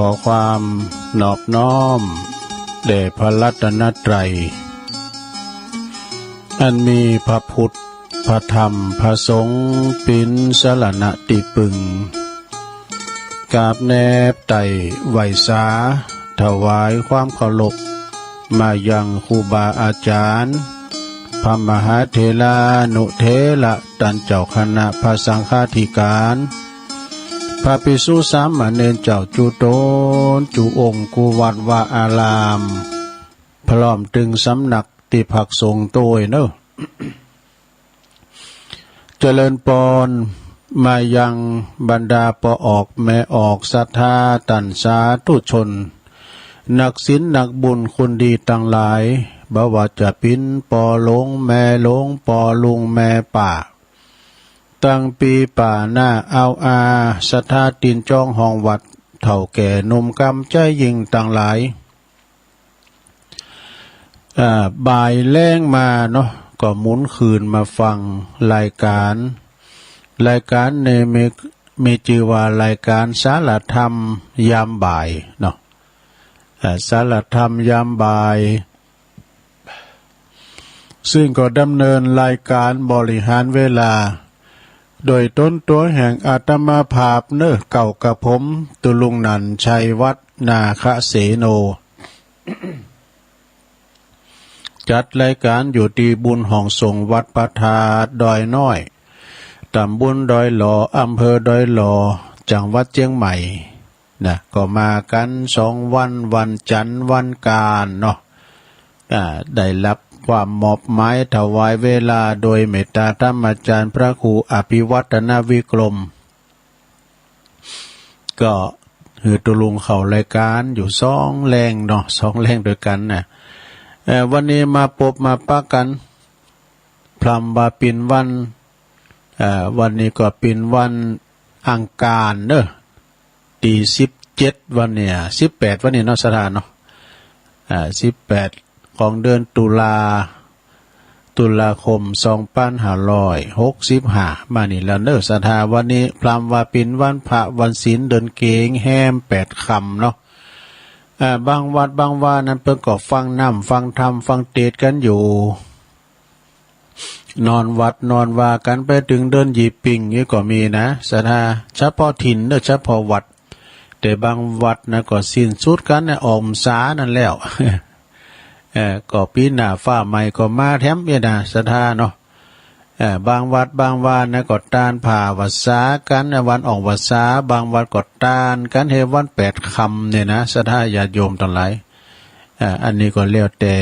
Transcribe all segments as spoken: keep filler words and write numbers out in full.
ขอความนอบน้อมแด่พระรัตนตรัย อันมีพระพุทธ พระธรรม พระสงฆ์เป๋นสรณะตี้ปึง กราบแนบไต่ไหว้สา ถวายความเคารพ มายังครูบาอาจ๋ารย์ พระมหาเถรานุเถระ ต้านเจ้าคณะพระสังฆาธิการ พระภิกษุสามเณรเจ้ากู้ต๋น กู้องค์ กู้วัดวาอาราม พร้อมเถิงสำนักตี้พักสงฆ์ตวยเนาะ เจริญปอน มายังบรรดาป้อออกแม่ออกศรัทธาต้านสาธุชน นักศีลนักบุญคนดีตังหลาย บ่ว่าจะเป๋นป้อหลวงแม่หลวง ป้อลุงแม่ป้า ตังปี้ป้าน้าอาวอา ศรัทธาตี๋นจ๊องห้องวัด เฒ่าแก่หนุ่มกำใจ๋ยิ่งตังหลาย อ่า บ่ายแลงมาเนาะ ก็หมุนคืนมาฟังรายการ รายการนี้มี มีจื้อว่ารายการสารธรรมยามบ่ายเนาะ อ่า สารธรรมยามบ่าย ซึ่งก็ดำเนินรายการบริหารเวลา โดยต๋นตั๋วแห่งอาตมาภาพเนาะ เก้ากระผม ตุลุงหนันชัยวัฒน์ นาคเสโน จัดรายการอยู่ตี้บุญห้องสงฆ์วัดพระธาตุดอยน้อย ตำบลดอยหล่อ อำเภอดอยหล่อ จังหวัดเจียงใหม่ นะ ก็มากั๋นสองวัน วันจันทร์ วันอังคารเนาะ อ่า ได้ฮับความมอบหมายถวายเวลาโดยเมตตาธรรมาจ๋ารย์พระครูอภิวัฒนวิกรม ก็หื้อตุลุงเข้ารายการอยู่สองแลงเนาะ สองแลงตวยกั๋นนะ เอ่อ วันนี้มาปบมาปะกั๋น พร่ำว่าเป๋นวัน เอ่อ วันนี้ก็เป๋นวันอังคารเนาะ ตี้สิบเจ็ดวันเนี่ย สิบแปดวันนี้เนาะ ศรัทธาเนาะ อ่า สิบแปดของเดือนตุลา ตุลาคม สองปันห้าร้อยหกสิบห้า มานี่แล้วเนาะ ศรัทธา วันนี้พร่ำว่าเป๋นวันพระวันศีลเดือนเก๋งแฮมแปดค่ำเนาะ อ่า บางวัดบางวานั้นเปิ้นก็ฟังน้ำฟังธรรมฟังเตสน์กั๋นอยู่ นอนวัดนอนวากั๋นไปเถิงเดือนยี่เป็งนี่ก็มีนะ ศรัทธา เฉพาะถิ่นเนาะ เฉพาะวัด แต่บางวัดนะก็สิ้นสุดกั๋นนะ ออกพรรษานั้นแล้ว เออ ก็ปี๋หน้าฟ้าใหม่ก็มาแถมเนี่ยนะ ศรัทธาเนาะ เออ บางวัดบางวานะก็ตานผ่าพรรษากั๋นนะ วันออกพรรษา บางวัดก็ตานกั๋นแฮวันแปดค่ำเนี่ยนะ ศรัทธาญาติโยมตังหลาย เออ อันนี้ก็แล้วแต่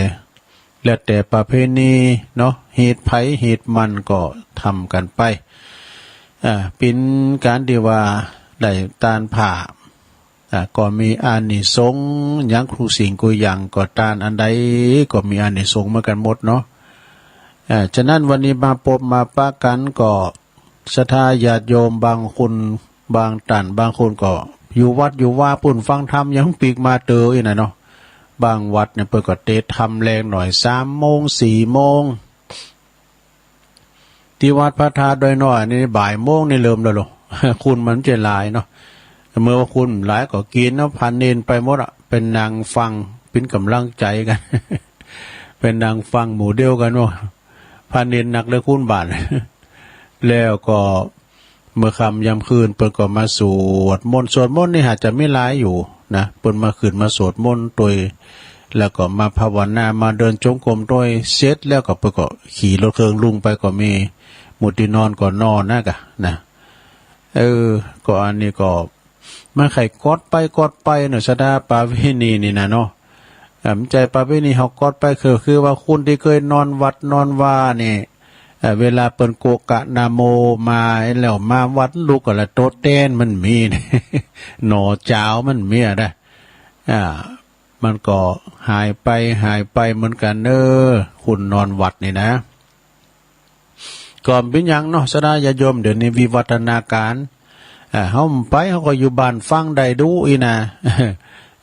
แล้วแต่ประเพณีเนาะ ฮีตไผฮีตมันก็ทำกั๋นไป อ่า เป๋นก๋านตี้ว่าได้ตานผ้า อ่า ก็มีอานิสงส์หยังกู้สิ่งกู้อย่าง ก็ตานอันใดก็มีอานิสงส์เหมือนกั๋นหมดเนาะ อ่า ฉะนั้นวันนี้มาปบมาปะกั๋นก็ ศรัทธาญาติโยมบางคน บางต้าน บางคนก็อยู่วัดอยู่วาปู๊นฟังธรรม ยังปิ๊กมาเต๋ออีกนะเนาะ บางวัดเนี่ยเปิ้นก็เตสน์ธรรมแลงหน่อย สามโมง สี่โมง ตี้วัดพระธาตุดอยน้อยนี่บ่ายโมงนี่เริ่มแล้วโล คนมันจะหลายเนาะ เมื่อว่าคนหลายก็กิ๋นเนาะ พาเณรไปหมดอะ ไปนั่งฟัง เป๋นก๋ำลังใจ๋กั๋น ไปนั่งฟังหมู่เดียวกั๋นว่า พาเณรนักเหลือคนบ้าน แล้วก็เมื่อค่ำยามคืนเปิ้นก็มาสวดมนต์ สวดมนต์นี่หากจะมีหลายอยู่นะ เปิ้นมาขึ้นมาสวดมนต์ตวย แล้วก็มาภาวนา มาเดินจงกรมตวย เสร็จแล้วก็เปิ้นก็ขี่รถเครื่องลุงไปก็มี หมู่ตี้นอนก็นอนนะกะนะ เออ ก็อันนี้ก็ มันใค่ก๊อดไปก๊อดไปเนาะ ศรัทธา ประเพณีนี่นะเนาะ เอ่อ บ่ใจ้ประเพณีเฮาก๊อดไป คือ คือว่าคนตี้เกยนอนวัดนอนวานี่ เอ่อ เวลาเปิ้นโกกะนะโมมาแล้วมาวัดลุกก็ละโต๊ะแตนมันมี หนอจาวมันมีอะนะ อ่า มันก็หายไปหายไปเหมือนกั๋นเนาะ คนนอนวัดนี่นะ ก็บ่เป๋นหยังเนาะ ศรัทธาญาติโยม เดี๋ยวนี้วิวัฒนาการ อ่า เฮาบ่ไป เฮาก็อยู่บ้านฟังได้ดูอีนะ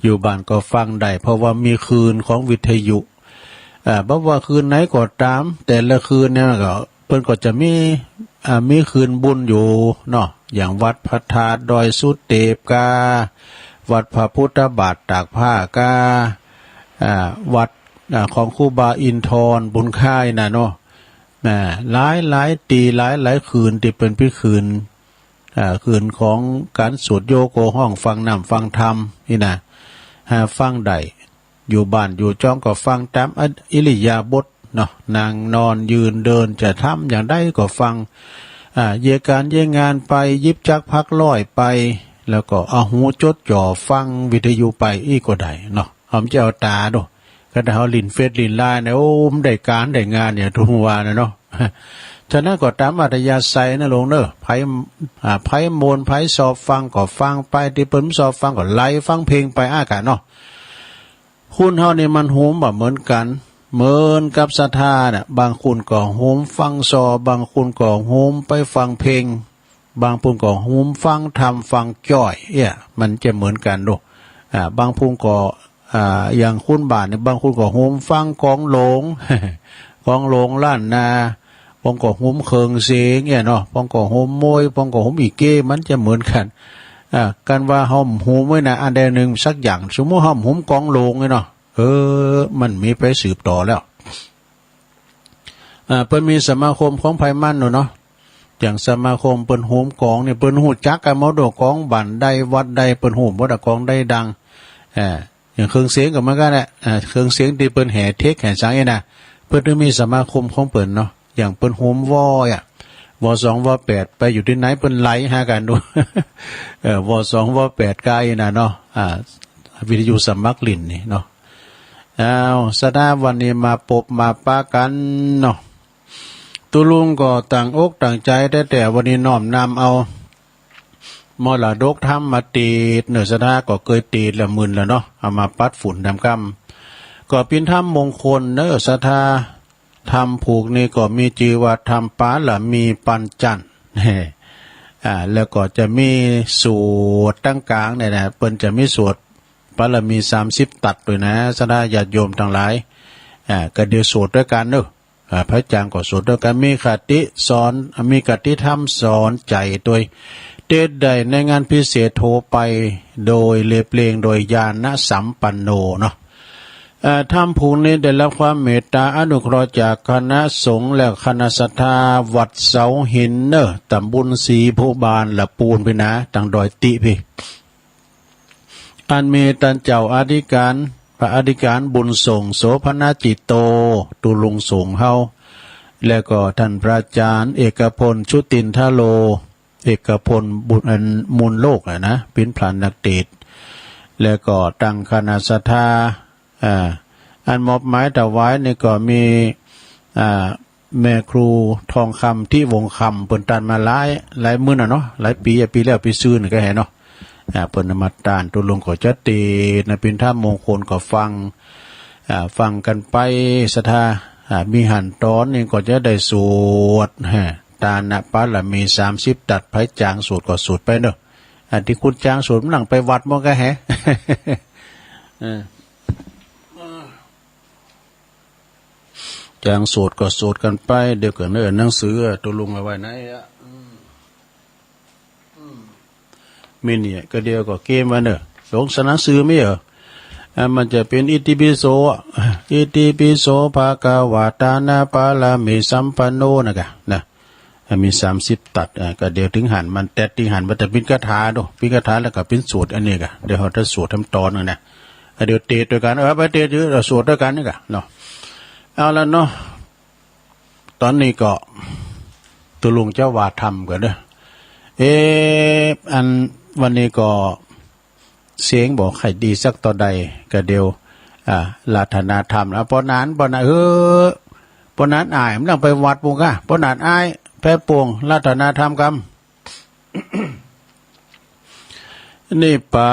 อยู่บ้านก็ฟังได้ เพราะว่ามีคลื่นของวิทยุ อ่า บ่ว่าคลื่นไหนก็ต๋าม แต่ละคลื่นเนี่ยก็ เปิ้นก็จะมี อ่า มีคลื่นบุญอยู่เนาะ อย่างวัดพระธาตุดอยสุเตปกา วัดพระพุทธบาทตากผ้าก้า อ่า วัด อ่า ของครูบาอินทรบุญค่ายน่ะเนาะ อ่า หลายหลายตี้ หลายหลายคืนตี้เปิ้นปี้คืน อ่า คืนของก๋านสวดโยโกฮ้องฟังน้ำฟังธรรมนี่นะ หาฟังได้ อยู่บ้านอยู่จองก็ฟังต๋ามอิริยาบถเนาะ นั่งนอนยืนเดินจะทำอย่างใดก็ฟัง อ่า เยียะก๋านเยียะงานไป หยิบจักรพักร้อยไป แล้วก็เอาหูจดจ่อฟังวิทยุไปอี้ก็ได้เนาะ เฮาบ่จะเอาต๋าดู คันเฮาเล่นเฟซเล่นไลน์เนี่ย โอ้ มันได้ก๋านได้งานเนี่ย ตุ๊ว่าน่ะเนาะ ฉะนั้นก็ต๋ามอัธยาศัยนะโลงเน่อ ใผ อ่า ใผม่วนใผชอบฟังก็ฟังไป ตี้เปิ้นบ่ชอบฟังก็ไล่ฟังเพลงไปอ้ากะเนาะ คนเฮานี่มันหูบ่เหมือนกั๋น เหมือนกับศรัทธาน่ะ บางคนก็หูฟังซอ บางคนก็หูไปฟังเพลง บางคนก็หูฟังธรรมฟังจ้อย เอี้ย มันจะเหมือนกั๋นดู อ่า บางคนก็ อ่า อย่างคนบ้านนี่ บางคนก็หูฟังกลองโหลง กลองโหลงล้านนา บางก็หูเครื่องเสียงเนี่ยเนาะ บางก็หูมวย บางก็หูอีเก้ มันจะเหมือนกั๋น อ่า กันว่าเฮาหูไว้นะ อันใดนึ่งสักอย่าง สมมุติเฮาหูกลองโหลงเนี่ยเนาะ เออ มันมีไปสืบต่อแล้ว อ่า เปิ้นมีสมาคมของใผมันโน่นเนาะ อย่างสมาคมเปิ้นโหมกลองเนี่ย เปิ้นฮู้จักกั๋นหมดโด กลองบ้านใดวัดใด เปิ้นฮู้หมดอะ กลองใดดัง อ่า อย่างเครื่องเสียงก็เหมือนกั๋นแหละ อ่า เครื่องเสียงตี้เปิ้นแห่เทคแห่สังเนี่ยนะ เปิ้นต้องมีสมาคมของเปิ้นเนาะ อย่างเปิ้นโหมวออะ วอสอง วอแปด ไปอยู่ตี้ไหนเปิ้นไล่หากั๋นดู เออ วอสอง วอแปด ก้าอี้น่ะเนาะ อ่า วิทยุสมัครเล่นนี่เนาะ อ้าว ศรัทธา วันนี้มาปบมาปะกั๋นเนาะ ตุ๊ลุงก็ตั้งอกตั้งใจ๋แต๊ๆ วันนี้น้อมนำเอามรดกธรรมมาเตสน์เน่อ ศรัทธาก็เกยเตสน์แล้วมึนแล้วเนาะ เอามาปัดฝุ่นดำกำ ก็เป๋นธรรมมงคลเน่อ ศรัทธา ธรรมผูกนี้ก็มีจื้อว่าธรรมปารมีปัญจันทร์ อ่า แล้วก็จะมีสูตรตังก๋างเนี่ยนะ เปิ้นจะมีสูตรปารมีสามสิบตัดตวยนะ ศรัทธาญาติโยมตังหลาย อ่า ก็เดี๋ยวสวดตวยกั๋นเนาะ อ่า ไผจ๋างก็สวดตวยกั๋น มีคติสอน มีคติธรรมสอนใจ๋ตวย เตสน์ได้ในงานพิเศษโทรไป โดยเรียบเรียงโดยญาณสัมปันโนเนาะ เอ่อ ธรรมผูกนี้ได้รับความเมตตาอนุเคราะห์จากคณะสงฆ์และคณะศรัทธาวัดเสาหินเน่อ ต๋ำบลศรีภูบาล ละปูนพี้นะ ตังดอยติพี้ อันมีต้านเจ้าอธิก๋าน พระอธิก๋านบุญส่ง โสภณจิตโต ตุ๊ลุงสงฆ์เฮา แล้วก็ต้านพระอาจ๋ารย์เอกพล ชุตินทโล เอกพลบุญ อัน มูลโลกอะนะ เป๋นพระนักเตสน์ แล้วก็ตังคณะศรัทธา อ่า อันมอบหมายถวายนี่ก็มี อ่า แม่ครูทองคำ ทิวงศ์คำ เปิ้นต้านมาหลาย หลายมื้อน่ะเนาะ หลายปี๋อะ ปี๋แล้วปี๋ซืนก็แหเนาะ อ่า เปิ้นมาต้าน ตุ๊ลุงก็จะเตสน์นะ เป๋นธรรมมงคลก็ฟัง อ่า ฟังกั๋นไป ศรัทธา อ่า มีหั้นต๋อนนี้ก็จะได้สวด ฮะ ทานปารมีสามสิบตัด ไผจ๋างสวดก็สวดไปเนาะ อันตี้คนจ๋างสวดมันหลังไปวัดหมดก็แห เออ จ๋างสวดก็สวดกั๋นไป เดี๋ยวก่อนเน่อ หนังสือตุ๊ลุงเอาไว้ไหนอะ อืม อืม มีเนี่ย ก็เดี๋ยวก็เกมไว้เน่อ หลงสนังสือมีเหรอ อ่ะ มันจะเป๋นอิติปิโสอะ อิติปิโสภะคะวะ ทานปารมีสัมปันโน นะกะ นะ อ่ะ มีสามสิบตัด อ่ะ ก็เดี๋ยวเถิงหั้น มันแต๊ดเถิงหั้น มันจะเป๋นคาถาดู เป๋นคาถาแล้วก็เป๋นสูตรอันนี้กะ เดี๋ยวเฮาจะสวดธรรมต๋อนหนึ่งนะ อ่ะ เดี๋ยวเตสน์ตวยกั๋น เออ ไปเตสน์อยู่ เออ สวดตวยกั๋นนี่กะเนาะ เอาละเนาะ ต๋อนนี้ก็ตุ๊ลุงจะว่าธรรมก่อนเน่อ เอ๊ะ อันวันนี้ก็เสียงบ่ค่อยดีสักเต้าใด ก็เดี๋ยว อ่า อาราธนาธรรมแล้ว ปอหนาน ปอหนาน เออ ปอหนานอ้าย มันต้องไปวัดปู้นกะ ปอหนานอ้าย แป๊บปู้น อาราธนาธรรมกำ นิพพา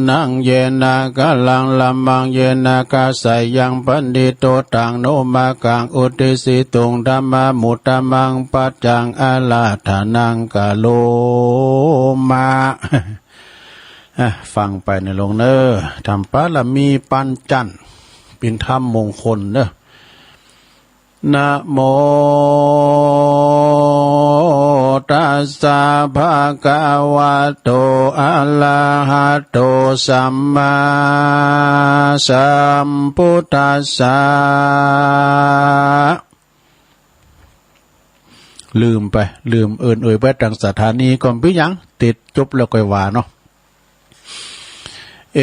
นัง เยนะกะลัง ละมัง เยนะกะสะยัง ปะณิโท ธัง โน มะกัง อุตติสสิตุง ธัมมานุ ธัมมัง ปัจจัง อาราธนัง กะโรมะ อ่ะ ฟังไปเน่อโลงเน่อ ธรรมปารมีปัญจันทร์ เป๋นธรรมมงคลเน่อ นะโม ตัสสะ ภะคะวะโต อะระหะโต สัมมาสัมพุทธัสสะ ลืมไป ลืมเอิ้นเอ่ยไปตังสถานีก่อน เป๋นหยัง เตจบแล้วก่อยว่าเนาะ เอ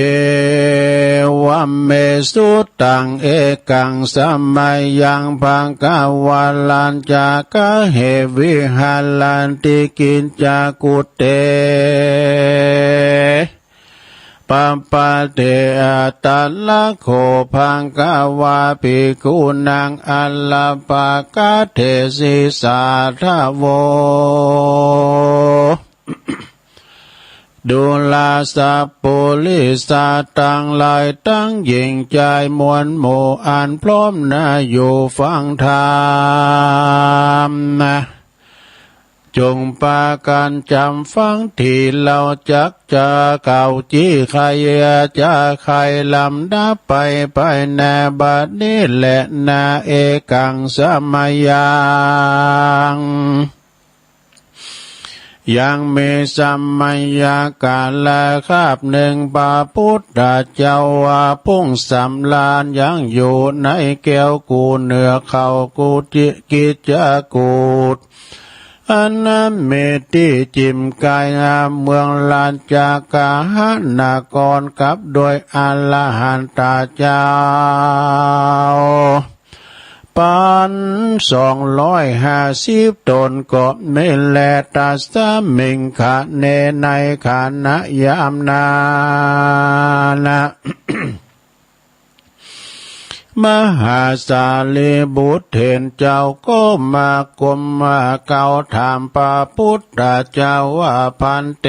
วัมเม สุตตัง เอกัง สะมะยัง ภะคะวะ รัจจาคะ เห วิหะระติ กิจจากุเต ปะปะเต อะตะละโข ภะคะวา ภิกขุนัง อะระปะกะเถสิ สาธะโว ดูราสะปุริสะตังหลาย ตังหญิงจายมวลหมู่ อันพร้อมหน้าอยู่ฟังธรรมนะ จงปากั๋นจ๋ำฟัง ตี้เฮาจักจะกล่าว jíใค่จะใค่ลำดับไป ไปนาบัดนี้แล นา เอกัง สะมะยัง ยังมีสะมะยะกาละคาบหนึ่ง พระพุทธเจ้าว่าพุ้งสำราญ ยังอยู่ในแก้วกู้เนื้อเข้ากุฏิ กิจจากูฏ อันนั้นมีตี้จิ่มใก้เมืองราชคฤหะนคร กับด้วยอรหันตะเจ้า ปันสองร้อยห้าสิบต๋น ก็มีแล ตัสสะมิง ขะเณ ในขณะยามนั้นนะ มหาสารีบุตรเถรเจ้าก็มาก้มมาเกราบถามพระพุทธเจ้าว่า ภันเต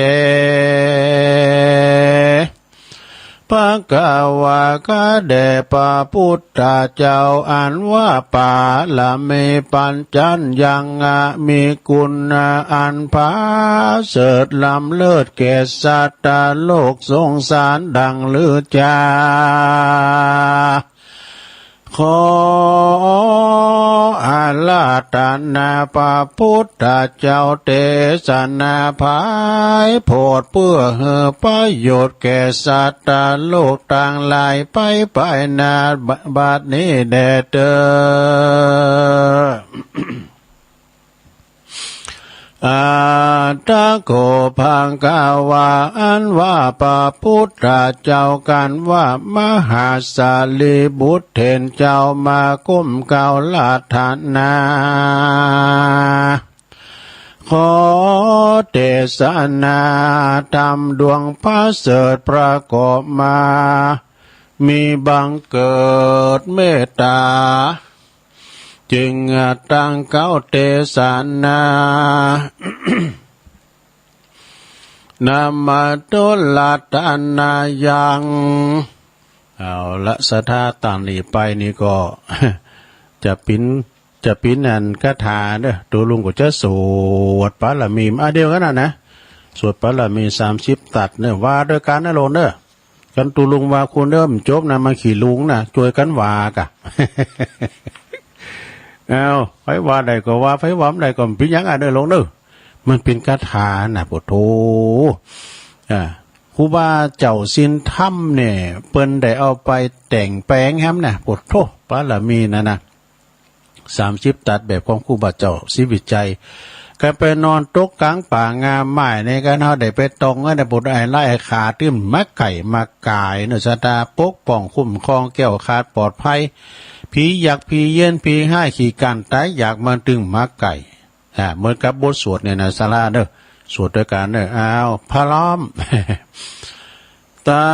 ภะคะวา ข้าแด่พระพุทธเจ้า อันว่าปารมีปัญจันยังอะ มีคุณอันผาเสริฐล้ำเลิศแก่สัตว์โลกสงสารดังลือจา ขออาราธนาพระพุทธเจ้าเตสนาไพโพธ เปื้อหื้อประโยชน์แก่สัตว์โลกตังหลายไปไปนาบัดนี้แด่เต๊อ อะถะโข ภะคะวา อันว่าพระพุทธเจ้า กันว่ามหาสารีบุตรเถรเจ้ามาก้มเกราบอาราธนา ขอเตสนาธรรมดวงผาเสริฐประกอบมา มีบังเกิดเมตต๋า จึงตั้งเกราบเตสนา นะมะตุรัตนายัง เอาละ ศรัทธาตังนี้ไปนี่ก็ จะปิ๊น จะปิ๊นอันคาถาเน่อ ตุ๊ลุงก็จะสวดปารมี อันเดียวกั๋นน่ะนะ สวดปารมีสามสิบตัดเน่อ ว่าตวยกั๋นนะโลมเน่อ กันตุ๊ลุงว่าคุณเน่อ บ่จบนะ มาขี้ลุงนะ จ้วยกั๋นว่าก่ะ เอา ใผว่าได้ก็ว่า ใผว่าบ่ได้ก็บ่เป๋นหยังอะเน่อโลมเน่อ มันเป๋นคาถาน่ะ โผโธ อ่า ครูบาเจ้าศีลธรรมเนี่ย เปิ้นได้เอาไปแต่งแป๋งแหมน่ะ โผโธ ปารมีนั่นน่ะ สามสิบตัดแบบของครูบาเจ้าศรีวิชัย ก็ไปนอนตกก๋างป่างาไม้ใน กันเฮาได้ไปต้องอันนั้น โผโธ ไอ้ไล่ขาด ตึงบ่มาไก่บ่มาก๋ายเน่อ ศรัทธาปกป้องคุ้มครองแคล้วคลาดปลอดภัย ผียักษ์ผีเฮี้ยนผีฮ้ายขี้คร้านต๋ายอยาก มันตึงบ่มาไก่ อ่า เหมือนกับบทสวดเนี่ยนะ ศรัทธาเน่อ สวดตวยกั๋นเน่อ เอา พร้อม ทา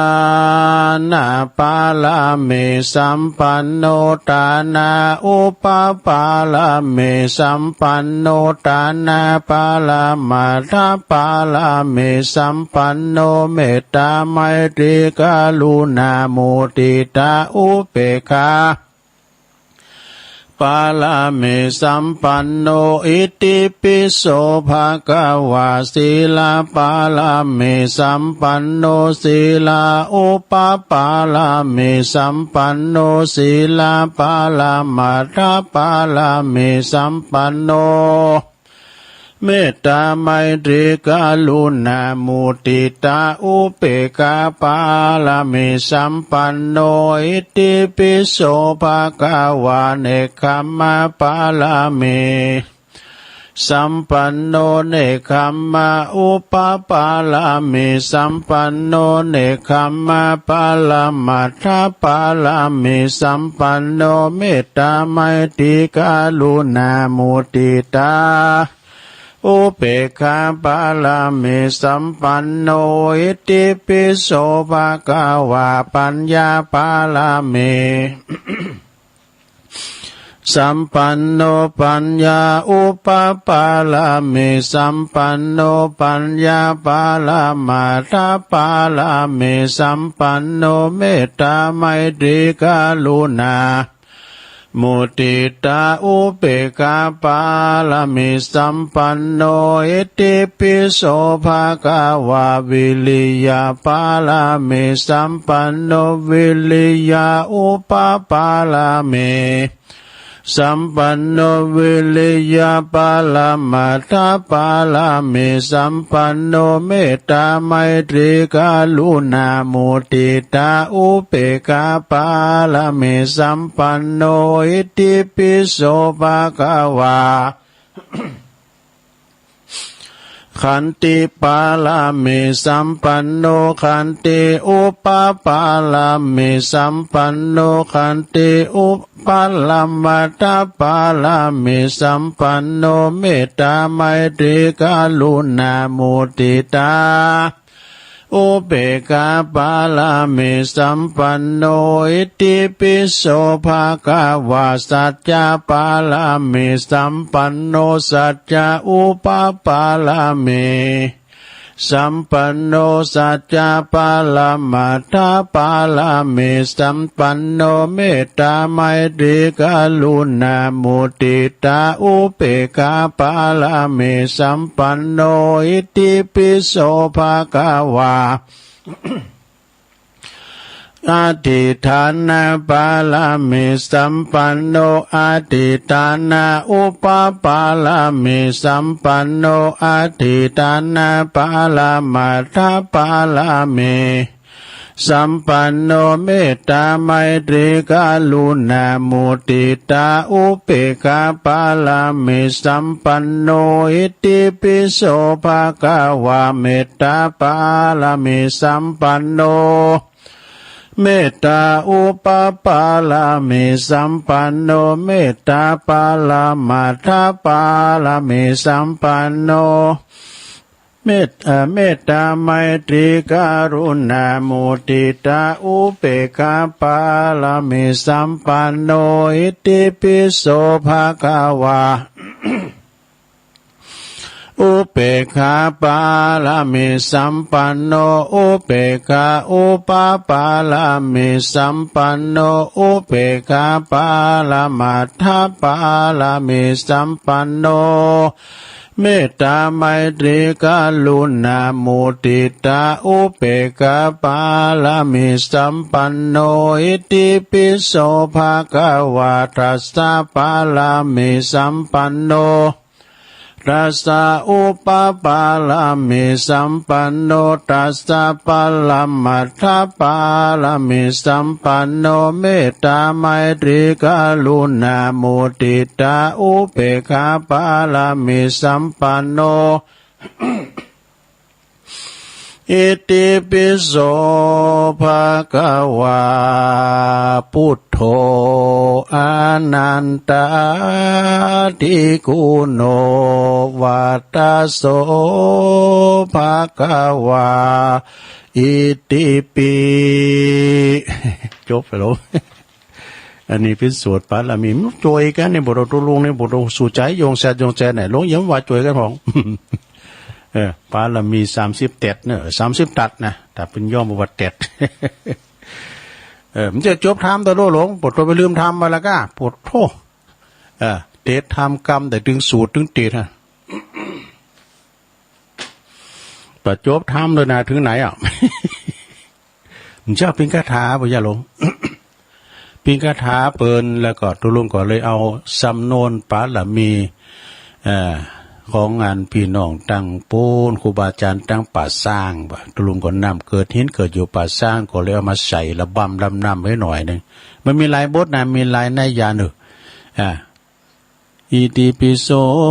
นะปารมีสัมปันโน ทานะอุปปารมีสัมปันโน ทานะปรมัตถปารมีสัมปันโน เมตตาไมตรีกรุณามุทิตาอุเปกขา ปารมีสัมปันโน อิติปิโสภะคะวา ศีลปารมีสัมปันโน ศีลาอุปปารมีสัมปันโน ศีลปรมัตถปารมีสัมปันโน เมตตาไมตรีกรุณามุติตาอุเบกขาปารมีสัมปันโน อิติปิโสภะคะวา เนกขัมมะปารมีสัมปันโน เนกขัมมะอุปปารมีสัมปันโน เนกขัมมะปรมัตถปารมีสัมปันโน เมตตาไมตรีกรุณามุติตาอุเบกขาปารมีสัมปันโน อิติปิโสภะคะวา ปัญญาปารมี สัมปันโน ปัญญาอุปปารมีสัมปันโน ปัญญาปรมัตถปารมีสัมปันโน เมตตาไมตรีกรุณามุติตาอุเบกขาปารมีสัมปันโน อิติปิโสภะคะวา วิริยปารมีสัมปันโน วิริยอุปปารมี สัมปันโน วิริยปรมัตถปารมีสัมปันโน เมตตาไมตรีกรุณามุติตาอุเบกขาปารมีสัมปันโน อิติปิโสภะคะวา ขันติปารมีสัมปันโน ขันติอุปปารมีสัมปันโน ขันติอุปปรมัตถปารมีสัมปันโน เมตตาไมตรีกรุณามุติตาอุเบกขาปารมีสัมปันโน อิติปิโสภะคะวา สัจจะปารมีสัมปันโน สัจจะอุปปารมีสัมปันโน สัจจะปรมัตถปารมีสัมปันโน เมตตาไมตรีกรุณามุติตาอุเบกขาปารมีสัมปันโน อิติปิโสภะคะวา อธิฏฐานปารมีสัมปันโน อธิฏฐานอุปปารมีสัมปันโน อธิฏฐานปรมัตถปารมีสัมปันโน เมตตาไมตรีกรุณามุติตาอุเบกขาปารมีสัมปันโน อิติปิโสภะคะวา เมตตาปารมีสัมปันโน เมตตาอุปปารมีสัมปันโน เมตตาปรมัตถปารมีสัมปันโน เมต เอ่อ เมตตาไมตรีกรุณามุติตาอุเบกขาปารมีสัมปันโน อิติปิโสภะคะวา อุเบกขาปารมีสัมปันโน อุเบกขาอุปปารมีสัมปันโน อุเบกขาปรมัตถปารมีสัมปันโน เมตตาไมตรีกรุณามุติตาอุเบกขาปารมีสัมปันโน อิติปิโสภะคะวา ทัสสะปารมีสัมปันโน ทัสสะอุปปารมีสัมปันโน ทัสสะปรมัตถปารมีสัมปันโน เมตตาไมตรีกรุณามุติตาอุเบกขาปารมีสัมปันโน อิติปิโสภะคะวา พุทโธ อนันตาธิคุณโณ วัตโส ภะคะวา อิติปิ จบแล้ว อันนี้เป๋นสูตรปารมี มันจ้วยกั๋นเนี่ย บ่ต้องตกลงเนี่ย บ่ต้องสู้ใจ๋ โยงแซดโยงแซดเนี่ย หลวงเยี่ยมว่าจ้วยกั๋นพ่อง เออ ปารมีสามสิบเต็ดเนาะ สามสิบตัดนะ ถ้าเป๋นย่อบอกว่าเต็ด เออ มันจะจบธรรมตะโลหลวง ปวดตัวไปลืมธรรมมาแล้วก้า ปวดโธ่ เออ เต็ดธรรมกำ แต่ตึงสูตรตึงเต็ดฮะ ปะจบธรรมเลยนะ เถิงไหนอ่ะ มันจะเป๋นคาถาบ่ยะหลวง เป๋นคาถาเปิ้น แล้วก็ตกลงก็เลยเอาสำนวนปารมี เอ่อ ของอันปี้น้องตังปู๊น ครูบาอาจ๋ารย์ตังป่าซ้างบ่ ตะลุงก็น้ำเกิดหินเกิดอยู่ป่าซ้าง ก็เลยเอามาใส่ระบำลำนำไว้หน่อยนึ่ง มันมีหลายบทนะ มีหลายนัยยะเนอะ อ่า อิติปิโส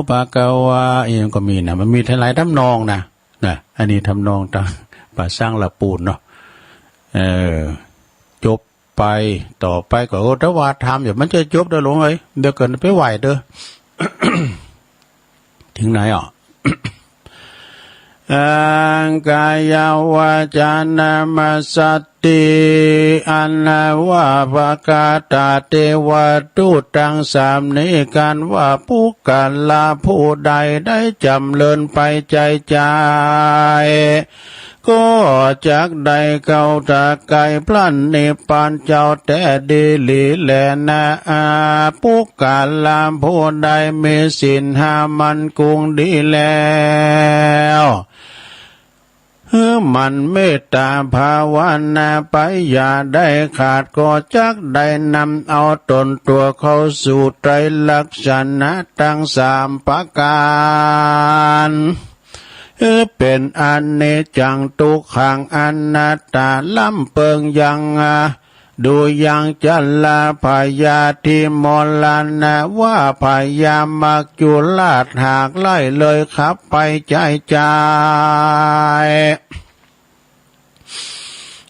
ภะคะวา อีกก็มีนะ มันมีหลายทำนองนะ นะ อันนี้ทำนองตังป่าซ้างละปูนเนาะ เออ จบไป ต่อไปก็ โอ้ ถ้าว่าทำอยู่ มันจะจบเด้อหลวงเอ้ย เดี๋ยวเกิดไปไหว้เด้อ ถึงไหนอ่ะ อังกายวาจานามาสติ อันว่าปะกาตาเตวะทูตตังสามนี้ กันว่าปุคคละผู้ใดได้จ๋ำเริญไปใจ๋ใจ๋ ก็จักได้เข้าถ้าใก้พระนิพพานเจ้าแต๊ดีหลีแลนา อา ปุคคละผู้ใดมีศีลห้ามั่นคงดีแล้ว หื้อหมั่นเมตต๋าภาวนาไปอย่าได้ขาด ก็จักได้นำเอาต๋นตั๋วเข้าสู่ไตรลักษณะตังสามประก๋าน หื้อเป๋นอนิจจัง ตุ๊กขัง อนัตต๋า ล้ำเปิงยัง อา ดูยังชราพยาธิมรณะ ว่าพยามัจจุราชหากไล่เลยขับไปใจ๋ใจ๋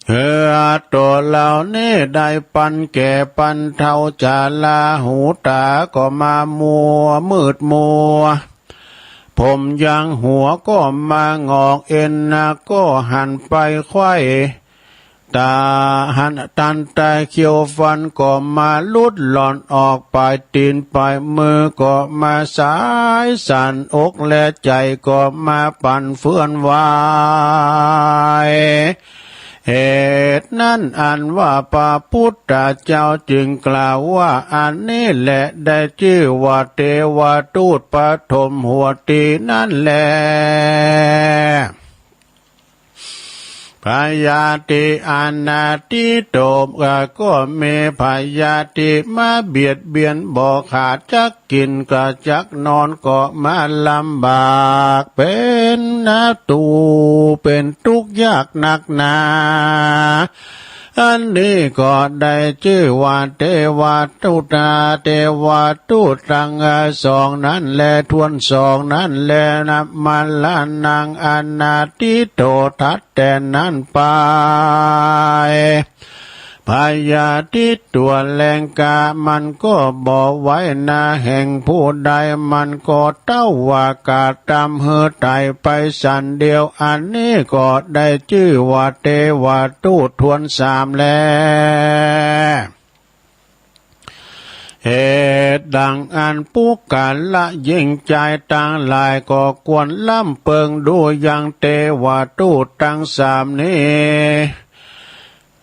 หื้อตั๋วเหล่านี้ได้ปันแก่ปันเฒ่า ชราหูต๋าก็มามัวมืดมัว ผมยังหัวก็มาหงอก เอ็นนะก็หันไปไขว่ ต๋าหันตันตาเขี้ยวฟันก็มาหลุดหล่อนออก ป๋ายตี๋นป๋ายมือก็มาสายสั่น อกและใจ๋ก็มาปั่นเฟื่อนไหว เหตุนั้นอันว่าพระพุทธเจ้าจึงกล่าวว่า อันนี้แหละได้จื้อว่าเตวะทูตปฐมหัวตี๋นั้นแล พยาธิอนาทิโต ก็มีพยาธิมาเบียดเบียนบ่ขาด จักกิ๋นก็จักนอนก็มาลำบาก เป๋นหน้าตู๋เป๋นตุ๊กข์ยากนักหนา อันนี้ก็ได้จื้อว่าเตวะทูตา เตวะทูตตังสองนั้นแล ถ้วนสองนั้นแล นะมะระนังอนาทิโต ถัดแต่นั้นไป พยาธิตั๋วแลงกา มันก็บ่ไหวนา แห่งผู้ใดมันก็เต้าว่ากาดตำหื้อต๋ายไปสันเดียว อันนี้ก็ได้จื้อว่าเตวะทูตถ้วนสามแล เหตุดังอั้นปุคคละหญิงจายตังหลายก็ควรล้ำเปิงดูยังเตวะทูตตังสามนี้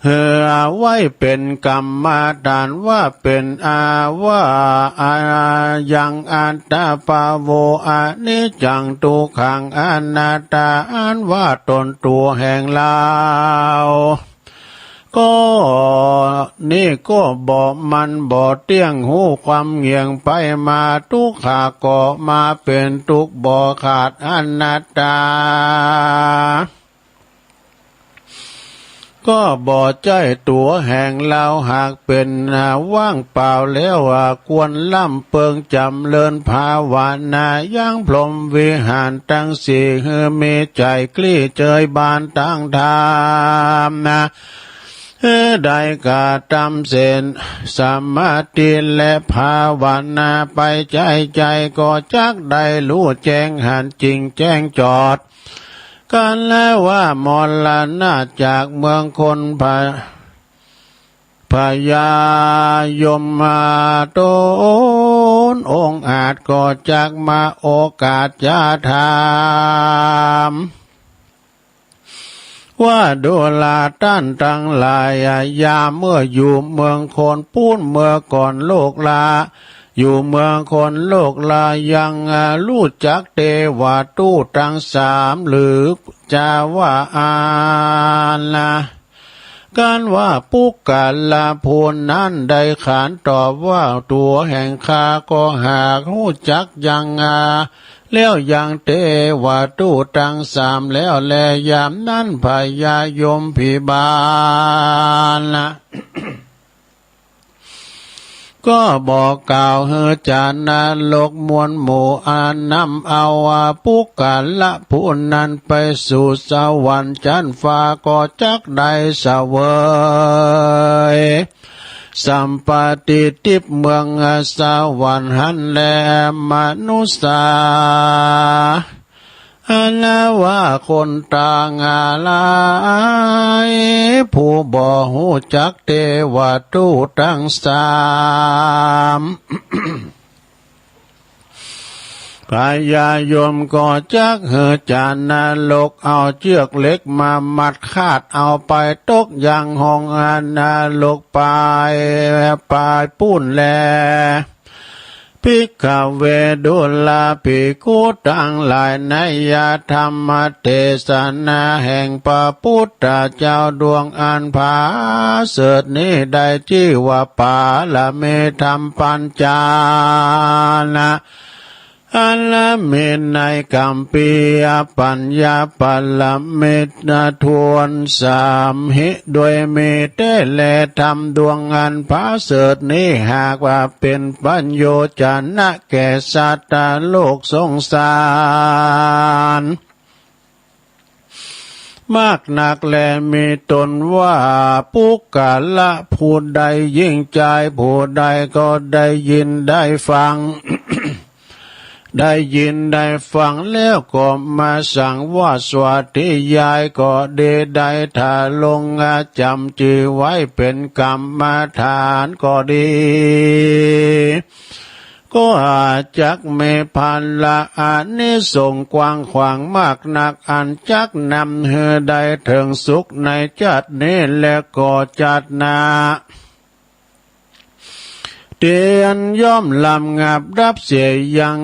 หื้อเอาไว้เป๋นกรรมาทาน ว่าเป๋นอาว่า อายังอัตตาปะโว อนิจจัง ตุ๊กขัง อนัตตา อันว่าต๋นตั๋วแห่งเฮา ก็นี้ก็บ่มั่นบ่เตี้ยง ฮู้ความเหงี่ยงไปมา ตุ๊กขาก็มาเป๋นตุ๊กข์บ่ขาด อนัตตา ก็บ่ใจ้ตั๋วแห่งเฮา หากเป๋นว่างเปล่าแล้ว ควรล้ำเปิงจ๋ำเริญภาวนายังพรหมวิหารตังสี่ หื้อมีใจ๋กลี้เจยบานตางธรรม หื้อได้กระตำศีลสมาธิและภาวนาไปใจ๋ใจ๋ ก็จักได้ฮู้แจ้งหันจริงแจ้งจอด กันแล้วว่ามรณะจากเมืองคนพะ พญายมมาต๋นองอาจก็จักมาโอกาสจะถาม ว่าดูราต้านตังหลาย ยามเมื่ออยู่เมืองคนปู๊น เมื่อก่อนโลกลา อยู่เมืองคนโลกลายังฮู้จักเตวะทูตตังสามหรือจาว่าอันนะ กันว่าปุคคละผู้นั้นได้ขานตอบว่า ตั๋วแห่งข้าก็หากฮู้จักยัง แล้วยังเตวทูตตังสามแล้วแล ยามนั้นพญายมพิบาล ก็บอกกล่าวหื้อจาวนรกมวลหมู่ อันนำเอาปุคคละผู้นั้นไปสู่สวรรค์จั๊นฟ้า ก็จักได้เสวยสัมปติทิพย์เมืองสวรรค์หั้นแล มนุสสา อันว่าคนตังหลาย ผู้บ่ฮู้จักเตวทูตตังสาม พญายมก็จักหื้อจาวนรกเอาเจื้อกเหล็กมามัดคาด เอาไปตกยังห้องนรกปาย ปายปู๊นแล ภิกขเว ดูราภิกขุตังหลาย นัยยะธรรมเตสนาแห่งพระพุทธเจ้าดวงอันผาเสริฐนี้ ได้จื้อว่าปารมีธรรมปัญจนะ อันมีในกัมภีรปัญญาปารมีทวนสามหิ โดยมีแต๊แล ธรรมดวงอันผาเสริฐนี้ หากว่าเป๋นประโยชน์จะนะแก่สัตว์โลกสงสาร มากนักแล มีต้นว่าปุคคละผู้ใด หญิงจายผู้ใดก็ได้ยินได้ฟัง ได้ยินได้ฟังแล้วก็มาสังวาสสาธยายก็ดี ได้ถวายลงจำจื้อไว้เป๋นกรรมฐานก็ดี ก็จักมีผละอานิสงส์กว้างขวางมากนัก อันจักนำหื้อได้เถิงสุขในชาตินี้และก็ชาติหน้า เตียนย่อมลำงับดับเสียยัง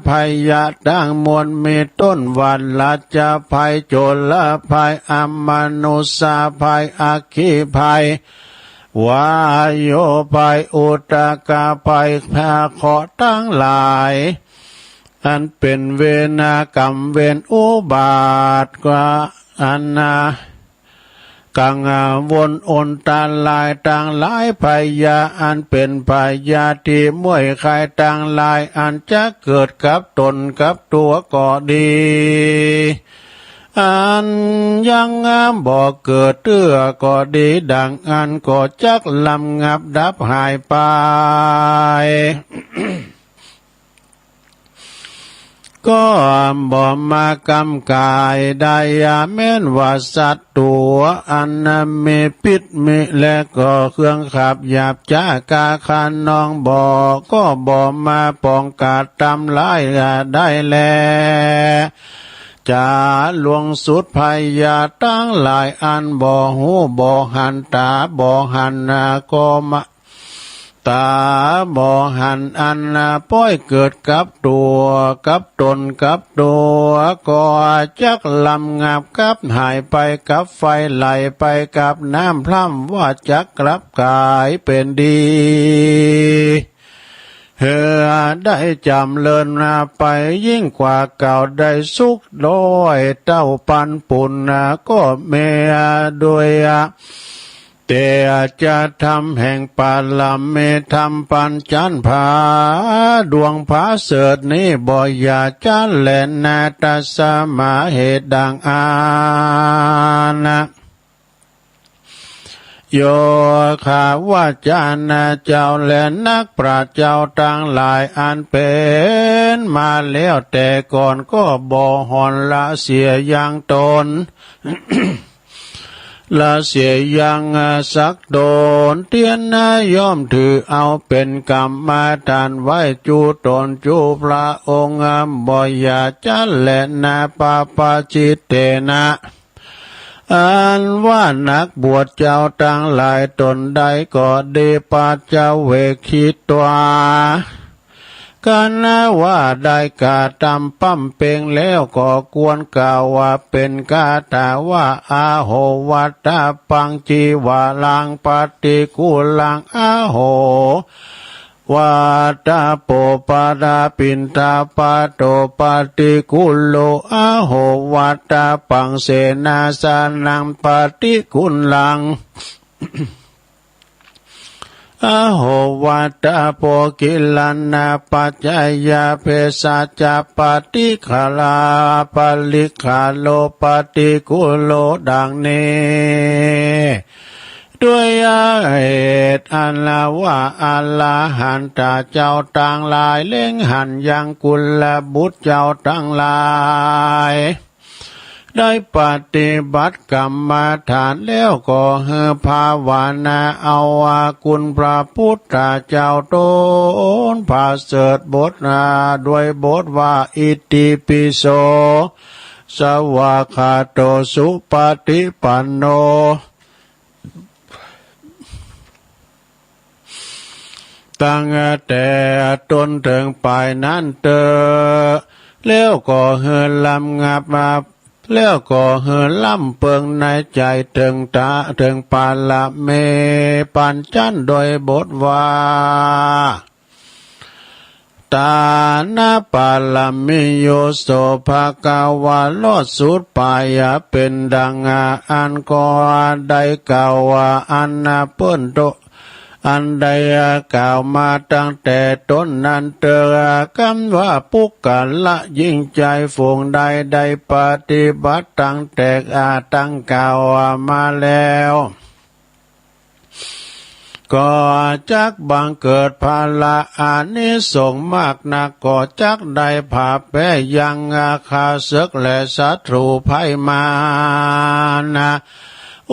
ภัยตังมวล มีต้นว่าราชภัย โจรภัย อมนุษยภัย อัคคีภัย วาโยภัย อุทกภัย พยาเคราะห์ตังหลาย อันเป๋นเวรกรรมเวรอุบาท ก็อันนา กังวลอันตรายตังหลาย พยาอันเป๋นพยาธิมวยไข้ตังหลาย อันจะเกิดกับตนกับตั๋วก็ดี อันยังบ่เกิดเตื้อก็ดี ดังอั้นก็จักลำงับดับหายไป ก็บ่มากำก๋ายได้ แม้นว่าสัตว์ตั๋วอันมีพิษมี และก็เครื่องขับหยาบจ๊า ก๊าคะนองบ่ ก็บ่มาปองก๋าดตำร้ายได้แล จะล่วงสุดพยาตังหลาย อันบ่ฮู้บ่หัน ต๋าบ่หันก็มา ต๋าบ่หันอันป้อยเกิดกับตั๋วกับตนกับตั๋ว ก็จักลำงับกับหายไปกับไฟ ไหลไปกับน้ำ พร่ำว่าจักกลับก๋ายเป๋นดี หื้อได้จ๋ำเริญไปยิ่งกว่าเก่า ได้สุขร้อยเต้าปันปุณก็มีโดย เตชะธรรมแห่งปารมีธรรมปัญจันผา ดวงผาเสริฐนี้บ่อย่าจ๊าแลนา ตัสมา เหตุดังอั้น โยคะวาจานะ เจ้าและนักปราชญ์เจ้าตังหลาย อันเป๋นมาแล้วแต่ก่อน ก็บ่ห่อนละเสียยังต๋น ละเสียยังสักต๋น เตียนย่อมถือเอาเป๋นกรรมฐานไว้ จุต๋นจุพระองค์ บ่อย่าจ๊าแลนา ปะปะจิตเตนะ อันว่านักบวชเจ้าตังหลายต๋นใดก็ดี ปัจจเวกขิตวา กันว่าได้กระทำปำเป็งแล้ว ก็ควรกล่าวว่าเป๋นคาถาว่า อโหวัตถปัง จีวรัง ปฏิกูลัง อโห วัตถโป ปะทะ ปิณฑปาโต ปะฏิกูโล อโห วัตถปัง เสนาสนัง ปะฏิกูลัง อโห วัตถโภคิลัณณปัจจยาเภสัชชะ ปะฏิคารา ปะฏิคาโล ปะฏิกูโล ดังนี้ ด้วยเหตุอันว่าอรหันตะเจ้าตังหลายเล็งหันยังกุลบุตรเจ้าตังหลาย ได้ปฏิบัติกรรมฐานแล้วก็หื้อภาวนาเอาว่าคุณพระพุทธเจ้าตนประเสริฐบท อ่า ด้วยบทว่า อิติปิโส สวากขาโต สุปฏิปันโน ตั้งแต่ต้นเถิงปลายนั้นเต๊อะ แล้วก็หื้อลำงับมา แล้วก็หื้อลำเปิงในใจ๋เถิงตะ เถิงปารมีปัญจันโดยบทว่า ตานะปารมีโย โส ภะคะวา ลอดสุดปลายเป๋นดังอันก็ได้กล่าวว่าอันเปิ้นโต อันได้กล่าวมาตั้งแต่ต้นนั้นเต๊อะ กำว่าปุคคละหญิงจายฝูงใดได้ปฏิบัติตั้งแต่ อ่า ตั้งกล่าวมาแล้ว ก็จักบังเกิดผละอานิสงส์มากนัก ก็จักได้ผาแปยังข้าเสกและศัตรูภัยมาร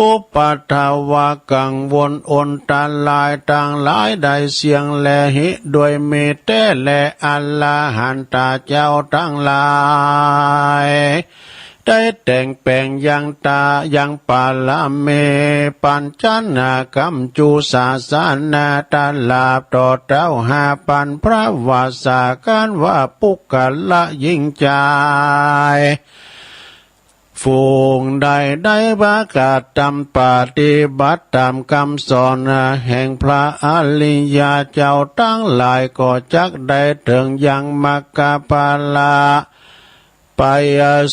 อุปัทวะกังวลอันตรายตังหลายได้เสี้ยงและหิ ด้วยมีแต๊แล อรหันตะเจ้าตังหลาย ได้แต่งแป๋งยังตา ยังปารมีปัญจันนากำจุศาสนาตลาดต่อเต้าห้าปันพระวาสา กันว่าปุคคละหญิงจาย ฝูงใดได้ประกาศตามปฏิบัติตามกำสอนแห่งพระอริยะเจ้าตังหลาย ก็จักได้เถิงยังมรรคผละ ไป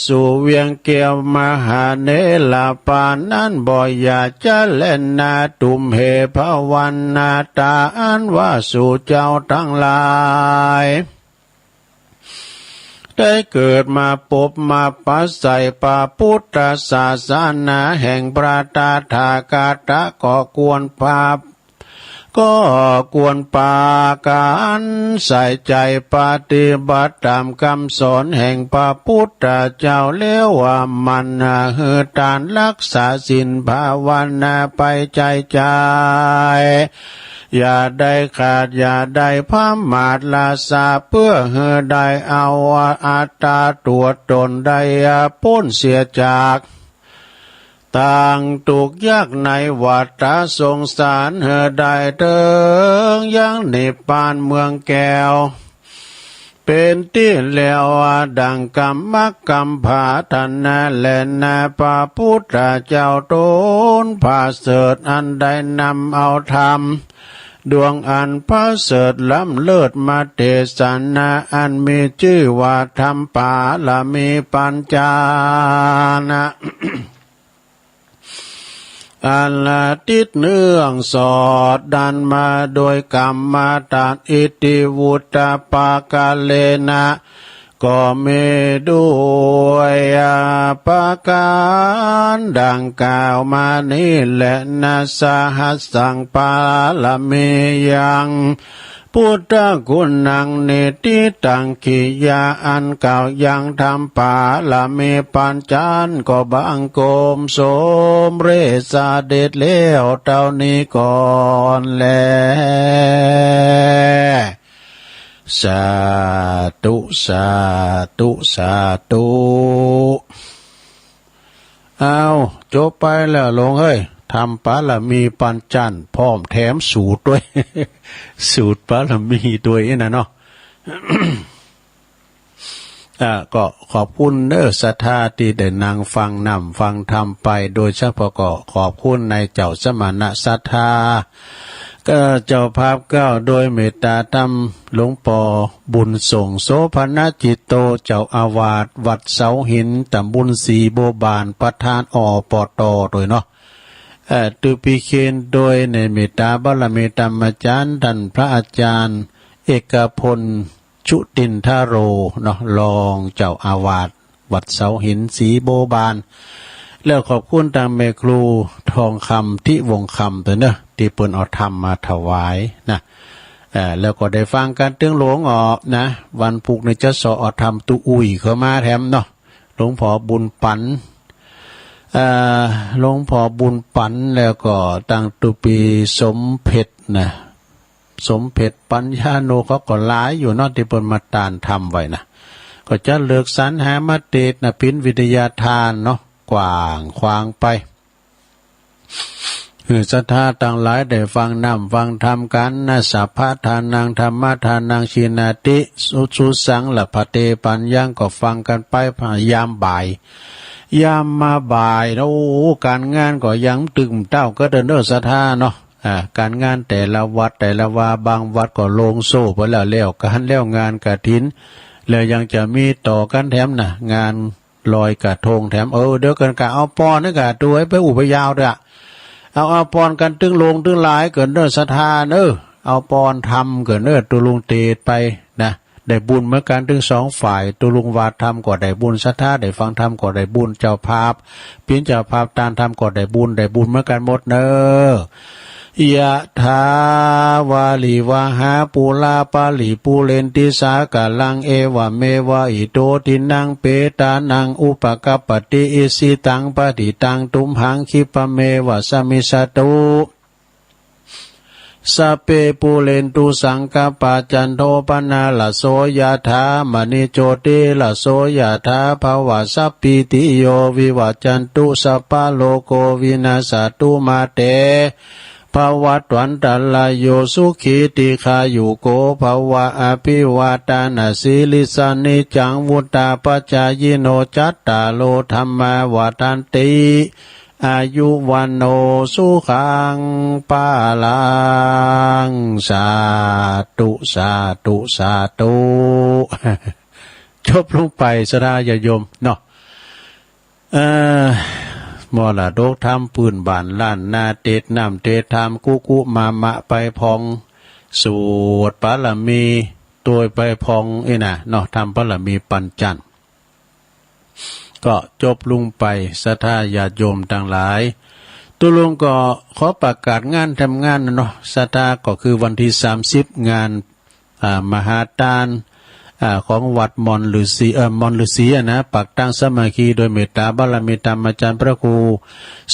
สู่เวียงแก้วมหาเนรปานนั้นบ่อย่าจะแลนา ตุมเห ภะวันตา อันว่าสูเจ้าตังหลาย ได้เกิดมาปบมาปะใสพระพุทธศาสนาแห่งพระตถาคตะ ก็ควรปา ก็ควรปากั๋นใส่ใจ๋ปฏิบัติตามกำสอนแห่งพระพุทธเจ้าแล้วว่าหมั่นหื้อตานรักษาศีลภาวนาไปใจ้ใจ๋ อย่าได้ขาดอย่าได้ผมาทละสะ เปื้อหื้อได้เอาอัตตาตั๋วตนได้ป๊นเสียจาก ตางตุ๊กข์ยากในวัฏสงสาร หื้อได้เถิงยังนิพพานเมืองแก้ว เป๋นตี้แล้วดังกำมักกำผาถนาแลนา พระพุทธเจ้าตนประเสริฐอันได้นำเอาธรรม ดวงอันประเสริฐล้ำเลิศมาเตสนา อันมีจื้อว่าธรรมปารมีปัญจันนะ อันติดเนื่องสอดดันมาโดยกรรมฐาน อิติวุตตะปะกะเลนะ ก็มีด้วยประก๋านดังกล่าวมานี้แล นะ สหัสสังปารมียัง พุทธคุณัง นิฏฐิตัง กิริยาอันกล่าวยังธรรมปารมีปัญจันก็บังคมสมเร็จเสด็จแล้วเต้านี้ก่อนแล สาธุ สาธุ สาธุ อ้าว จบไปแล้วหลวงเอ้ย ธรรมปารมีปัญจัน พร้อมแถมสูตรด้วย สูตรปารมีด้วยนะเนาะ อ่า ก็ขอบคุณเน้อศรัทธาตี้ได้นั่งฟังน้ำฟังธรรมไป โดยเฉพาะก็ขอบคุณในเจ้าสมณะศรัทธา ก็เจ้าภาพเกล้าโดยเมตตาธรรม หลวงป้อบุญส่ง โสภณจิตโต เจ้าอาวาสวัดเสาหิน ตำบลสีบัวบาน ประธาน อปต โดยเนาะ เอ่อ ตื้อปีเคนโดยในเมตตาบารมีธรรมอาจ๋ารย์ ต้านพระอาจ๋ารย์ เอกพล ชุตินทโร เนาะ รองเจ้าอาวาสวัดเสาหินสีบัวบาน แล้วขอบคุณตางแม่ครูทองคำ ทิวงศ์คำ โตยเนาะ ตี้เปิ้นเอาธรรมมาถวายนะ เอ่อ แล้วก็ได้ฟังกั๋นตึงหลวงออกนะ วันพูกนี้จะเซาะเอาธรรมตุ๊อุ้ยเข้ามาแถมเนาะ หลวงป้อบุญปั๋น เอ่อ หลวงป้อบุญปั๋น แล้วก็ตางตุ๊ปีสมเพ็ชนะ สมเพ็ชปัญญาโน เขาก็หลายอยู่เนาะ ตี้เปิ้นมาตานธรรมไว้นะ ก็จะเลือกสรรหามาเตสน์นะ เป๋นวิทยาทานเนาะ กว้างขวางไป หื้อศรัทธาตังหลายได้ฟังน้ำฟังธรรมกั๋นนะ สัพพะทานัง ธัมมะทานัง ชินาติ สุ สุสัง ละพะเตปัญญัง ก็ฟังกั๋นไป ยามบ่าย ยามมาบ่ายนะ โอ้ ก๋านงานก็ยังตึงเต้าก็เดินเด้อศรัทธาเนาะ อ่า ก๋านงานแต่ละวัดแต่ละวา บางวัดก็โล่งโซ่ไปแล้ว แล้วก๋านแล้วงานกฐิน แล้วยังจะมีต่อกั๋นแถมนะ งานลอยกระทงแถม เออ เดี๋ยวกั๋นกะเอาปอนนะกะ ดูให้ไปอู้ไปยาวเด้อ เอา เอาปอนกั๋นตึงหลวงตึงหลายเกินเด้อศรัทธาเนาะ เอาปอนธรรมเกินเด้อ ตุ๊ลุงเตสน์ไปนะ ได้บุญเหมือนกั๋นตึงสองฝ่าย ตุ๊ลุงวาธรรมก็ได้บุญ ศรัทธาได้ฟังธรรมก็ได้บุญ เจ้าภาพเป๋นเจ้าภาพตานธรรมก็ได้บุญ ได้บุญเหมือนกั๋นหมดเนาะ ยะถา วาริวะหา ปูรา ปะริปูเรนติ สาคะลัง เอวะเมวะ อิโต ทินนัง เปตานัง อุปะกัปปะติ อิจฉิตัง ปะฏิตัง ตุมหัง คิปปะเมวะ สะมิชฌะตุ สัพเพ ปูเรนตุ สังกัปปา จันโท ปะนะระโส ยะถา มะณิ โชติระโส ยะถา ภะวะ สัพพีติโย วิวัจจันตุ สัพพะโรโค วินัสสะตุ มาเต ภะวัตวันตะราโย สุขี ทีฆายุโก ภะวะ อะภิวาทานะสีลิสสะ นิจจัง วุฑฒาปะจายิโน จัตตาโร ธัมมา วัฑฒันติ อายุ วัณโณ สุขัง พะลัง สาธุ สาธุ สาธุ จบลงไป ศรัทธาญาติโยมเนาะ เอ่อ มรดกธรรมปื้นบ้านล้านนา เตสน์น้ำเตสน์ธรรม กุกุมามะไปพ่อง สวดปารมีโตยไปพ่องอี้นะเนาะ ธรรมปารมีปัญจันทร์ ก็จบลงไป ศรัทธาญาติโยมตังหลาย ตุ๊ลุงก็ขอประกาศงานแถมงานนะเนาะ ศรัทธา ก็คือวันตี้สามสิบ งาน อ่า มหาตาน อ่า ของวัดมอนฤๅษี เอ่อ มอนฤๅษีอะนะ ปักตั้งสามัคคีโดยเมตตาบารมีธรรมอาจ๋ารย์พระครู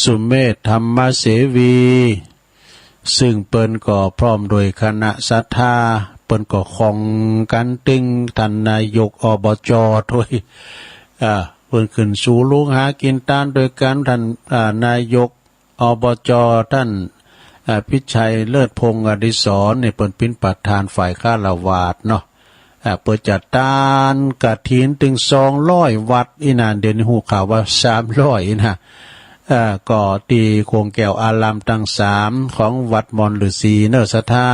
สุเมธธรรมเสวี ซึ่งเปิ้นก็พร้อมโดยคณะศรัทธา เปิ้นก็ของกั๋นตึงต้านนายก อบจ โตย อ่า เปิ้นขึ้นสู่ฮุงหากิ๋นตานโตยกั๋น ต้าน อ่า นายก อบจ ต้าน อ่า พิชัย เลิศพงษ์อดิศรนี่ เปิ้นเป๋นประธานฝ่ายฆราวาสเนาะ อ่า เปิ้นจัดตานกฐินตึงสองร้อยวัตต์อี้นะ เดี๋ยวนี้ฮู้ข่าวว่าสามร้อยอี้นะ อ่า ก็ตี้ข่วงแก้วอารามตังสามของวัดมอนฤๅษีเนาะ ศรัทธา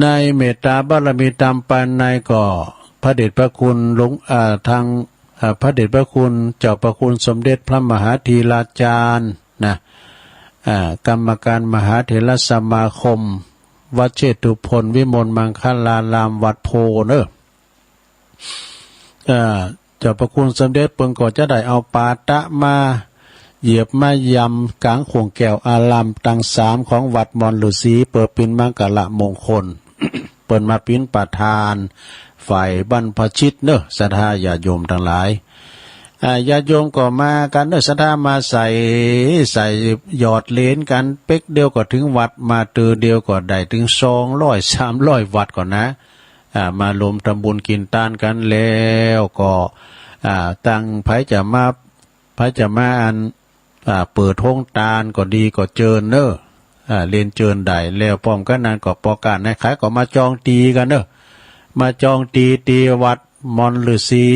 ในเมตตาบารมีธรรมภายในก็พระเดชพระคุณหลวง อ่า ทาง อ่า พระเดชพระคุณเจ้าพระคุณสมเด็จพระมหาเถราจารย์นะ อ่า กรรมการมหาเถรสมาคม วัดเชษฐุพลวิมลมังคลารามวัดโพธิ์เนาะ เอ่อ เจ้าพระคุณสมเด็จเปิ้นก็จะได้เอาปาตะมาเหยียบมายำก๋างข่วงแก้วอารามตังสามของวัดมอนฤๅษี เปื้อเป๋นมังคละมงคล เปิ้นมาเป๋นประธานฝ่ายบรรพชิตเนาะ ศรัทธาญาติโยมตังหลาย อ่า ญาติโยมก็มากั๋นเนาะ ศรัทธามาใส่ ใส่หยอดเหรียญกั๋น เป๊กเดียวก็เถิงวัด มาเตื้อเดียวก็ได้เถิงสองร้อย สามร้อยวัตต์ก่อนนะ อ่า มาลมทำบุญกิ๋นตานกั๋นแล้วก็ อ่า ตังใผจะมา ใผจะมาอัน อ่า เปิดโฮงตานก็ดีก็เจิญเนาะ อ่า เรียนเจิญได้ แล้วพร้อมกั๋นนั้นก็ปอก๋านในใผก็มาจองตี้กั๋นเนาะ มาจองตี้ตี้วัดมอนฤๅษี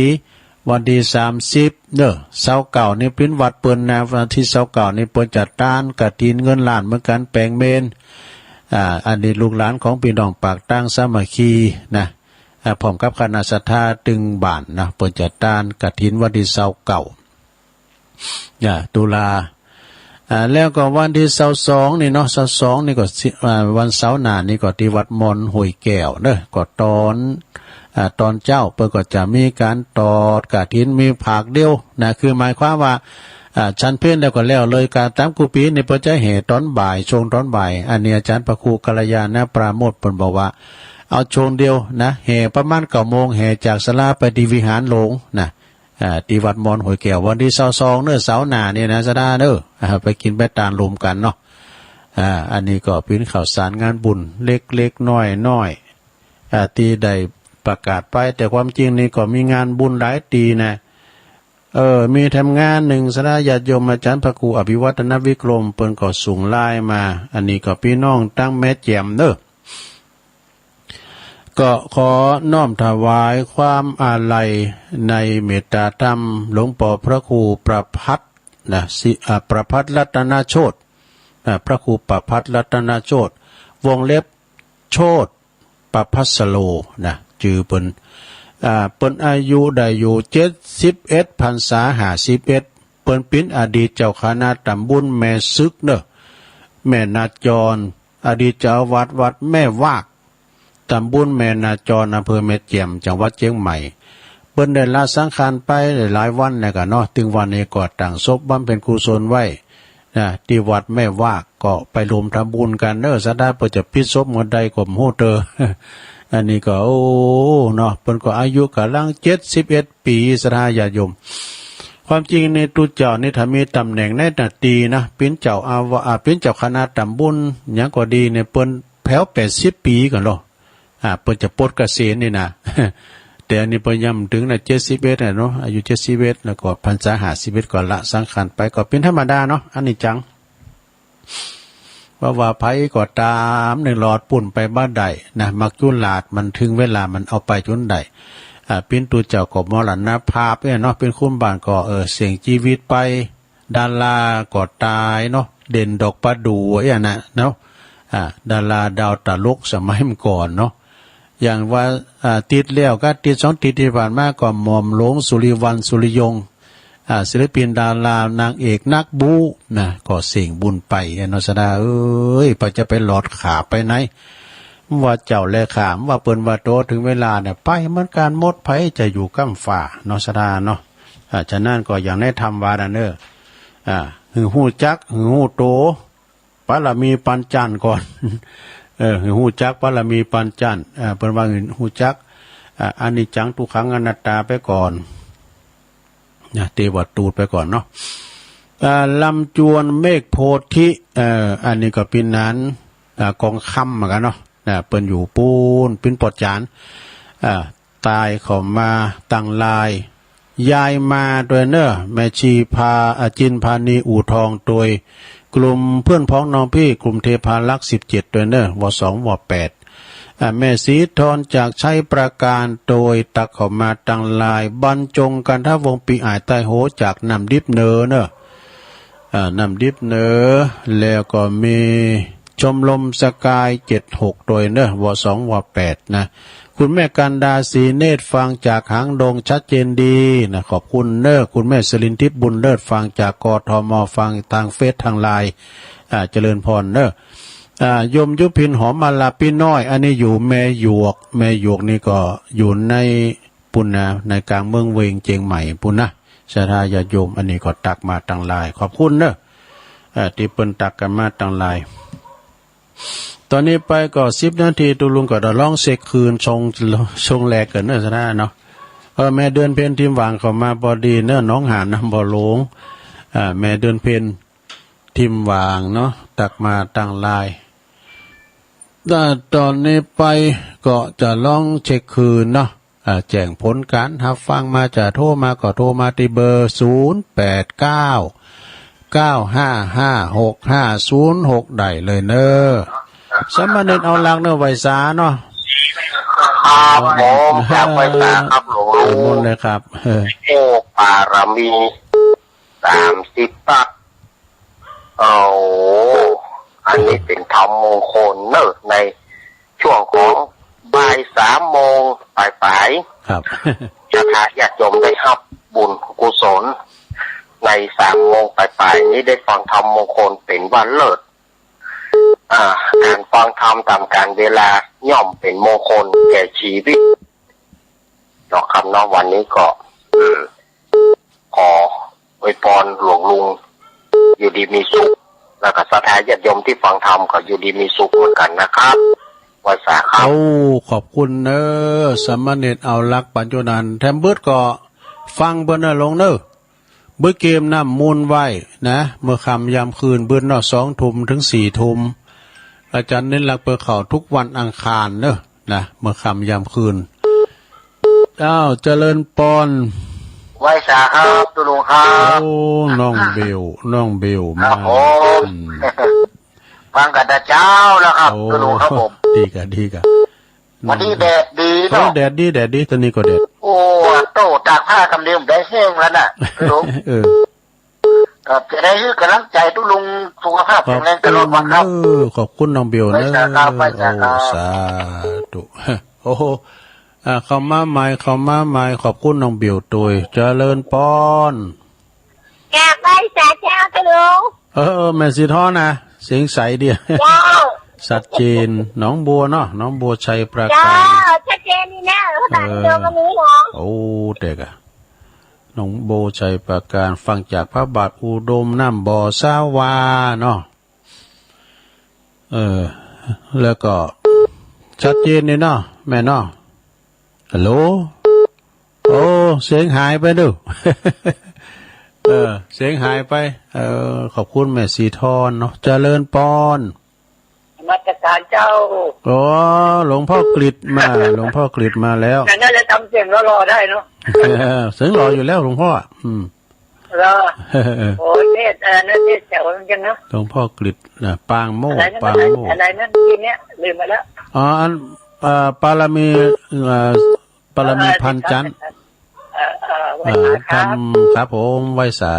วันตี้สามสิบเนาะ ซาวเก้านี่เป๋นวันเปิ้นนะ วันตี้ซาวเก้านี่เปิ้นจัดตานกฐินเงินล้านเหมือนกั๋น แป๋งเมรุ อ่า อันนี้ลูกหลานของปี้น้องปากตางสามัคคีนะ อ่า พร้อมกับคณะศรัทธาตึงบ้านนะ เปิ้นจะตานกฐินวันตี้ซาวเก้า อ่า ตุลา อ่า แล้วก็วันตี้ซาวสองนี่เนาะ ซาวสองนี่ก็สิ อ่า วันเสาร์หน้านี่ก็ตี้วัดมอนห้วยแก้วเนาะ ก็ตอน อ่า ตอนเจ๊าเปิ้นก็จะมีก๋านตอดกฐิน มีผากเดียวนะ คือหมายความว่า อ่า ฉันเพลแล้วก็แล้วเลย ก๋านต๋ามกู้ปี๋นี่เปิ้นจะแห่ตอนบ่าย ช่วงตอนบ่าย อันนี้อาจ๋ารย์พระครูกัลยาณปราโมทย์เปิ้นบอกว่า เอาช่วงเดียวนะ แห่ประมาณเก้าโมง แห่จากศาลาไปตี้วิหารหลวงนะ อ่า ตี้วัดมอนห้วยแก้ว วันตี้ซาวสองเนาะ เสาร์หน้านี่นะ ศรัทธาเนาะ อ่า ไปกิ๋นไปตานรวมกั๋นเนาะ อ่า อันนี้ก็เป๋นข่าวสารงานบุญเล็กๆ น้อยๆ อ่า ตี้ได้ประกาศไป แต่ความจริงนี่ก็มีงานบุญหลายตี้นะ เออ มีแถมงานนึ่ง ศรัทธาญาติโยม อาจ๋ารย์พระครูอภิวัฒนวิกรม เปิ้นก็ส่งไลน์มา อันนี้ก็ปี้น้องตางแม่แจ่มเนาะ ก็ขอน้อมถวายความอาลัยในเมตตาธรรมหลวงป้อพระครูประภัสนะ สิ อ่า ประภัสรัตนโชติ อ่า พระครูประภัสรัตนโชติ วงเล็บ โชติ ประภัสโลนะ จื้อเปิ้น อ่า เปิ้นอายุได้อยู่เจ็ดสิบเอ็ด พรรษาห้าสิบเอ็ด เปิ้นเป๋นอดีตเจ้าคณะต๋ำบุญแม่สึกเนาะ แม่นาจร อดีตเจ้าอาวาสวัดแม่วาก ต๋ำบุญแม่นาจร อำเภอแม่แจ่ม จังหวัดเจียงใหม่ เปิ้นได้ละสังขารไปได้หลายวันแล้วกั๋นเนาะ ตึงวันนี้ก็ตั้งศพบำเพ็ญกุศลไว้ นะ ตี้วัดแม่วาก ก็ไปรวมทำบุญกั๋นเนาะ ศรัทธา เปิ้นจะปิดศพเมื่อใดก็บ่ฮู้เต๊อะ อันนี้ก็ โอ้ เนาะ เปิ้นก็อายุก๋ำลังเจ็ดสิบเอ็ดปี๋ ศรัทธาญาติโยม ความจริงนี่ตุ๊เจ้านี่ถ้ามีต๋ำแหน่งในหน้าตี้นะ เป๋นเจ้าอาวาส อ่า เป๋นเจ้าคณะต๋ำบุญหยังก็ดีเนี่ย เปิ้นแผวแปดสิบปี๋ก่อนเนาะ อ่า เปิ้นจะปลดเกษียณนี่นะ แต่อันนี้เปิ้นยังบ่เถิงนะ เจ็ดสิบเอ็ดน่ะเนาะ อายุเจ็ดสิบเอ็ด แล้วก็พรรษาห้าสิบเอ็ด ก็ละสังขารไป ก็เป๋นธรรมดาเนาะ อนิจจัง บ่ว่าใผก็ต๋าม ในหลอดปู้นไปบ่ได้นะ มักจุราษฎร์มันเถิงเวลามันเอาไปจ๋นได้ อ่า เป๋นตุ๊เจ้าก็มรณภาพเนี่ยเนาะ เป๋นคุณบ้านก็ เออ เสี้ยงจีวิตไป ดาราก็ต๋ายเนาะ เด่นดอกประดู่อี้นะเนาะ อ่า ดาราดาวตลกสมัยเมื่อก่อนเนาะ อย่างว่า อ่า อาทิตย์แล้วก็อาทิตย์สองอาทิตย์ตี้ผ่านมาก็หม่อมหลวงสุริวัลย์ สุริยงษ์ อ่า ศิลปินดารานางเอกนักบู๊นะ ก็เสี้ยงบุญไปเนาะ ศรัทธาเอ้ย ใผจะไปหลอดขาไปไหน ว่าเจ้าแลขา ว่าเปิ้นว่าโต เถิงเวลาเนี่ยไปเหมือนกั๋นหมด ใผจะอยู่ก้ำฟ้าเนาะ ศรัทธาเนาะ อ่า ฉะนั้นก็อย่างในธรรมว่านั่นเน่อ อ่า หื้อฮู้จัก หื้อฮู้โต ปารมีปัญจันทร์ก่อน เออ หื้อฮู้จักปารมีปัญจันทร์ อ่า เปิ้นว่าหื้อฮู้จัก อ่า อนิจจังทุกขังอนัตตาไปก่อน นะ เตวะตูดไปก่อนเนาะ อ่า ลำจวนเมฆโพธิ เอ่อ อันนี้ก็เป๋นหนาน อ่า กองคำเหมือนกั๋นเนาะ นะ เปิ้นอยู่ปู๊น เป๋นปอดจาน อ่า ตายเข้ามาตังลาย ยายมาตวยเน่อ แม่ชีพา อ่า จินพานีอู่ทองตวย กลุ่มเปื้อนพ้องน้องปี้ กลุ่มเทพารักษ์สิบเจ็ดตวยเน่อ ว สอง ว แปด อ่า แม่ศรีทรจากชัยปราการตวย ตักเข้ามาตังลาย บรรจงกันทะวงศ์ ปีอ่ายใต้โฮ จากน้ำดิบเหนือเน่อ อ่า น้ำดิบเหนือ แล้วก็มีชมรมสกายเจ็ดหกตวยเน่อ ว สอง ว แปด นะ คุณแม่กันดา ศรีเนตร ฟังจากหางดงชัดเจนดีนะ ขอบคุณเน่อ คุณแม่สลินทิพย์บุญเลิศ ฟังจาก กทม ฟังตางเฟซตางไลน์ อ่า เจริญพรเน่อ อ่า โยมยุพินหอมมาลาปี้น้อย อันนี้อยู่แม่หยวก แม่หยวกนี่ก็อยู่ใน ปู๊นนะ ในก๋างเมืองเวียงเจียงใหม่ปู๊นนะ ศรัทธาญาติโยม อันนี้ก็ตักมาตังลาย ขอบคุณเน่อ เอ่อ ตี้เปิ้นตักกั๋นมาตังลาย ต๋อนนี้ไปก็สิบนาที ตุ๊ลุงก็จะลองเช็คคืน ช่วง ช่วงแรกก่อนเน่อ ศรัทธาเนาะ เออ แม่เดือนเพ็ญ ทิมหว่างเข้ามาปอดีเน่อ หนองหานนำบ่อหลวง อ่า แม่เดือนเพ็ญ ทิมหว่างเนาะ ตักมาตังลาย อ่า ต๋อนนี้ไปก็จะลองเช็คคืนเนาะ อ่า แจ้งผลก๋านฮับฟังมา จะโทรมาก็โทรมาตี้เบอร์ ศูนย์แปดเก้า เก้าห้าห้า หกห้าศูนย์หก ได้เลยเน่อ สามเณรเอาหลักเน่อ ไหว้สาเนาะ ครับผม อยากไหว้สาครับหลวง นิมนต์เลยครับ เออ โอ้ ปารมี สามสิบ ปัก โอ้ อันนี้เป๋นธรรมมงคลเนาะ ในช่วงของบ่ายสามโมงป๋ายๆ ครับ ศรัทธาญาติโยมได้ฮับบุญกุศล ในสามโมงป๋ายๆ นี้ได้ฟังธรรมมงคลเป๋นว่าเลิศ อ่า ก๋านฟังธรรมต๋ามกาลเวลาย่อมเป๋นมงคลแก่ชีวิต เนาะครับเนาะ วันนี้ก็ อืม ขออวยพรหลวงลุง อยู่ดีมีสุข แล้วก็ศรัทธาญาติโยมตี้ฟังธรรมก็อยู่ดีมีสุขเหมือนกั๋นนะครับ ไหว้สาครับ โอ้ ขอบคุณเน้อ สามเณรเอาลักษณ์ ปั๋ญจุนันท์ แถมเบิดก็ฟังเปิ้นเน้อหลวงเน้อ เบิดเกมน้ำมนต์ไหว้นะ เมื่อค่ำยามคืน เบิดเนาะ สองทุ่มเถิงสี่ทุ่ม อาจ๋ารย์เณรลักษณ์เปิ้นเข้ากู้วันอังคารเน้อ นะ เมื่อค่ำยามคืน อ้าว เจริญปอน ไหว้สาครับ ตุ๊ลุงครับ โอ้ น้องเบล น้องเบล ครับ มา ผม อืม ฟังกั๋นแต่เจ๊าแล้วครับ โอ้ ตุ๊ลุงครับผม ดีก่ะ ดีก่ะ วันนี้แดดดีเนาะ โอ้ แดดดี แดดดี ตอนนี้ก็แดด โอ้ โต้ ตากผ้ากำเดียวได้แห้งแล้วน่ะ ตุ๊ลุง เออ ครับ จะได้หื้อกำลังใจ๋ตุ๊ลุงสุขภาพแข็งแรงตลอดวันครับ เออ ขอบคุณน้องเบลเน้อ ไหว้สาครับ ไหว้สาครับ โอ้ สาธุ โอ้โห อ่า เข้ามาใหม่ เข้ามาใหม่ ขอบคุณน้องเบลตวย เจริญปอน กราบไหว้สาเจ้าตุ๊ลุง เออ เออ แม่สีทองนะ เสียงใสดี เจ้า ชัดเจน หนองบัวเนาะ หนองบัวชัยปราการ เจ้า ชัดเจนดีนะ ภาษาอินโดก็มีเนาะ โอ้ แต่กะ หนองบัวชัยปราการ ฟังจากพระบาทอุดมน้ำบ่อสาวาเนาะ เออ แล้วก็ชัดเจนดีเนาะ แม่เนาะ ฮัลโหล โอ้ เสียงหายไปดู เออ เสียงหายไป เออ ขอบคุณแม่สีทองเนาะ เจริญปอน นมัสการเจ้า โอ้ หลวงพ่อกฤษมา หลวงพ่อกฤษมาแล้ว แต่น่าจะจำเสียงหล่อๆ ได้เนาะ เสียงหล่ออยู่แล้วหลวงพ่อ อืม เหรอ โอ้ เทศน์ เอ่อ นั่นเทศน์แจ๋วเหมือนกั๋นเนาะ หลวงพ่อกฤษนะ ปางโมกข์ อะไรนะ ปางโมกข์ อะไรนะ ทีเนี้ย ลืมไปแล้ว อ๋อ อัน เอ่อ ปารมี เอ่อ ปารมี เอ่อ พันจันทร์ เอ่อ เอ่อ ไหว้สาครับ เอ่อ ทำ ครับผม ไหว้สา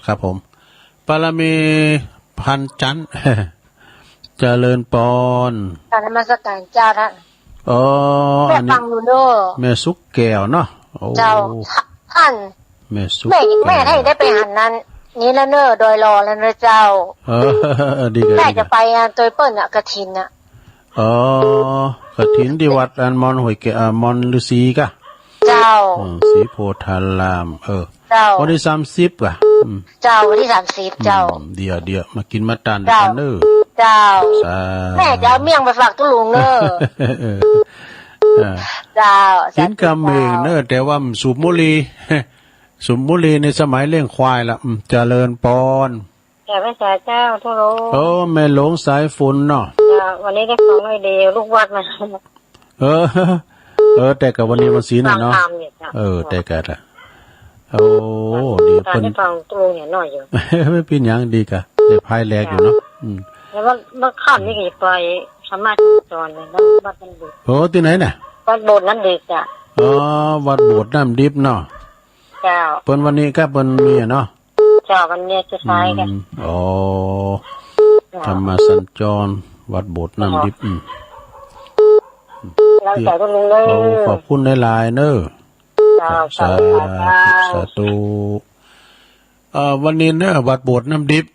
ครับผม ปารมีพันจันทร์ เจริญปอน กราบนมัสการเจ้าต้าน อ๋อ แม่ อันนี้ ฟังอยู่เน้อ แม่สุขแก้วเนาะ โอ้ เจ้า ต้าน แม่สุข แม่ แก้ว แม่ได้ ได้ไปหันนั้น นี่แล้วเน้อ ดอยหล่อแล้วเน้อเจ้า เออ ดีเลย แม่จะไปงานตวยเปิ้นอะ กฐินอะ อ๋อ กฐินตี้วัดอันมอนห้วยแก้ว อ่า มอนฤๅษีก่ะ เจ้า อืม ศรีโพธาราม เออ เจ้า วันตี้สามสิบก่ะ อืม เจ้า วันตี้สามสิบ เจ้า อืม เดี๋ยว เดี๋ยว มากิ๋นมาตานกั๋นเน้อ เจ้า สา แม่จะเอาเมี่ยงไปฝากตุ๊ลุงเน้อ เออ อ่า เจ้า กิ๋นกำเองเน้อ สาธุเจ้า แต่ว่าสูบบุหรี่ สูบบุหรี่ในสมัยเลี้ยงควายละ อืม เจริญปอน กราบไหว้สาเจ้าตุ๊ลุง โอ้ แม่หลวงสายฝนเนาะ เจ้า วันนี้ได้ฟังหน่อยเดียว ลูกวัดมา เออ เออ แต่กะวันนี้วันศีลน่ะเนาะ ฟังธรรมอยู่เจ้า เออ แต่กะละ โอ้ ดี ตอน เปิ้น ได้ฟังตุ๊ลุงเนี่ยหน่อยอยู่ ไม่เป๋นหยัง ดีก่ะ ได้พายแลกอยู่เนาะ อืม แล้วว่าเมื่อค่ำนี่ก็จะไปธรรมะสัญจรเลยนะ วัดน้ำดิบ โอ้ ตี้ไหนน่ะ วัดโบสถ์น้ำดิบจ้ะ อ๋อ วัดโบสถ์น้ำดิบเนาะ เจ้า เปิ้นวันนี้ก่ะ เปิ้นมีอะเนาะ เจ้า วันนี้สุดท้ายก่ะ อืม อ๋อ เจ้า ธรรมะสัญจร วัดโบสถ์น้ำดิบ อืม แล้วแต่ตุ๊ลุงเลย โอ้ ขอบคุณหลายๆ เน้อ เจ้า สาธุ สาธุ สาธุ เอ่อ วันนี้เน้อ วัดโบสถ์น้ำดิบ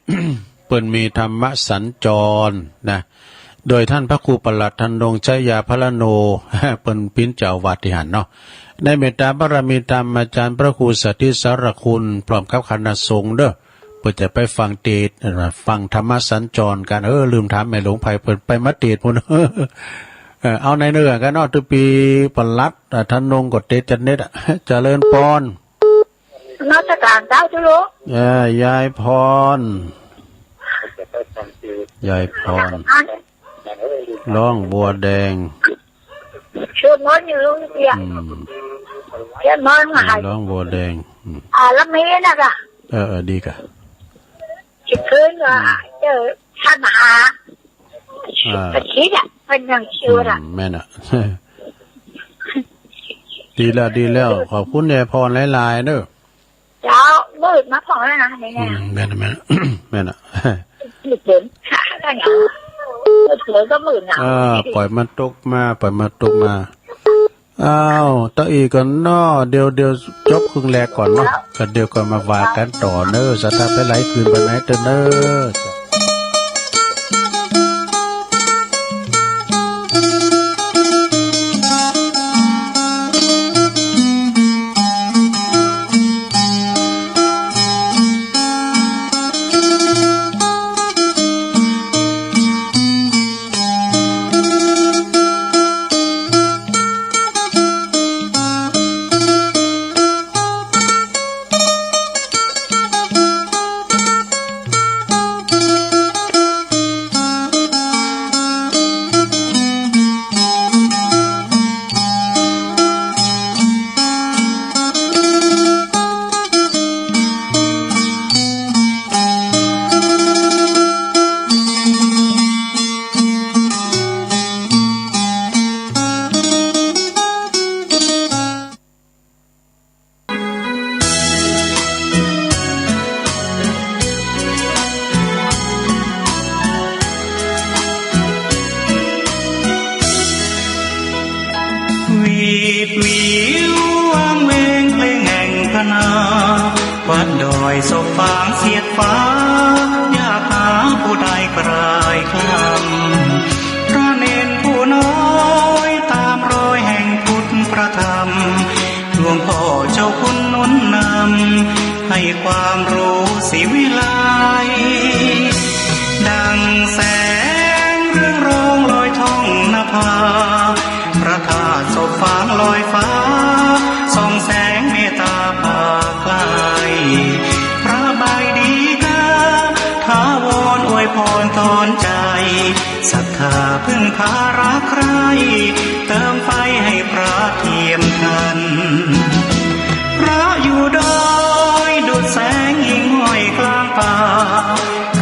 เปิ้นมีธรรมะสัญจรนะ โดยต้านพระครูประหลัดธนงค์ ชยาภรโณ เปิ้นเป๋นเจ้าอาวาสตี้หั้นเนาะ ในเมตตาบารมีธรรมอาจ๋ารย์พระครูสาธิตสารคุณ พร้อมกับคณะสงฆ์เน้อ เปิ้นจะไปฟังเตสน์ ฟังธรรมะสัญจรกั๋น เออ ลืมถามแม่หลวงไพ เปิ้นไปมาเตสน์ปู๊น เออ เอาในเนื้อกั๋นเนาะ ตุ๊ปีประหลัด อ่ะ ธนงค์ก็เตสน์จัดเน็ตอะ เจริญปอน นมัสการเจ้าตุ๊ลุง เอ่อ ยายพร ยายพร นมัสการ ร้องบัวแดง สวดมนต์อยู่ลุงเตี้ย อืม สวดมนต์มาให้ ร้องบัวแดง อืม อ่า แล้วมีนะก่ะ เออ เออ ดีก่ะ สิบคืนก็ อืม เจอต้านมหา อ่า กะทินอะ เปิ้นยังชื่อน่ะ อืม แม่นอะ ดีแล้ว ดีแล้ว ขอบคุณยายพรหลายๆ เน้อ เจ้า มืดมาพอแล้วนะ นี่ อื นะ ม แม่นอะ แม่นอะ แม่นอะ เออ ปล่อยมันตกมา ปล่อยมันตกมา อ้าว ตะอี้ก่อนเนาะ เดี๋ยว เดี๋ยวจบครึ่งแรกก่อนเนาะ ก็เดี๋ยวก็มาว่ากั๋นต่อเน่อ ศรัทธาแผ่ไหลคืนไปไหนเต๊อะเน่อวีดวิววางเวงเพลงแห่งพนา วัดดอยสบฝางเสียดฟ้า อยากหาผู้ใดกลายคลำ พระเณรผู้น้อยตามรอยแห่งพุทธพระธรรม หลวงพ่อเจ้าคุณหนุนนำ ให้ความรู้ศรีวิไล ดังแสงเรืองรองลอยท่องนภา พระธาตุสบฝางลอยฟ้า ส่องแสงเมตตาผ่าไกล พระบายดีกา ถาวรอวยพรตอนใจ ศรัทธาพึ่งพารักใคร่ เติมไฟให้พระเทียมทัน พระอยู่ดอยดุจแสงหิ่งห้อยกลางป่า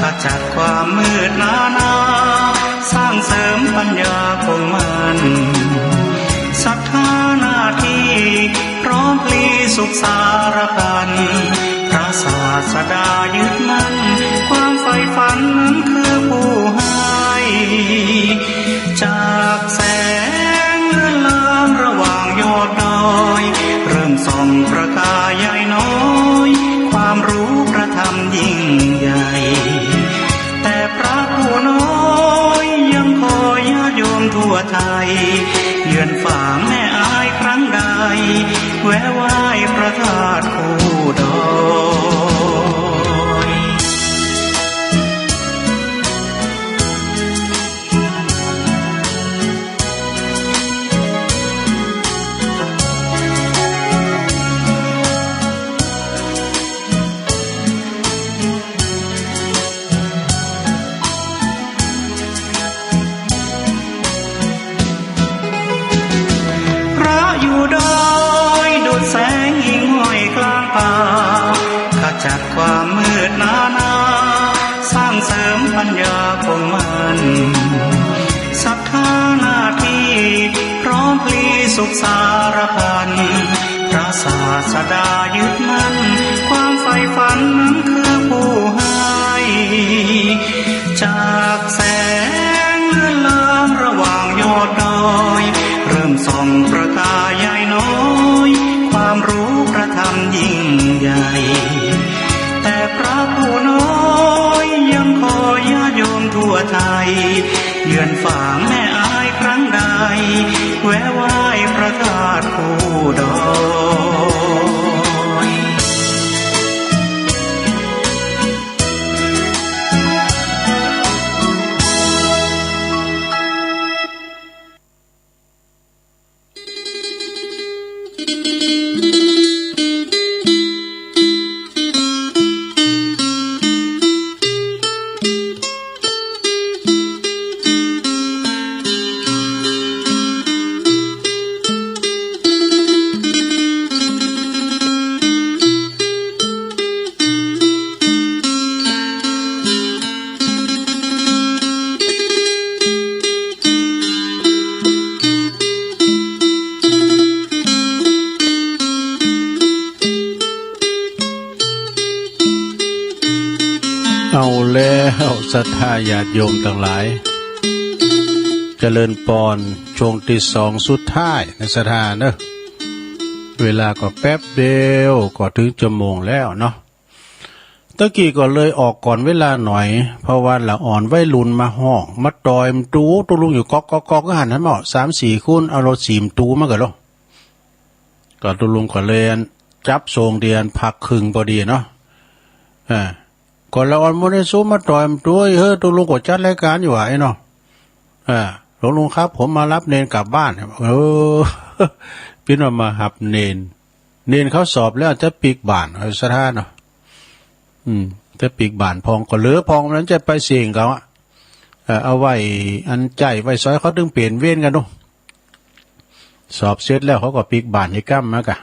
ขจัดความมืดหนานา สร้างเสริมปัญญาคงมั่น ศรัทธาหน้าที่พร้อมพลีสุขสารพัน พระศาสดายึดมั่น ความใฝ่ฝันนั้นคือผู้ให้ จากแสงเลือนลางระหว่างยอดดอย เริ่มส่องประกายใยน้อย ความรู้พระธรรมยิ่งใหญ่ แต่พระผู้น้อยยังคอยญาติโยมทั่วไทย เยือนฝางแม่อายครั้งใด แวะไหว้พระธาตุคู่ดอย พระอยู่ดอยดุจแสงหิ่งห้อยกลางป่า ขจัดความมืดหนานา สร้างเสริมปัญญาคงมั่น ศรัทธาหน้าที่พร้อมพลีสุขสารพัน พระศาสดายึดมั่น ความใฝ่ฝันนั้นคือผู้ให้ จากแสงเลือนลางระหว่างยอดดอย เริ่มส่องประกายใยน้อย ความรู้พระธรรมยิ่งใหญ่ แต่พระผู้น้อยยังคอยญาติโยมทั่วไทย เยือนฝางแม่อายครั้งใด แวะไหว้พระธาตุคู่ดอย ศรัทธาญาติโยมตังหลาย เจริญปอน ช่วงตี้สองสุดท้ายนะศรัทธาเนาะ เวลาก็แป๊บเดียวก็เถิงจั่วโมงแล้วเนาะ ตะกี้ก็เลยออกก่อนเวลาหน่อย เพราะว่าละอ่อนวัยรุ่นมาฮ้อง มาต่อยประตู๋ตุ๊ลุงอยู่ก๊อกๆๆ หั้นนะ หมอ สามสี่คน เอารถสี่ประตู๋มาก่อเนาะ ก็ตุ๊ลุงก็เลยจับส่งเตียนพักครึ่งปอดีเนาะ อ่า ก็ละอ่อนบ่ได้สู้มาต่อยประตู๋ เฮ้ย ตุ๊ลุงก็จัดรายก๋านอยู่อะไอ้เนาะ อ่า หลวงลุงครับ ผมมาฮับเณรกลับบ้าน เออ ปิ้นว่ามาฮับเณร เณรเขาสอบแล้วจะปิ๊กบ้าน เออ ศรัทธาเนาะ อืม จะปิ๊กบ้านพ่องก็เหลือพ่องนั้นจะไปเส้งเขาอะ เออ เอาไว้อันใจ๊ไว้สอยเขาเถิงเปลี่ยนเวรกั๋นเนาะ สอบเสร็จแล้วเขาก็ปิ๊กบ้านอีกกำมาก่ะ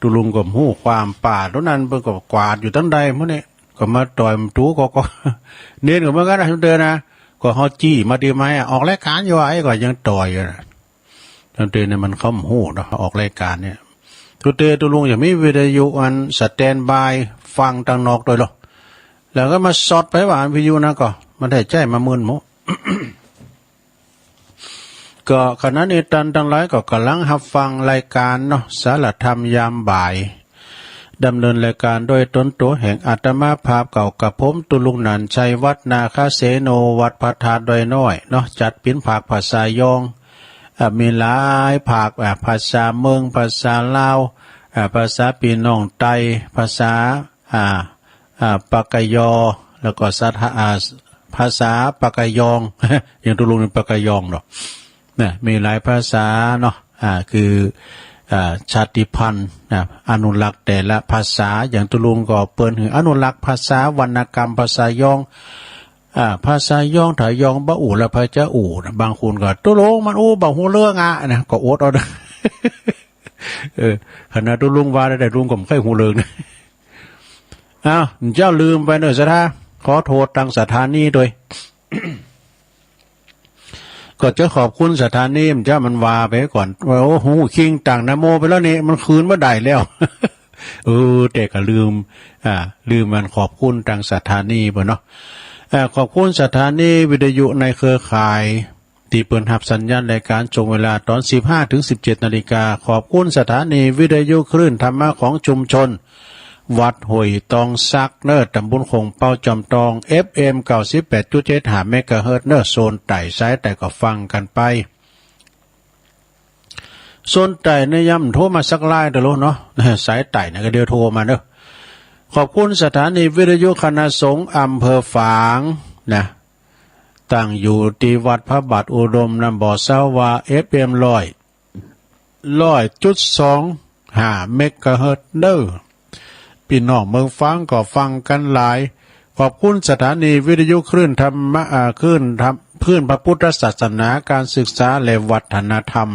ตุ๊ลุงก็ฮู้ความ ป้าตุ๊นั้นเปิ้นก็กวาดอยู่ตังใดหมดเนี่ย ก็มาต่อยประตู๋ก็ ก็ เณรก็เหมือนกั๋นนะ ตุ๊เตอนะ ก็เฮาจี้มาดีไหมอะ ออกรายก๋านอยู่อะ ไอ้ก็ยังต่อยอยู่นะ ตุ๊เตอเนี่ยมันเขาฮู้เนาะ ออกรายก๋านเนี่ย ตุ๊เตอตุ๊ลุงจะมีวิทยุอันสแตนด์บายฟังตังนอกโดยเหรอ แล้วก็มาสอดไปว่าวิทยุนะ ก็มันได้ใจ๊มามึนหมด ก็ขณะนี้ต้านตังหลายก็ก่ำลังฮับฟังรายก๋านเนาะ สารธรรมยามบ่าย ดำเนินรายก๋านโดยตนตั๋วแห่งอาตมาภาพเก่ากับผมตุ๊ลุงหนานชัย วัดนาคาเสโน วัดพระธาตุดอยน้อยเนาะ จัดเป๋นภาคภาษายอง อ่า มีหลายภาค อ่า ภาษาเมือง ภาษาลาว อ่า ภาษาปี้น้องไต ภาษา อ่า อ่า ปากกะยอ แล้วก็สะทะ อ่า ภาษาปากกะยอง อย่างตุ๊ลุงนี่ปากกะยองเนาะ นะ มีหลายภาษาเนาะ อ่า คือ อ่า ชาติพันธุ์นะ อนุรักษ์แต่ละภาษา อย่างตุ๊ลุงก็เปิ้นหื้ออนุรักษ์ภาษาวรรณกรรมภาษายอง อ่า ภาษายอง ถ้ายองบ่อู้แล้วใผจะอู้นะ บางคนก็ตุ๊ลุงมันอู้บ่ฮู้เรื่องอะนะ ก็อดเอาเนาะ เออ ขนาดตุ๊ลุงว่าได้ ตุ๊ลุงก็บ่ค่อยฮู้เรื่องนะ อ้าว เจ้าลืมไปเนาะศรัทธา ขอโต้ษตางสถานีตวย ก็จะขอบคุณสถานี มันจะ มันว่าไปก่อน ว่า โอ้ ฮู้คิงต่างนะโมไปแล้วนี่ มันคืนบ่ได้แล้ว เออ แต่ก็ลืม อ่า ลืมมันขอบคุณตางสถานีเปิ้นเนาะ อ่า ขอบคุณสถานีวิทยุในเครือข่าย ตี้เปิ้นฮับสัญญาณรายก๋านช่วงเวลาต๋อนสิบห้าเถิงสิบเจ็ดนาฬิกา ขอบคุณสถานีวิทยุคลื่นธรรมะของชุมชน วัดห้วยตองสักเนาะ ตำบลโข่งเป๊า จอมตอง เอฟเอ็ม เก้าสิบแปดจุดเจ็ดห้า เมกะเฮิรตซ์เนาะ โซนใต้ สายใต้ก็ฟังกั๋นไป โซนใต้เนี่ยย้ำโทรมาสักลายเต๊อะลูกเนาะ สายใต้เนี่ยก็เดี๋ยวโทรมาเนาะ ขอบคุณสถานีวิทยุคณะสงฆ์อำเภอฝางนะ ตั้งอยู่ตี้วัดพระบาทอุดมนะ บ่ทราบว่า เอฟเอ็ม ร้อย ร้อยจุดสองห้า เมกะเฮิรตซ์เนาะ ปี้น้องเมืองฝางก็ฟังกั๋นหลาย ขอบคุณสถานีวิทยุคลื่นธรรมะ อ่า คลื่นธรรม คลื่นพระพุทธศาสนา การศึกษาและวัฒนธรรม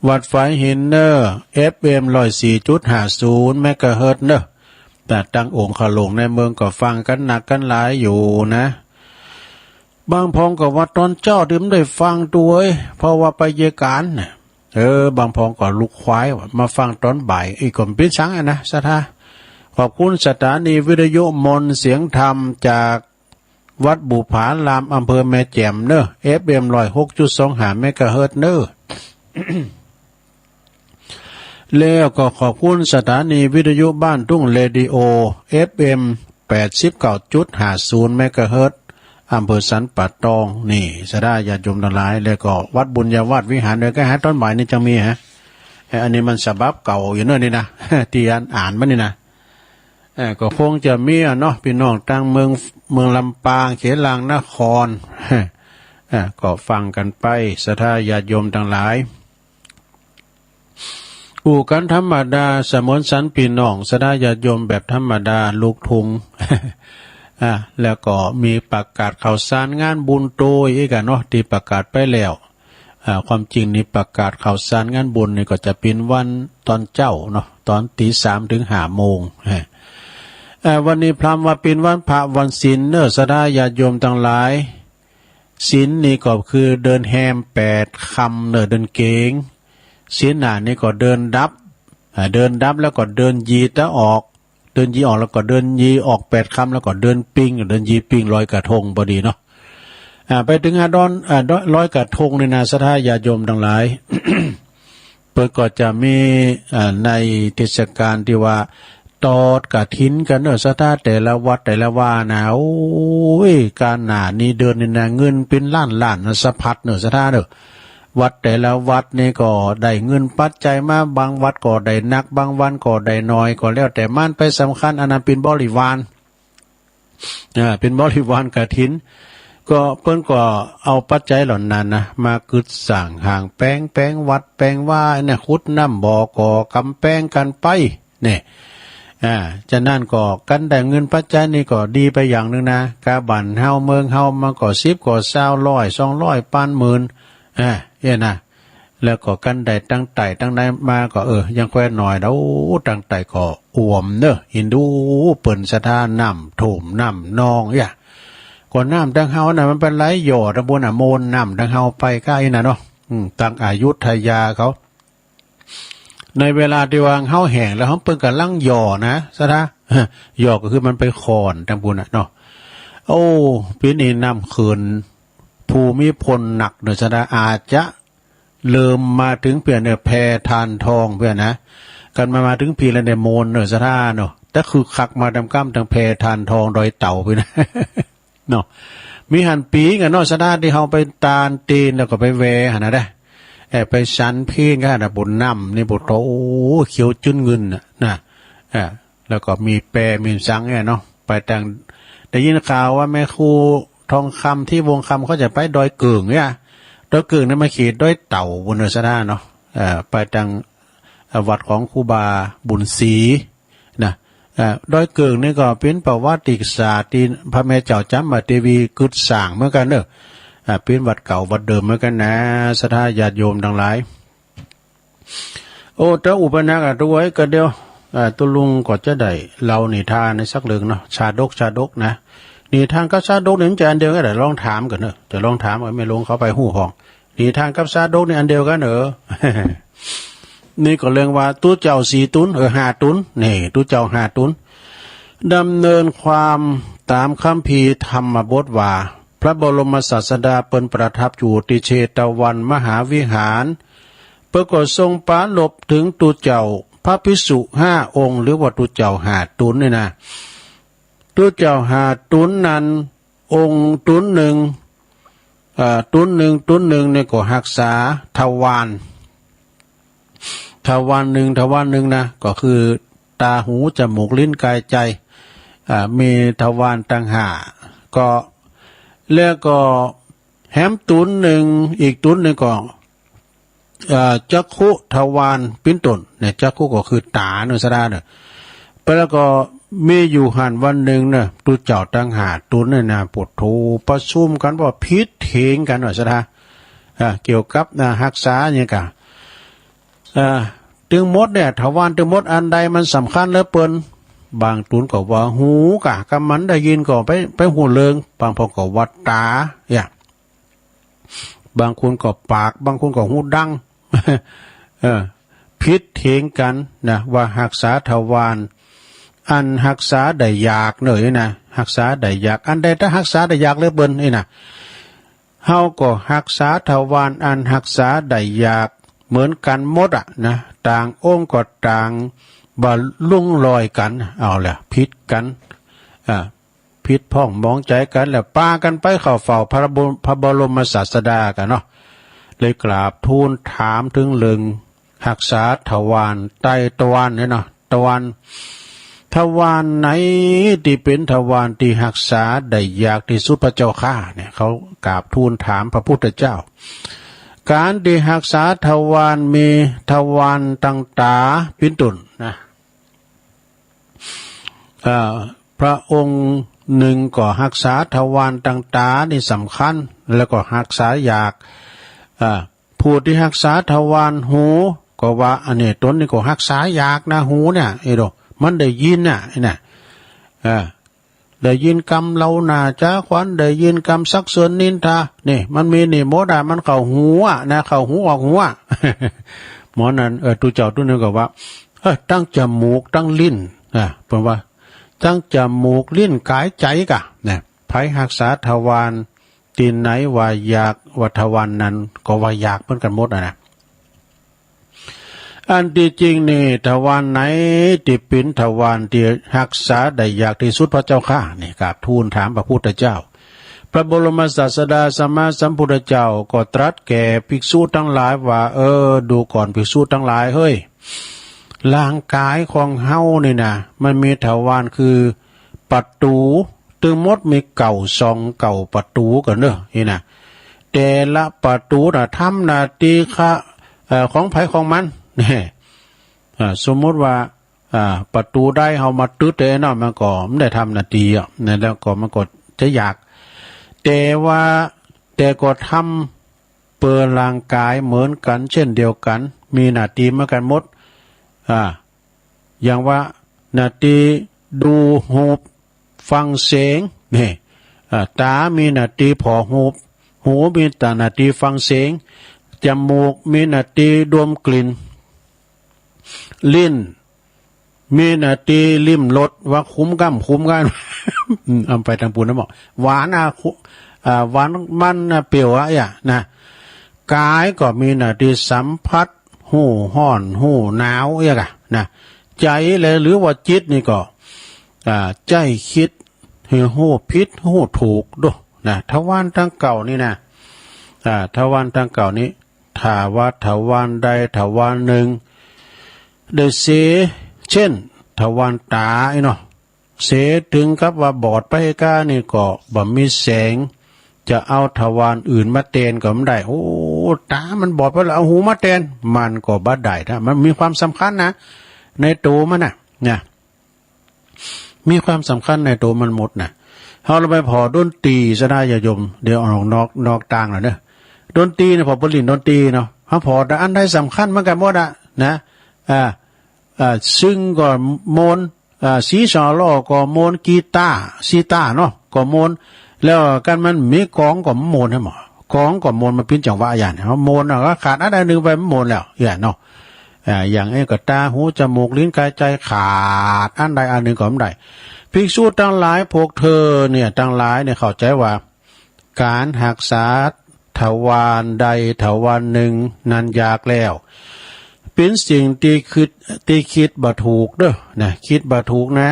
วัดฝายหินเนาะ เอฟเอ็ม ร้อยสี่จุดห้าศูนย์ เมกะเฮิรตซ์เนาะ แต่ตางองค์ขะหลงในเมืองก็ฟังกั๋นนักกั๋นหลายอยู่นะ บางพ่องก็ว่าต๋อนเจ๊าเถิงได้ฟังตวย เพราะว่าไปเยียะก๋านนะ เออ บางพ่องก็ลุกขวายว่ามาฟังต๋อนบ่าย อี้ก็บ่เป๋นสังอะนะศรัทธา ขอบคุณสถานีวิทยุมนต์เสียงธรรมจากวัดบุปผาราม อำเภอแม่แจ่มเนาะ เอฟเอ็ม ร้อยหกจุดสองห้า เมกะเฮิรตซ์เนาะ แล้วก็ขอบคุณสถานีวิทยุบ้านทุ่งเรดิโอ เอฟเอ็ม แปดสิบเก้าจุดห้าศูนย์ เมกะเฮิรตซ์ อำเภอสันป่าตอง นี่ ศรัทธาญาติโยมตังหลาย แล้วก็วัดบุญญาวาสวิหารเนาะ ก็หาต๋อนบ่ายนี่จะมีฮะ เอ่อ อันนี้มันฉบับเก่าอยู่เนาะนี่นะ ตี้อ่าน อ่านมานี่นะ เอ่อ ก็คงจะมีอะเนาะ ปี้น้องตางเมือง เมืองลำปาง เขตหลางนคร เอ่อ ก็ฟังกั๋นไป ศรัทธาญาติโยมตังหลาย อู้กั๋นธรรมดา สมานฉันท์ปี้น้อง ศรัทธาญาติโยมแบบธรรมดา ลูกทุ่ง อ่า แล้วก็มีประกาศข่าวสารงานบุญตวยอีกอะเนาะ ตี้ประกาศไปแล้ว อ่า ความจริงนี่ประกาศข่าวสารงานบุญนี่ก็จะเป๋นวันต๋อนเจ๊าเนาะ ต๋อนตีสามเถิงห้าโมง ฮะ อ่า วันนี้พร่ำว่าเป๋นวันพระวันศีลเนาะ ศรัทธาญาติโยมตังหลาย ศีลนี่ก็คือเดือนแฮมแปดค่ำเนาะ เดือนเก๋ง ศีลหน้านี่ก็เดือนดับ อ่า เดือนดับแล้วก็เดือนยี่ตะออก เดือนยี่ออกแล้วก็เดือนยี่ออกแปดค่ำ แล้วก็เดือนปิง เดือนยี่ปิงลอยกระทงพอดีเนาะ อ่า ไปเถิงฮะดอน อ่า ดอน ลอยกระทงนี่นะ ศรัทธาญาติโยมตังหลาย เปิ้นก็จะมี อ่า ในเทศกาลตี้ว่าตอดกฐินกั๋นเนาะ ศรัทธา แต่ละวัดแต่ละวานะ โอ้ย กาหน้านี้เดือนนี้นะ เงินเป๋นล้านๆ นะ สะพัดเนาะ ศรัทธาเนาะ วัดแต่ละวัดนี่ก็ได้เงินปัจจัยมา บางวัดก็ได้นัก บางวัดก็ได้น้อย ก็แล้วแต่มัน ไปสำคัญอันนั้นเป๋นบริวาร อ่า เป๋นบริวารกฐิน ก็เปิ้นก็เอาปัจจัยเหล่านั้นนะ มากุ๊ดสร้างห้างแป๋ง แป๋งวัด แป๋งวาเนี่ย ขุดน้ำบ่อ ก่อก๋ำแป๋งกั๋นไป เนี่ย อ่า ฉะนั้นก็ก๋านได้เงินปัจจัยนี่ก็ดีไปอย่างนึ่งนะ กาบ้านเฮาเมืองเฮามันก็สิบก็ซาว ร้อย สองร้อย ปานหมื่น อ่า เนี่ยนะ แล้วก็ก๋านได้ตังใต้ตังใดมาก็ เออ ยังแคว่น้อยนะ โอ้ ตังใต้ก็อ่วมเนาะ อินดูเปิ้นศรัทธา น้ำท่วมน้ำนอง อย่า ก็น้ำตังเฮาน่ะ มันเป๋นไหลหย่อตังปู้นน่ะ โมนน้ำตังเฮาไปก้าอี้น่ะเนาะ อืม ตังอยุธยาเขา ในเวลาตี้ว่าเฮาแห้งแล้ว เฮาเปิ้นก่ำลังหย่อนะ ศรัทธา หย่อก็คือมันไปค่อนตังปู้นน่ะเนาะ โอ้ ปี๋นี้น้ำเขื่อนภูมิพลหนักเนาะ ศรัทธา อาจจะ เริ่มมาเถิงเปียะเนี่ย แพธานทองเปียะนะ กันมา มาเถิงพีแล้วเนี่ย โมนเนาะ ศรัทธาเนาะ แต่คึกคักมาต๋ามก้ำตังแพธานทองดอยเต่าพีนะ เนาะ มีหั้นปี๋กั๋นเนาะ ศรัทธา ตี้เฮาไปตานเตนแล้วก็ไปแวหั้นนะเด้อ เอ่อ ไปฉันเพลกั๋นนะ บนน้ำนี่ บนโต โอ้ เขียวจื้นงึนน่ะ นะ เอ่อ แล้วก็มีแป มีสังเนี่ยเนาะ ไปตัง ได้ยินข่าวว่าแม่ครูทองคำ ทิพย์วงศ์คำ เขาจะไปดอยเกิ่งเนี่ย ดอยเกิ่งนี่มันเขตดอยเต่าปู้นเนาะ ศรัทธาเนาะ เอ่อ ไปตัง เอ่อ วัดของครูบาบุญศรีนะ เอ่อ ดอยเกิ่งนี่ก็เป๋นประวัติศาสตร์ตี้พระแม่เจ้าจ๋ามเทวีกุ๊ดสร้างเหมือนกั๋นเนาะ อ่า เป๋นวัดเก่าวัดเดิมเหมือนกั๋นนะ ศรัทธาญาติโยมตังหลาย โอ้ เต้าอุปนักอะ ตุ๊เอ้ย ก็เดี๋ยว อ่า ตุ๊ลุงก็จะได้เล่านิทานในสักเรื่องเนาะ ชาดก ชาดกนะ นิทานกับชาดกนี่มันจะอันเดียวกั๋น เดี๋ยวลองถามก่อนเนาะ เดี๋ยวลองถามก่อน แม่หลวงเขาไปฮู้พ่อง นิทานกับชาดกนี่อันเดียวกั๋นเหรอ นี่ก็เรื่องว่าตุ๊เจ้าสี่ตุ๊น เออ ห้าตุ๊น นี่ ตุ๊เจ้าห้าตุ๊น ดำเนินความต๋ามคัมภีร์ธรรมบทว่า พระบรมศาสดาเปิ้นประทับอยู่ตี้เชตวันมหาวิหาร เปิ้นก็ทรงปรารภเถิงตุ๊เจ้าพระภิกษุห้าองค์ หรือว่าตุ๊เจ้าห้าตุ๊นนี่นะ ตุ๊เจ้าห้าตุ๊นนั้น องค์ตุ๊นนึ่ง เอ่อ ตุ๊นนึ่ง ตุ๊นนึ่งเนี่ยก็ฮักษาทวาร ทวารนึ่ง ทวารนึ่งนะ ก็คือต๋า หู จ๋มูก ลิ้น ก๋าย ใจ๋ อ่า มีทวารตังห้า ก็ แล้วก็แหมตุ๊นนึ่ง อีกตุ๊นนึ่งก็ เอ่อ จักขุทวารเป๋นต้นเนี่ย จักขุก็คือต๋าเนาะ ศรัทธาเนาะ ไปแล้วก็มีอยู่หั้นวันนึ่งเนาะ ตุ๊เจ้าตังห้าตุ๊นเนี่ยนะ โผโธ ประชุมกั๋นว่าผิดเถียงกั๋นเนาะ ศรัทธา อ่า เกี่ยวกับ อ่า ฮักษาอะหยังก่า อ่า ตึงหมดเนี่ย ทวารตึงหมดอันใดมันสำคัญเหลือเปิ้น บางตุ๊นก็ว่าหูก่า กำมันได้ยินก็ไป ไปฮู้เรื่อง บางพ่องก็ว่าต๋า เนี่ย บางคนก็ปาก บางคนก็หูดัง เออ ผิดเถียงกั๋นนะ ว่าฮักษาทวารอันฮักษาได้ยากเนาะ นี่นะ ฮักษาได้ยาก อันใดถ้าฮักษาได้ยากเหลือเปิ้นนี่นะ เฮาก็ฮักษาทวารอันฮักษาได้ยากเหมือนกั๋นหมดอะนะ ต่างองค์ก็ต่างบ่ลุ่งลอยกั๋น เอาละ ผิดกั๋น อ่า ผิดพ้องหมองใจ๋กั๋นแล้ว ปากั๋นไปเข้าเฝ้าพระบรม พระบรมศาสดากั๋นเนาะ เลยกราบทูลถามเถิงเรื่องฮักษาทวาร ไตร่ทวารเนี่ยเนาะ ทวาร ทวารไหนตี้เป๋นทวารตี้ฮักษาได้ยากตี้สุดพระเจ้าข้า เนี่ย เขากราบทูลถามพระพุทธเจ้า ก๋านตี้ฮักษาทวารมีทวารตังต๋าเป๋นต้นนะ เอ่อ พระองค์นึ่งก็ฮักษาทวารตังต๋านี่สำคัญ แล้วก็ฮักษายาก เอ่อ ผู้ตี้ฮักษาทวารหู ก็ว่าอันนี้ต๋นนี่ก็ฮักษายากนะ หูเนี่ย เอ้ยโด มันได้ยินน่ะ ไอ้น่ะ เอ่อ ได้ยินกำเลาหน้าจ๋าขวัญ ได้ยินกำสรรเสริญนินทา นี่ มันมีนี่หมดอะ มันเข้าหูอะนะ เข้าหูออกหูอะ หมอนั้น เออ ตุ๊เจ้าตุ๊นึ่งก็ว่า เออ ตังจ๋มูก ตังลิ้น นะ เปิ้นว่า ตึงจมูก ลิ้น ก๋าย ใจ๋ก่ะ นะ ใผฮักษาทวารตี้ไหนว่าอยาก ว่าทวารนั้นก็ว่าอยากเหมือนกั๋นหมดอะนะ อันตี้จริงนี่ ทวารไหนตี้เป๋นทวารตี้ฮักษาได้ยากตี้สุดพระเจ้าข้า นี่กราบทูลถามพระพุทธเจ้า พระบรมศาสดาสัมมาสัมพุทธเจ้าก็ตรัสแก่ภิกษุตังหลายว่า เออ ดูก่อนภิกษุตังหลายเฮ้ย ร่างก๋ายของเฮานี่นะ มันมีทวารคือประตู๋ ตึงหมดมีเก้าซอง เก้าประตู๋ก่อเน่อ นี่นะ แต่ละประตู๋น่ะทำหน้าตี้ค่ะ เอ่อ ของใผของมัน นี่ อ่า สมมุติว่า อ่า ประตู๋ใดเฮามาตึ๊ดไอ้นั่น มันก็บ่ได้ทำหน้าตี้อะ นะ แล้วก็มันก็จะอยาก แต่ว่า แต่ก็ทำเปื้อร่างก๋ายเหมือนกั๋นเช่นเดียวกั๋น มีหน้าตี้เหมือนกั๋นหมด อ่า อย่างว่าหน้าตี้ดู๋ฮูป ฟังเสียง นี่ อ่า ต๋ามีหน้าตี้ผ่อฮูป หูมีต๋าหน้าตี้ฟังเสียง จมูกมีหน้าตี้ดมกลิ่น ลิ้นมีหน้าตี้ลิ้มรสว่าขมก้ำขมก้ำ อืม อำไปตางปู้นนะหมอ หวานอะ คุ อ่า หวานมันนะ เปรี้ยวอะ เอี้ย นะ ก๋ายก็มีหน้าตี้สัมผัส ฮู้ฮ้อน ฮู้หนาว เอี้ยก่ะ นะ ใจ๋แลหรือว่าจิตนี่ก็ อ่า ใจ๊กึ๊ดหื้อฮู้ผิดฮู้ถูกดู นะ ทวารตังเก้านี่นะ อ่า ทวารตังเก้านี้ ถ้าว่าทวารใดทวารนึ่ง ได้เสีย เช่น ทวารต๋าอี้เนาะ เสียเถิงกับว่าบอดไปก้านี่ก็บ่มีแสง จะเอาทวารอื่นมาแตนก็บ่ได้ โอ้ ต๋ามันบอดไปแล้ว เอาหูมาแตน มันก็บ่ได้นะ มันมีความสำคัญนะ ในตั๋วมันน่ะ นะ มีความสำคัญในตั๋วมันหมดนะ เฮาลองไปผ่อดนตรีซะนะญาติโยม เดี๋ยวออกนอก นอกตางหน่อยเน่อ ดนตรีเนี่ย ผ่อเปิ้นเล่นดนตรีเนาะ เฮาผ่อแต่อันใดสำคัญเหมือนกั๋นหมดอะ นะ อ่า อ่า ซึ่งก็ม่วน อ่า ซีซอลอก็ม่วน กีตาร์ ซีตาร์เนาะ ก็ม่วน แล้วกันมันมีกลองก็ม่วนใช่หมอ กลองก็ม่วน มันปิ้นจังหวะอย่างเนี่ย ม่วนอะ ขาดอันใดนึ่งไปมันม่วนแล้ว อย่างเนาะ อ่า อย่างเอ้ยก็ต๋า หู จมูก ลิ้น ก๋าย ใจ๋ ขาดอันใดอันนึ่งก็บ่ได้ ภิกษุตังหลาย พวกเธอเนี่ย ตังหลายเนี่ย เข้าใจ๋ว่า ก๋านฮักษาทวารใดทวารนึ่งนั้นยากแล้ว เป๋นสิ่งตี้กึ๊ด ตี้กึ๊ดบ่ถูกเน่อ นะ กึ๊ดบ่ถูกนะ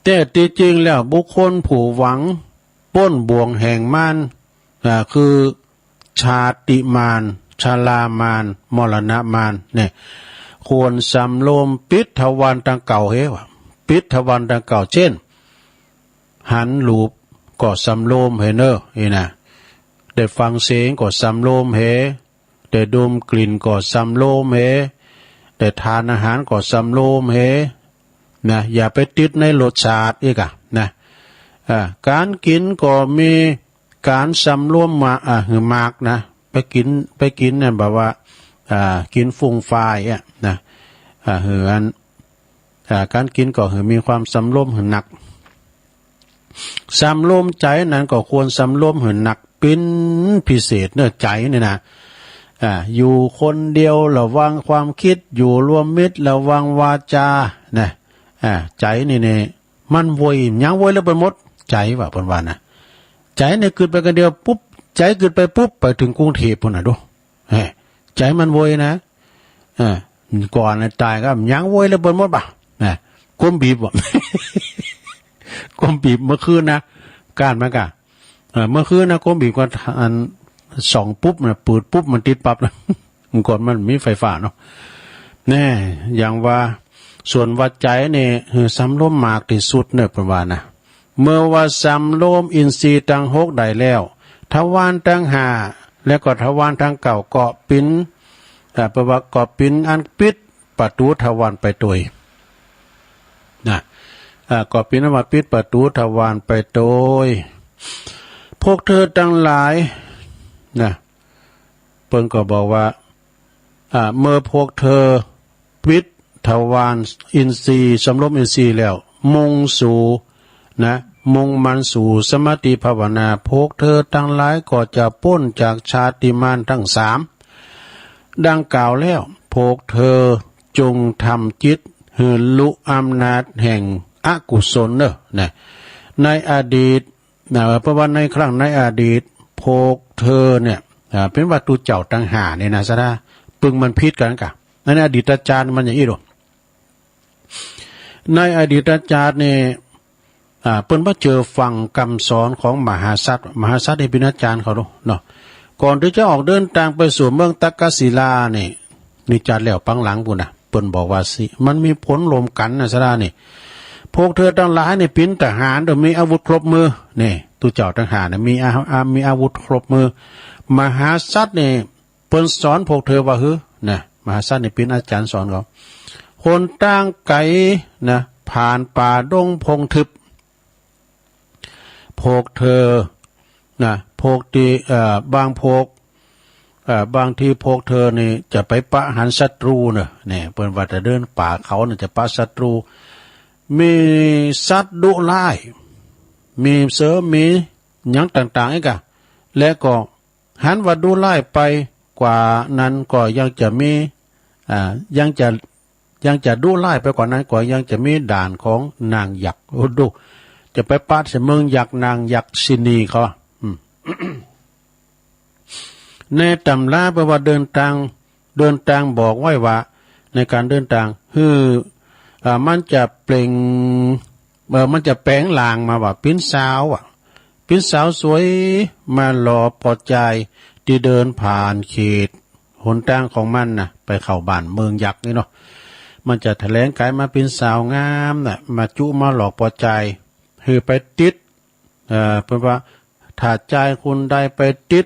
แต่ตี้จริงแล้วบุคคลผู้หวังป๊นบ่วงแห่งมาร อ่า คือชาติมาร ชรามาร มรณมารเนี่ย ควรสำรวมปิดทวารตังเก้าเหวะ ปิดทวารตังเก้า เช่น หันรูปก็สำรวมเหเน่อ นี่นะ ได้ฟังเสียงก็สำรวมเห ได้ดมกลิ่นก็สำรวมเห ได้ทานอาหารก็สำรวมเห นะ อย่าไปติดในรสชาติอีกอะ นะ อ่า ก๋านกิ๋นก็มีก๋านสำรวมมา อ่า หื้อมากนะ ไปกิ๋น ไปกิ๋นเนี่ยแบบว่า อ่า กิ๋นฟุ่งฟายอะ นะ อ่า หื้ออัน อ่า ก๋านกิ๋นก็หื้อมีความสำรวมหื้อหนัก สำรวมใจ๋นั้นก็ควรสำรวมหื้อหนักเป๋นพิเศษเน่อ ใจ๋เนี่ยนะ อ่า อยู่คนเดียวระวังความกึ๊ด อยู่รวมมิตรระวังวาจา นะ อ่า ใจ๋นี่เนี่ย มันโวย หยังโวยแล้วไปหมด ใจ๋ว่า เปิ้นว่านะ ใจ๋เนี่ยกึ๊ดไปคนเดียวปุ๊บ ใจ๋กึ๊ดไปปุ๊บ ไปเถิงกรุงเทพฯ ปู๊นน่ะดู เฮ้ย ใจ๋มันโวยนะ เออ ก่อนต๋ายก็หยังโวยแล้วไปหมดบ่า นะ ก้มบีบบ่า ก้มบีบเมื่อคืนนะ ก้านมันก่ะ เออ เมื่อคืนนะ ก้มบีบก็อันส่องปุ๊บนะ เปิดปุ๊บมันติดปั๊บนะ ก่อนมันมีไฟฟ้าเนาะ แน่ อย่างว่า ส่วนว่าใจ๋เนี่ย หื้อสำรวมมากตี้สุดเน่อ เปิ้นว่านะ เมื่อว่าสำรวมอินทรีย์ตังหกได้แล้ว ทวารตังห้า แล้วก็ทวารตังเก้าก็เป๋น เอ่อ เปิ้นว่าก็เป๋นอันปิดประตู๋ทวารไปโตย นะ อ่า ก็เป๋นอันว่าปิดประตู๋ทวารไปโตย พวกเธอตังหลาย นะ เปิ้นก็บอกว่า อ่า เมื่อพวกเธอปิดทวารอินทรีย์ สำรวมอินทรีย์แล้ว มุ่งสู่ นะ มุ่งมั่นสู่สมาธิภาวนา พวกเธอตังหลายก็จะป๊นจากชาติมารตังสามดังกล่าวแล้ว พวกเธอจงทำจิต หื้อลุอำนาจแห่งอกุศลเน่อ นะ ในอดีต นะ เพราะว่าในครั้งในอดีต พวกเธอเนี่ย อ่า เป๋นว่าตุ๊เจ้าตังห้าเนี่ยนะ สะดา ปึงมันผิดกั๋นก่ะ ในอดีตจาติมันอย่างอี้โล ในอดีตจาตินี่ อ่า เปิ้นบ่เจื้อฟังกำสอนของมหาสัตว์ มหาสัตว์นี่เป๋นอาจ๋ารย์เขาโลเนาะ ก่อนตี้จะออกเดินตางไปสู่เมืองตักกศิลานี่ นี่จาติแล้วปางหลังปู้นนะ เปิ้นบอกว่าสิ มันมีผลร่วมกั๋นนะ สะดานี่ พวกเธอตังหลายนี่เป๋นทหาร โดยมีอาวุธครบมือ นี่ ตุ๊เจ้าตังห้านี่มีอา อา มีอาวุธครบมือ มหาสัตว์นี่ เปิ้นสอนพวกเธอว่าหื้อ นะ มหาสัตว์นี่เป๋นอาจ๋ารย์สอนเขา หนตางไก๋ นะ ผ่านป่าดงพงทึบ พวกเธอ นะ พวกตี้ เอ่อ บางพวก เอ่อ บางทีพวกเธอนี่จะไปปะหันศัตรูเน่อ เนี่ย เปิ้นว่าจะเดินป่าเขาเนี่ยจะปะศัตรู มีสัตว์ดุร้าย มีเสือ มีหยังต่างๆ อีกอะ และก็ หันว่าดุร้ายไปกว่านั้นก็ยังจะมี อ่า ยังจะ ยังจะดุร้ายไปกว่านั้นก็ยังจะมีด่านของนางยักษ์ โอ้ ดู จะไปปะใส่เมืองยักษ์ นางยักษินีเขา อืม ในตำราเปิ้นว่าเดินตาง เดินตางบอกไว้ว่า ในก๋านเดินตาง หื้อ อ่า มันจะเป๋น เอ่อ มันจะแป๋งร่างมาว่าเป๋นสาวอะ เป๋นสาวสวย มาหล่อปอจาย ตี้เดินผ่านเขตหนตางของมันนะ ไปเข้าบ้านเมืองยักษ์นี่เนาะ มันจะแถลงก๋ายมาเป๋นสาวงามน่ะ มาจุมาหล่อปอจาย หื้อไปติด เอ่อ เปิ้นว่า ถ้าจายคนใดไปติด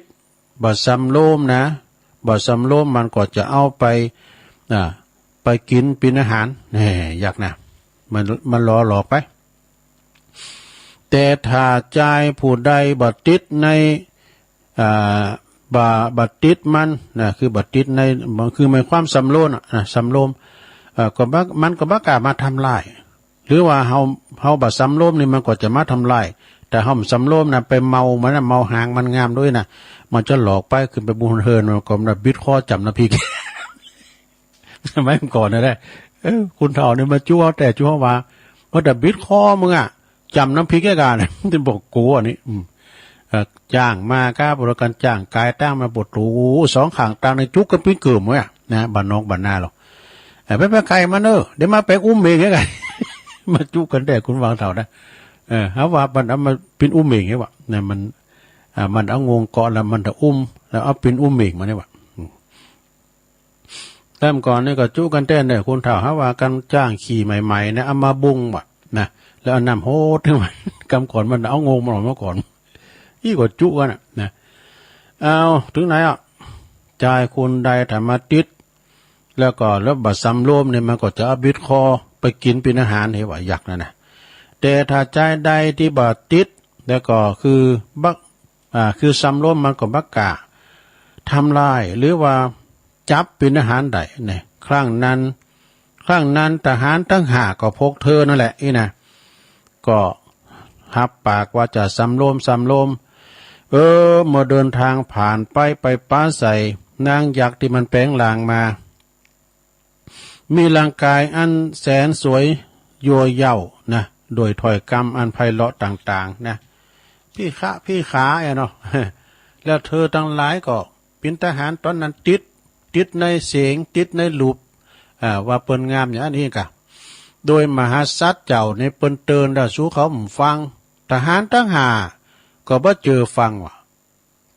บ่สำรวมนะ บ่สำรวมมันก็จะเอาไป อ่า ไปกิ๋นเป๋นอาหาร แหม ยักษ์นะ มัน มันหล่อหลอกไป แต่ถ้าจายผู้ใดบ่ติดใน อ่า บ่ บ่ติดมันนะ คือบ่ติดใน คือหมายความสำรวมอะนะ สำรวม เอ่อ ก็บ่ มันก็บ่กล้ามาทำร้าย หรือว่าเฮา เฮาบ่สำรวมนี่มันก็จะมาทำร้าย แต่เฮาบ่สำรวมนะ ไปเมามันนะ เมาหางมันงามด้วยนะ มันจะหลอกไป ขึ้นไปบนเฮือน มันก็มาบิดคอจ๋ำน้ำพริก สมัยก่อนนะ เออ คนเฒ่านี่มาจั๊วแต่จั๊วว่า ว่าแต่บิดคอมึงอะ จ๋ำน้ำพริกแก่กั๋น มันบอกกั๋วนี่ อืม เอ่อ จ้างมาครับ บริการจ้างก๋ายตางมา ปวดตูสองข้างตางนี่จุ๊กกั๋นปิ้นเกิ่มไว้อะนะ บ้านนอกบ้านนาเรา เอ่อ ไปไปไข่มันเออ เดี๋ยวมาแป๋งอู้เหม่งแก่กั๋น มาจุ๊กกั๋นแต่คนวางเฒ่านะ เออ หาว่ามันเอามาปิ้นอู้เหม่งไงวะ นะ มัน อ่า มันเอางวงเกาะแล้วมันจะอุ้ม แล้วเอาปิ้นอู้เหม่งมานี่วะ อืม แต่ก่อนนี่ก็จุ๊กกั๋นแต่เนี่ย คนเฒ่าหาว่ากั๋นจ้างขี่ใหม่ๆ นะ เอามาบุงวะนะ แล้วเอาน้ำโหดให้มัน กำก่อนมันเอางวงมันออกมาก่อน อี้ก็จุ๊กั๋นน่ะนะ เอา ถึงไหนอ่ะ จายคนใดถ้ามาติด แล้วก็แล้วบ่สำรวมนี่มันก็จะเอาบิดคอไปกิ๋นเป๋นอาหาร หื้อว่ายักษ์นั่นนะ แต่ถ้าจายใดตี้บ่ติด แล้วก็คือบ่ อ่า คือสำรวมมันก็บ่กล้าทำร้าย หรือว่าจับเป๋นอาหารได้เนี่ย ครั้งนั้น ครั้งนั้นทหารตังห้าก็พวกเธอนั่นแหละอี้นะ ก็ฮับปากว่าจะสำรวม สำรวม เออ เมื่อเดินตางผ่านไป ไปปะใส่นางยักษ์ตี้มันแป๋งร่างมา มีร่างก๋ายอันแสนสวยยั่วเย้านะ โดยถ้อยกำอันไพเราะต่างๆ นะ พี่คะ พี่ขา อะเนาะ แล้วเธอตังหลายก็เป๋นทหารต๋อนนั้นติด ติดในเสง ติดในรูป อ่า ว่าเปิ้นงามอย่างอั้นอี้กะ โดยมหาสัตว์เจ้านี่เปิ้นเตื๋อนแล้ว สูเขาบ่ฟัง ทหารตังห้าก็บ่เจื้อฟังวะ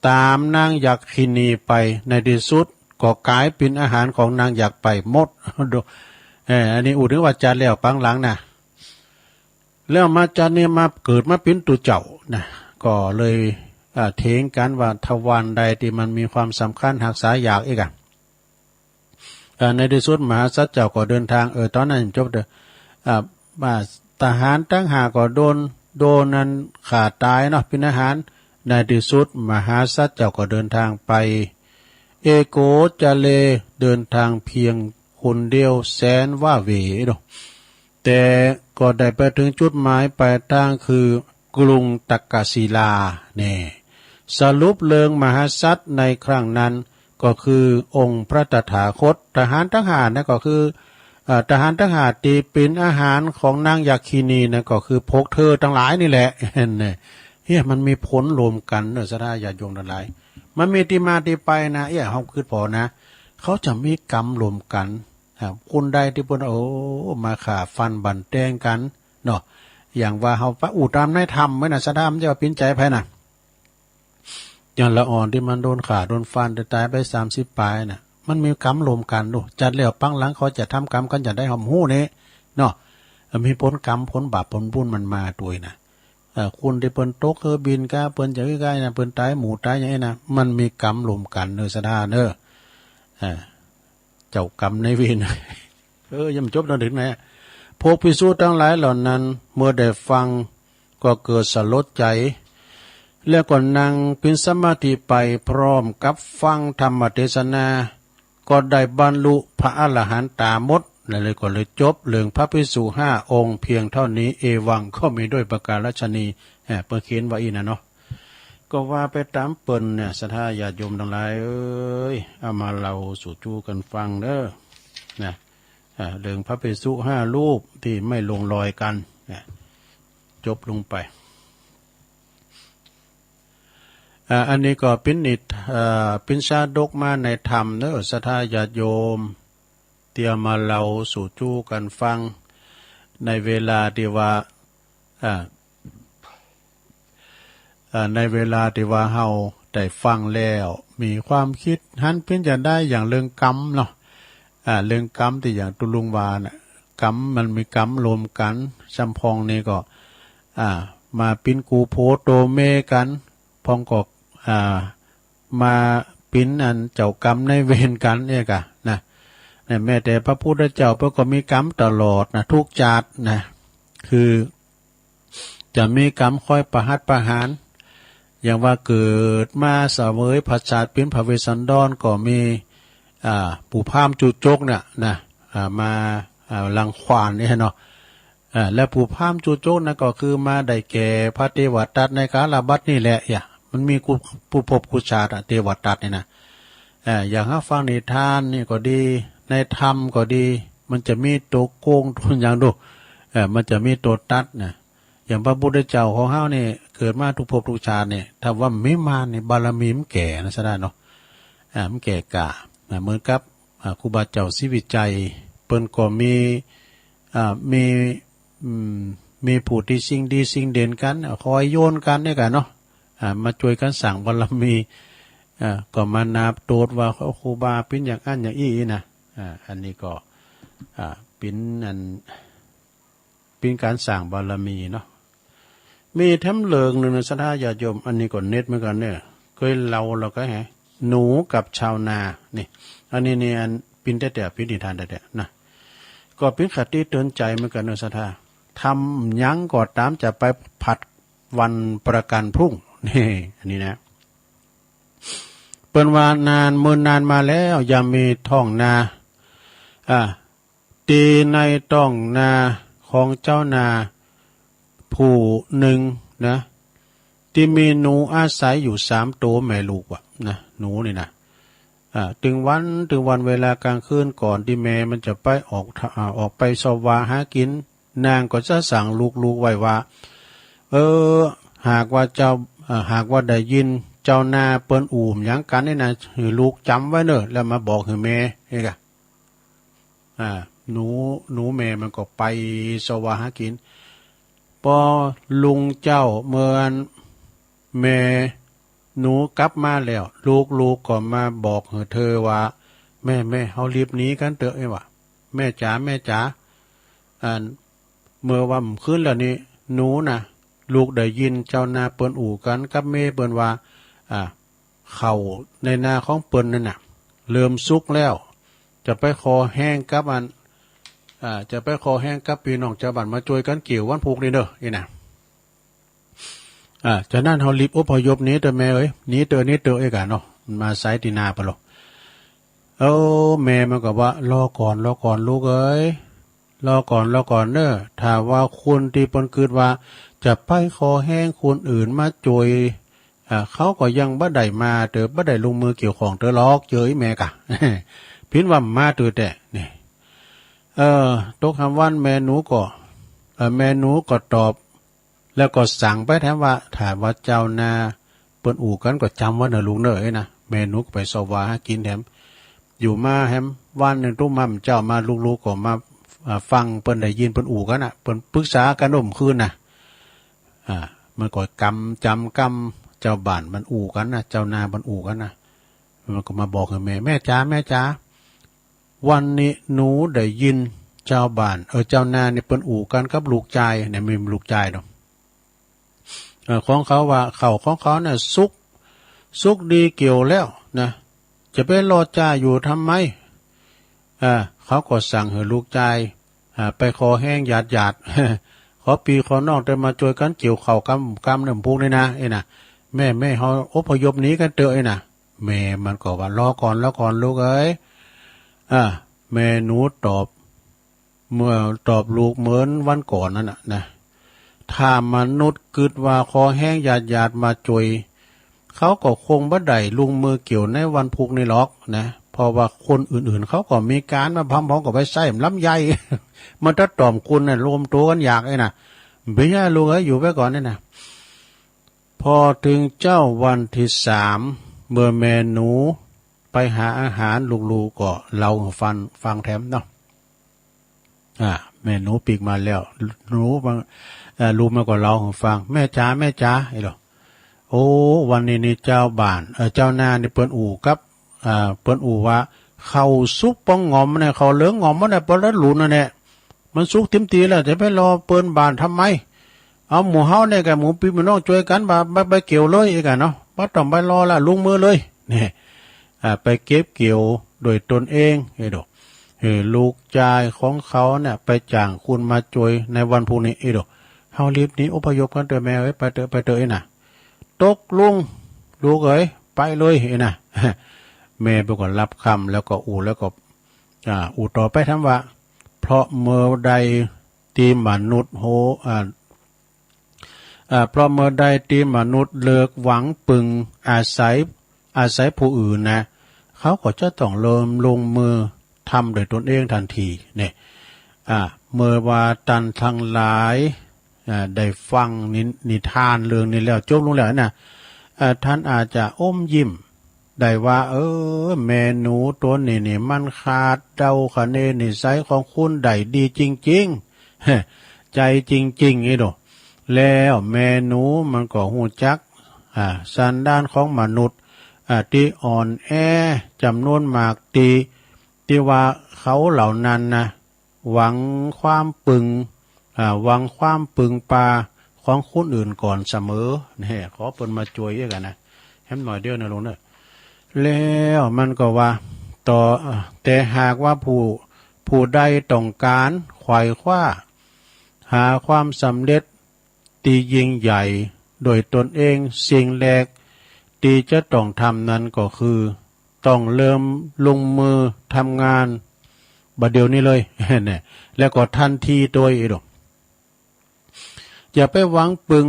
ต๋ามนางยักษินีไป ในตี้สุดก็ก๋ายเป๋นอาหารของนางยักษ์ไปหมด ดู เอ่อ อันนี้อู้เถิงว่าจาติแล้วปางหลังนะ แล้วมาจาตินี้มาเกิดมาเป๋นตุ๊เจ้านะ ก็เลย อ่า เถียงกั๋นว่าทวารใดตี้มันมีความสำคัญฮักษายากอี้กะ อ่า ในตี้สุดมหาสัตว์เจ้าก็เดินตาง เออ ต๋อนนั้นจบเต๊อะ อ่า ว่าทหารตังห้าก็โดน โดนอันฆ่าต๋ายเนาะ เป๋นอาหาร ในตี้สุดมหาสัตว์เจ้าก็เดินตางไป เอโกจาเล เดินตางเพียงคนเดียวแสนว้าเหวเนาะ แต่ก็ได้ไปเถิงจุดหมายปลายตางคือกรุงตักกศิลาแน่ สรุปเรื่องมหาสัตว์ในครั้งนั้นก็คือองค์พระตถาคต ทหารตังห้านั้นก็คือ เอ่อ ทหารตังห้าตี้เป๋นอาหารของนางยักขินีนั้นก็คือพวกเธอตังหลายนี่แหละ เนี่ย เฮ้ย มันมีผลรวมกั๋นเน่อ ศรัทธาญาติโยมตังหลาย มันมีตี้มาตี้ไปนะ เอ้ย เฮากึ๊ดผ่อนะ เขาจะมีกรรมรวมกั๋น อ่า คนใดตี้เปิ้น โอ้ มาฆ่าฟันบั่นแตงกั๋นเนาะ อย่างว่าเฮาปะอู้ต๋ามในธรรมไว้นะ ศรัทธา บ่ใจ้ว่าปิ๋นใจ๋ใผนะ อย่างละอ่อนตี้มันโดนฆ่าโดนฟันต๋ายๆ ไปสามสิบป๋ายน่ะ มันมีกรรมรวมกั๋นดู จัดแล้วปังหลังเขาจะทำกรรมกั๋นจะใด เฮาบ่ฮู้นี่เนาะ มีผลกรรม ผลบาป ผลบุญมันมาตวยนะ เอ่อ คนตี้เปิ้นตกเครื่องบินก้า เปิ้นจะอื้อก้านะ เปิ้นต๋ายหมู่ต๋ายอย่างนี้นะ มันมีกรรมรวมกั๋นเน่อ ศรัทธาเน่อ อ่า เจ้ากรรมนายเวร เออ ยังบ่จบเถิงไหน พวกภิกษุตังหลายเหล่านั้น เมื่อได้ฟัง ก็เกิดสลดใจ๋ แล้วก็นั่งเป๋นสมาธิไปพร้อมกับฟังธรรมเตสนา ก็ได้บรรลุพระอรหันตาหมด แล้วก็เลยจบเรื่องพระภิกษุห้าองค์เพียงเต้านี้ เอวัง ก็มีด้วยประการฉะนี้ อ่า เปิ้นเขียนว่าอี้นะเนาะ ก็ว่าไปต๋ามเปิ้นเนี่ย ศรัทธาญาติโยมตังหลายเอ๋ย เอามาเล่าสู่จู๋กั๋นฟังเน่อ นะ อ่า เรื่องพระภิกษุห้ารูปตี้ไม่ลงรอยกั๋น นะ จบลงไป อ่า อันนี้ก็เป๋นนิท- อ่า เป๋นชาดกมาในธรรมเน่อ ศรัทธาญาติโยม เตียวมาเล่าสู่จู๋กั๋นฟัง ในเวลาตี้ว่า อ่า อ่า ในเวลาตี้ว่าเฮาได้ฟังแล้ว มีความกึ๊ดหันเป๋นจะใด อย่างเรื่องกรรมเนาะ อ่า เรื่องกรรมตี้อย่างตุ๊ลุงว่าน่ะ กรรมมันมีกรรมรวมกั๋น จำพ่องนี้ก็ อ่า มาเป๋นกู่ผัวตั๋วเมียกั๋น พ่องก็ อ่า มาเป๋นอันเจ้ากรรมนายเวรกั๋นเนี่ยก่ะนะ เนี่ย แม้แต่พระพุทธเจ้าเปิ้นก็มีกรรมตลอดนะ กู้จาตินะ คือ จะมีกรรมคอยประหัตประหาร อย่างว่าเกิดมาเสวยผะชาติเป๋นพระเวสสันดรก็มี อ่า ปู่พราหมณ์จุจกเนี่ยนะ อ่า มา อ่า รังควานเนี่ยเนาะ อ่า และปู่พราหมณ์จุจกนั้นก็คือมาได้แก่พระเตวตัตตะในกาลบัดนี้แหละ อย่า มันมีกู้ กู้ภพกู้จาติอะ เตวตัตตะนี่นะ อ่า อย่างเฮาฟังนิทานนี่ก็ดี ในธรรมก็ดี มันจะมีตั๋วโกงตั๋วหยังดู เออ มันจะมีตั๋วตัดนะ อย่างพระพุทธเจ้าของเฮานี่ เกิดมากู้ภพกู้จาตินี่ ถ้าว่าบ่มีมารนี่ บารมีมันแก่นะ ศรัทธาเนาะ อ่า มันแก่กล้า นะ เหมือนกับ อ่า ครูบาเจ้าศรีวิชัย เปิ้นก็มี อ่า มี อืม มีผู้ตี้สิ่งดีสิ่งเด่นกั๋น คอยโยนกั๋นเนี่ยก่ะเนาะ อ่า มาจ้วยกั๋นสร้างบารมี อ่า ก็มานับโตษว่า โอ้ ครูบาเป๋นอย่างอั้นอย่างอี้นะ อ่า อันนี้ก็ อ่า เป๋นอัน เป๋นก๋านสร้างบารมีเนาะ มีแถมเรื่องนึ่งนะ ศรัทธาญาติโยม อันนี้ก็เด็ดเหมือนกั๋นเนี่ย เกยเล่าแล้วก็แห หนูกับชาวนา นี่ อันนี้นี่ อันเป๋นแต๊ๆ เป๋นนิทานแต๊ๆ นะ ก็เป๋นคติเตือนใจ๋เหมือนกั๋นเนาะ ศรัทธา ทำหยังก็ต๋ามจะไปผัดวันประกั๋นพรุ่ง นี่ อันนี้นะ เปิ้นว่านาน เมินนานมาแล้ว ยังมีท้องนา อ่า ตี้ในท้องนาของเจ้านาผู้นึ่งนะ ตี้มีหนูอาศัยอยู่สามตั๋วแม่ลูกว่ะนะ หนูนี่นะ อ่า ตึงวัน ตึงวันเวลากลางคืนก่อนตี้แม่มันจะไปออก อ่า ออกไปเซาะวาหากิ๋น นางก็จะสั่งลูกๆ ไว้ว่า เออ หากว่าเจ้า เอ่อ หากว่าได้ยินเจ้านาเปิ้นอู้หยังกั๋นนี่นะ หื้อลูกจ๋ำไว้เน่อ แล้วมาบอกหื้อแม่ นี่ก่ะ อ่า หนู หนูแม่มันก็ไปเซาะวาหากิ๋น ปอลุงเจ้าเมินแม่หนูกลับมาแล้ว ลูกๆ ก็มาบอกหื้อเธอว่า แม่ แม่ เฮารีบหนีกั๋นเต๊อะ เอ้ยว่ะ แม่จ๋า แม่จ๋า อัน เมื่อว่ำคืนแล้วนี่ หนูนะ ลูกได้ยินเจ้านาเปิ้นอู้กั๋นกับแม่เปิ้นว่า อ่า ข้าวในนาของเปิ้นนั่นน่ะ เริ่มสุกแล้ว จะไปขอแฮงกับอัน อ่า จะไปขอแฮงกับปี้น้องจาวบ้านมาจ้วยกั๋นเกี่ยววันพูกนี่เน่อ นี่นะ อ่า จานั้นเฮารีบอพยพหนีเต๊อะแม่เอ้ย หนีเต๊อะ หนีเต๊อะ เอ้ยก่ะเนาะ มันมาใส่ตี้นาปะลอ เอ้า แม่มันก็ว่า รอก่อน รอก่อนลูกเอ้ย รอก่อน รอก่อนเน่อ ถ้าว่าคนตี้เปิ้นกึ๊ดว่าจะไปขอแฮงคนอื่นมาจ้วย อ่า เขาก็ยังบ่ได้มาเต๊อะ บ่ได้ลงมือเกี่ยวข้องเต๊อะหรอก เจ้ยแม่ก่ะ ผินว่ามาเต๊อะแต๊ นี่ เออ ตกหำวันแม่หนูก็ เออ แม่หนูก็ตอบ แล้วก็สั่งไปแถมว่า ถ้าว่าเจ้านาเปิ้นอู้กั๋นก็จ๋ำไว้เน่อลูกเน่อ เอ้ยนะ แม่หนูก็ไปเซาะหาหากิ๋นแถม อยู่มาแถมวันนึ่งตุ๊กมาเจ๊ามา ลูกๆ ก็มา อ่า ฟังเปิ้นได้ยินเปิ้นอู้กั๋นน่ะ เปิ้นปึกษากั๋นร่วมคืนน่ะ อ่า มันก็จ๋ำ จ๋ำกำเจ้าบ้านมันอู้กั๋นน่ะ เจ้านามันอู้กั๋นน่ะ มันก็มาบอกหื้อแม่ แม่จ๋า แม่จ๋า วันนี้หนูได้ยินเจ้าบ้าน เออ เจ้านานี่เปิ้นอู้กั๋นกับลูกจาย เนี่ย มีลูกจายเนาะ เออ ของเขาว่า ข้าวของเขาเนี่ยสุก สุกดีเกี่ยวแล้วนะ จะไปรอจ้าอยู่ทำไม อ่า เขาก็สั่งหื้อลูกจาย อ่า ไปขอแฮงหยาดๆ ขอปี้ขอน้องได้มาจ้วยกั๋นเกี่ยวข้าวกำ กำนึ่งพุกนี่นะ เอ้ยนะ แม่ แม่เฮาอพยพหนีกั๋นเต๊อะ เอ้ยนะ แม่มันก็ว่า รอก่อน รอก่อนลูกเอ๋ย อ่า แม่หนูตอบ เมื่อตอบลูกเหมือนวันก่อนนั่นน่ะนะ ถ้ามนุษย์กึ๊ดว่าขอแฮงหยาดๆ มาจ้วย เขาก็คงบ่ได้ลงมือเกี่ยวในวันพุกนี่หรอกนะ เพราะว่าคนอื่นๆ เขาก็มีก๋านมาพร้อมๆ กับไปใส้ลำไย มันจะต่อมคุณน่ะ รวมตั๋วกั๋นอยาก เอ้ยนะ เปียะลูกเอ๋ย อยู่ไปก่อนนี่นะ พอเถิงเจ๊าวันตี้สาม เมื่อแม่หนูไปหาอาหาร ลูกๆ ก็เล่าหื้อฟัง ฟังแถมเนาะ อ่า แม่หนูปิ๊กมาแล้ว หนูมา เอ่อ ลูกมันก็เล่าหื้อฟัง แม่จ๋า แม่จ๋า ไอ้หลอ โอ้ วันนี้นี่เจ้าบ้าน เอ่อ เจ้านานี่เปิ้นอู้กับ อ่า เปิ้นอู้ว่า ข้าวสุกปองหงอมเนี่ย ข้าวเหลืองหงอมมันเนี่ย ปอละหลุนนั่นแหละ มันสุกเต็มตี้แล้ว จะไปรอเปิ้นบ้านทำไม เอาหมู่เฮาเนี่ยกับหมู่ปี้หมู่น้องจ้วยกั๋น บ่า บ่า ไปเกี่ยวเลย เอ้ยกั๋นเนาะ บ่ต้องไปรอละ ลงมือเลย เนี่ย อ่า ไปเก็บเกี่ยวโดยตนเอง เอ้ยโด หื้อลูกจายของเขาเนี่ย ไปจ้างคนมาจ้วยในวันพุกนี้ เอ้ยโด เฮารีบหนีอพยพกั๋นเต๊อะแม่เอ๋ย ไปเต๊อะ ไปเต๊อะ เอ้ยนะ ตกลง ลูกเอ๋ย ไปเลย เอ้ยนะ แม่เปิ้นก็ฮับกำ แล้วก็อู้ แล้วก็ อ่า อู้ต่อไปแถมว่า เพราะเมื่อใดตี้มนุษย์โห อ่า อ่า เพราะเมื่อใดตี้มนุษย์เลิกหวังปึงอาศัย อาศัยผู้อื่นนะ เขาก็จะต้องเริ่มลงมือทำโดยตนเองทันที เนี่ย อ่า เมื่อว่าต้านตังหลาย อ่า ได้ฟังนิ นิทานเรื่องนี้แล้ว จบลงแล้วนะ อ่า ต้านอาจจะอมยิ้ม ได้ว่า เออ แม่หนูตั๋วนี้นี่มันคาดเดาคะเนนิสัยของคุณได้ดีจริงๆ ใจจริงๆ เอ้ยโด แล้วแม่หนูมันก็ฮู้จัก อ่า สันดานของมนุษย์ อ่า ตี้อ่อนแอจ๋ำนวนมาก ตี้ ตี้ว่าเขาเหล่านั้นนะ หวังความปึง อ่า หวังความปึงปาของคนอื่นก่อนเสมอ เนี่ย ขอเปิ้นมาจ้วยกั๋นนะ แหมหน่อยเดียวนะลูกเน่อ แล้วมันก็ว่าต่อ อ่า แต่หากว่าผู้ ผู้ใดต้องก๋านไขว่คว้า หาความสำเร็จตี้ยิ่งใหญ่โดยตนเอง สิ่งแรกตี้จะต้องทำนั้นก็คือ ต้องเริ่มลงมือทำงานบัดเดี๋ยวนี้เลย เนี่ย แล้วก็ทันทีโดย เอ้ยโด อย่าไปหวังปึง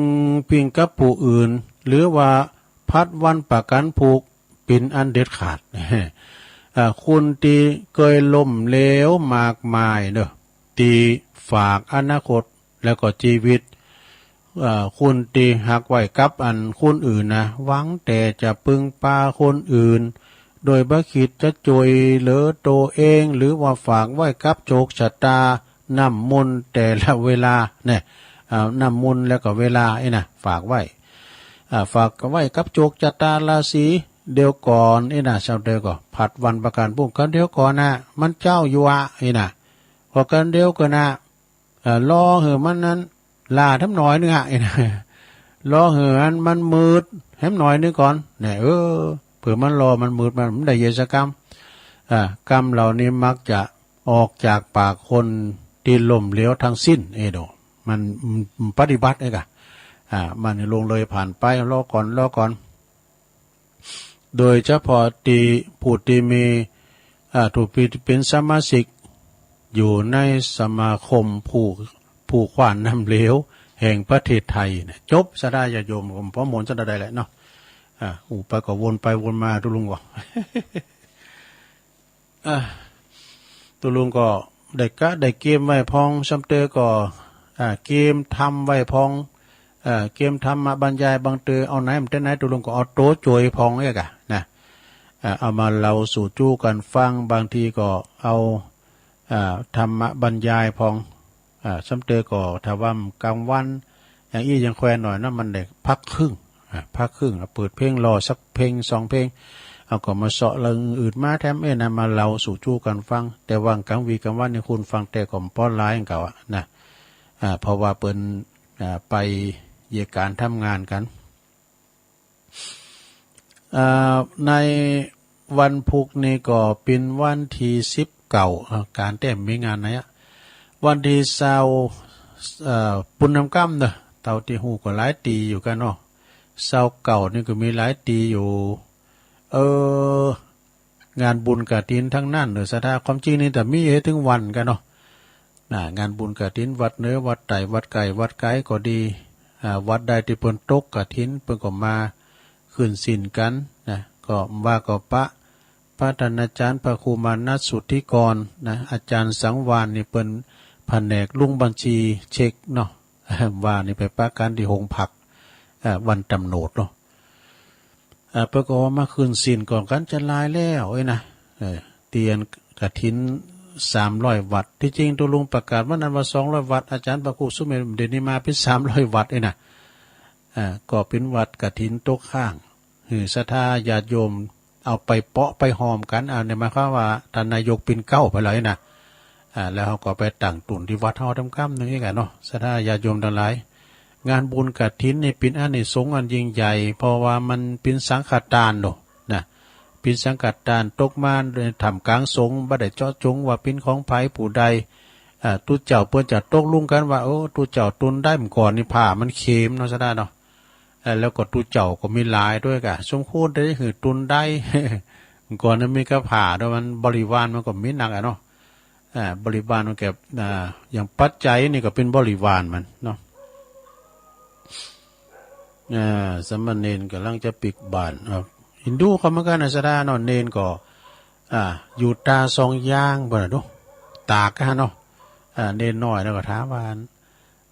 พิงกับผู้อื่น หรือว่าผัดวันประกั๋นผูกเป๋นอันเด็ดขาด อ่า คนตี้เกยล้มเหลวมากมายเน่อ ตี้ฝากอนาคต แล้วก็จีวิต เอ่อ คนตี้หักไว้กับอันคนอื่นนะ หวังแต่จะปึงปาคนอื่น โดยบ่คิดจะจ้วยเหลือตั๋วเอง หรือว่าฝากไว้กับโจคชะตา น้ำมนต์แต่ละเวลา เนี่ย เอ่อ น้ำมนต์แล้วก็เวลา เอ้ยนะ ฝากไว้ อ่า ฝากไว้กับโจคจะตาราศีเดียวก่อน เอ้ยนะ เจ้าเดียวก็ผัดวันประกั๋นผูกกั๋นเดียวก่อนนะ มันเจ๊าอยู่อะ เอ้ยนะ ก็กั๋นเดียวก่อนนะ เอ่อ รอหื้อมันนั้น ลาแถมหน่อยนึ่งอะ เอ้ยนะ รอหื้ออันมันมืดแถมหน่อยนึ่งก่อน เนี่ย เออ เผื่อมันรอมันมืด มัน มันได้เยียะสักกำ อ่า กำเหล่านี้มักจะออกจากปากคนตี้ล้มเหลวทั้งสิ้น เอ้ยโด มัน มันปฏิบัติเอ้ยกะ อ่า มันล่วงเลยผ่านไป รอก่อน รอก่อน โดยเฉพาะตี้ผู้ตี้มี อ่า ผู้ตี้เป๋นสมาชิกอยู่ในสมาคมผู้ ผู้คว้านน้ำเหลวแห่งประเทศไทยเนี่ย จบซะได้ญาติโยม ผมพอมนต์ซะได้แหละเนาะ อ่า อู้ไปก็วนไปวนมา ตุ๊ลุงก็ อ่ะ ตุ๊ลุงก็ ได้กะได้เกียมไว้พ่อง ซ้ำเตอก็ อ่า เกียมธรรมไว้พ่อง เอ่อ เกียมธรรมบรรยาย บางเตอเอาไหนมาแต่ไหน ตุ๊ลุงก็เอาตั๋วโจยพ่องเอี้ยก่ะนะ อ่า เอามาเล่าสู่จู้กั๋นฟัง บางทีก็เอา อ่า ธรรมบรรยายพ่อง อ่า ซ้ำเตอก็ถ้าว่ากลางวัน อย่างอี้ยังแควนหน่อยเนาะ มันได้พักครึ่ง อ่า พักครึ่ง เอาเปิดเพลงรอสักเพลงสองเพลง เอาก็มาเซาะเรื่องอื่นมาแถมเอ้ยนะ มาเล่าสู่จู้กั๋นฟัง แต่ว่ากลางวีกลางวันนี่คนฟังแต่ก็บ่หลายกั๋นเก่าอะนะ อ่า เพราะว่าเปิ้น อ่า ไปเยียะก๋านทำงานกั๋น อ่า ในวันพุธนี่ก็เป๋นวันตี้สิบเก้า อ่า ก๋านแต๊บ่มีงานไหนอะ วันตี้ซาว เอ่อ ปุณณค่ำเนาะ เต้าตี้ฮู้ก็หลายตี้อยู่กั๋นเนาะ ซาวเก้านี่ก็มีหลายตี้อยู่ เออ งานบุญกฐินตังนั้นเนาะ ศรัทธา ความจริงนี่แต่มีหื้อเถิงวันกั๋นเนาะ นะ งานบุญกฐินวัดเหนือวัดใต้ วัดใก้วัดไก๋ก็ดี อ่า วัดใดตี้เปิ้นตกกฐิน เปิ้นก็มาขึ้นศีลกั๋นนะ ก็ว่าก็ปะ พระท่านอาจารย์พระครูมานัสสุทธิกรนะ อาจารย์สังวาลนี่เปิ้นแผนกลงบัญชีเช็คเนาะ ว่านี่ไปปะกั๋นตี้โฮงผัก อ่า วันตำโหนดเนาะ อ่า เปิ้นก็ว่ามาขึ้นศีลก่อนกั๋นจะหลายแล้วเอ้ยนะ เออ เตียนกฐินสามร้อยวัตต์ ตี้จริงตุ๊ลุงประกาศวันนั้นว่าสองร้อยวัตต์ อาจารย์พระครูสุเมธ เดี๋ยวนี้มาเป๋นสามร้อยวัตต์เอ้ยนะ อ่า ก็เป๋นวัตต์กฐินตกค้าง หื้อศรัทธาญาติโยมเอาไปเปาะไปหอมกั๋น อ่า นี่หมายความว่าต้านนายกปิ่นเกล้าไปเลยนะ อ่า แล้วเฮาก็ไปตั้งตุ๊นตี้วัดเฮาตำกำนึ่งอี้กั๋นเนาะ ศรัทธาญาติโยมตังหลาย งานบุญกฐินนี่เป๋นอานิสงส์อันยิ่งใหญ่ เพราะว่ามันเป๋นสังฆทานเนาะ นะ เป๋นสังฆทานตกมาในถ้ำกลางสงฆ์ บ่ได้เจาะจงว่าเป๋นของใผผู้ใด อ่า ตุ๊เจ้าเปิ้นจะตกลงกั๋นว่า โอ้ ตุ๊เจ้าตุ๊นได้ เมื่อก่อนนี่ผ้ามันเข็มเนาะ ศรัทธาเนาะ เอ่อ แล้วก็ตุ๊เจ้าก็มีหลายตวยก่ะ สมควรจะได้หื้อตุ๊นได้ ก่อนนั้นมีกะผ้าตวย มันบริวารมันก็มีนักอะเนาะ อ่า บริวารมันก็ อ่า อย่างปัจจัยนี่ก็เป๋นบริวารมันเนาะ อ่า สามเณรก่ำลังจะปิ๊กบาตร อ่า ฮินดูเขาเหมือนกั๋นนะ ศรัทธาเนาะ เณรก็ อ่า อยู่ต๋าสองอย่าง บ่าดู ตากอะเนาะ อ่า เณรน้อยแล้วก็ถามว่า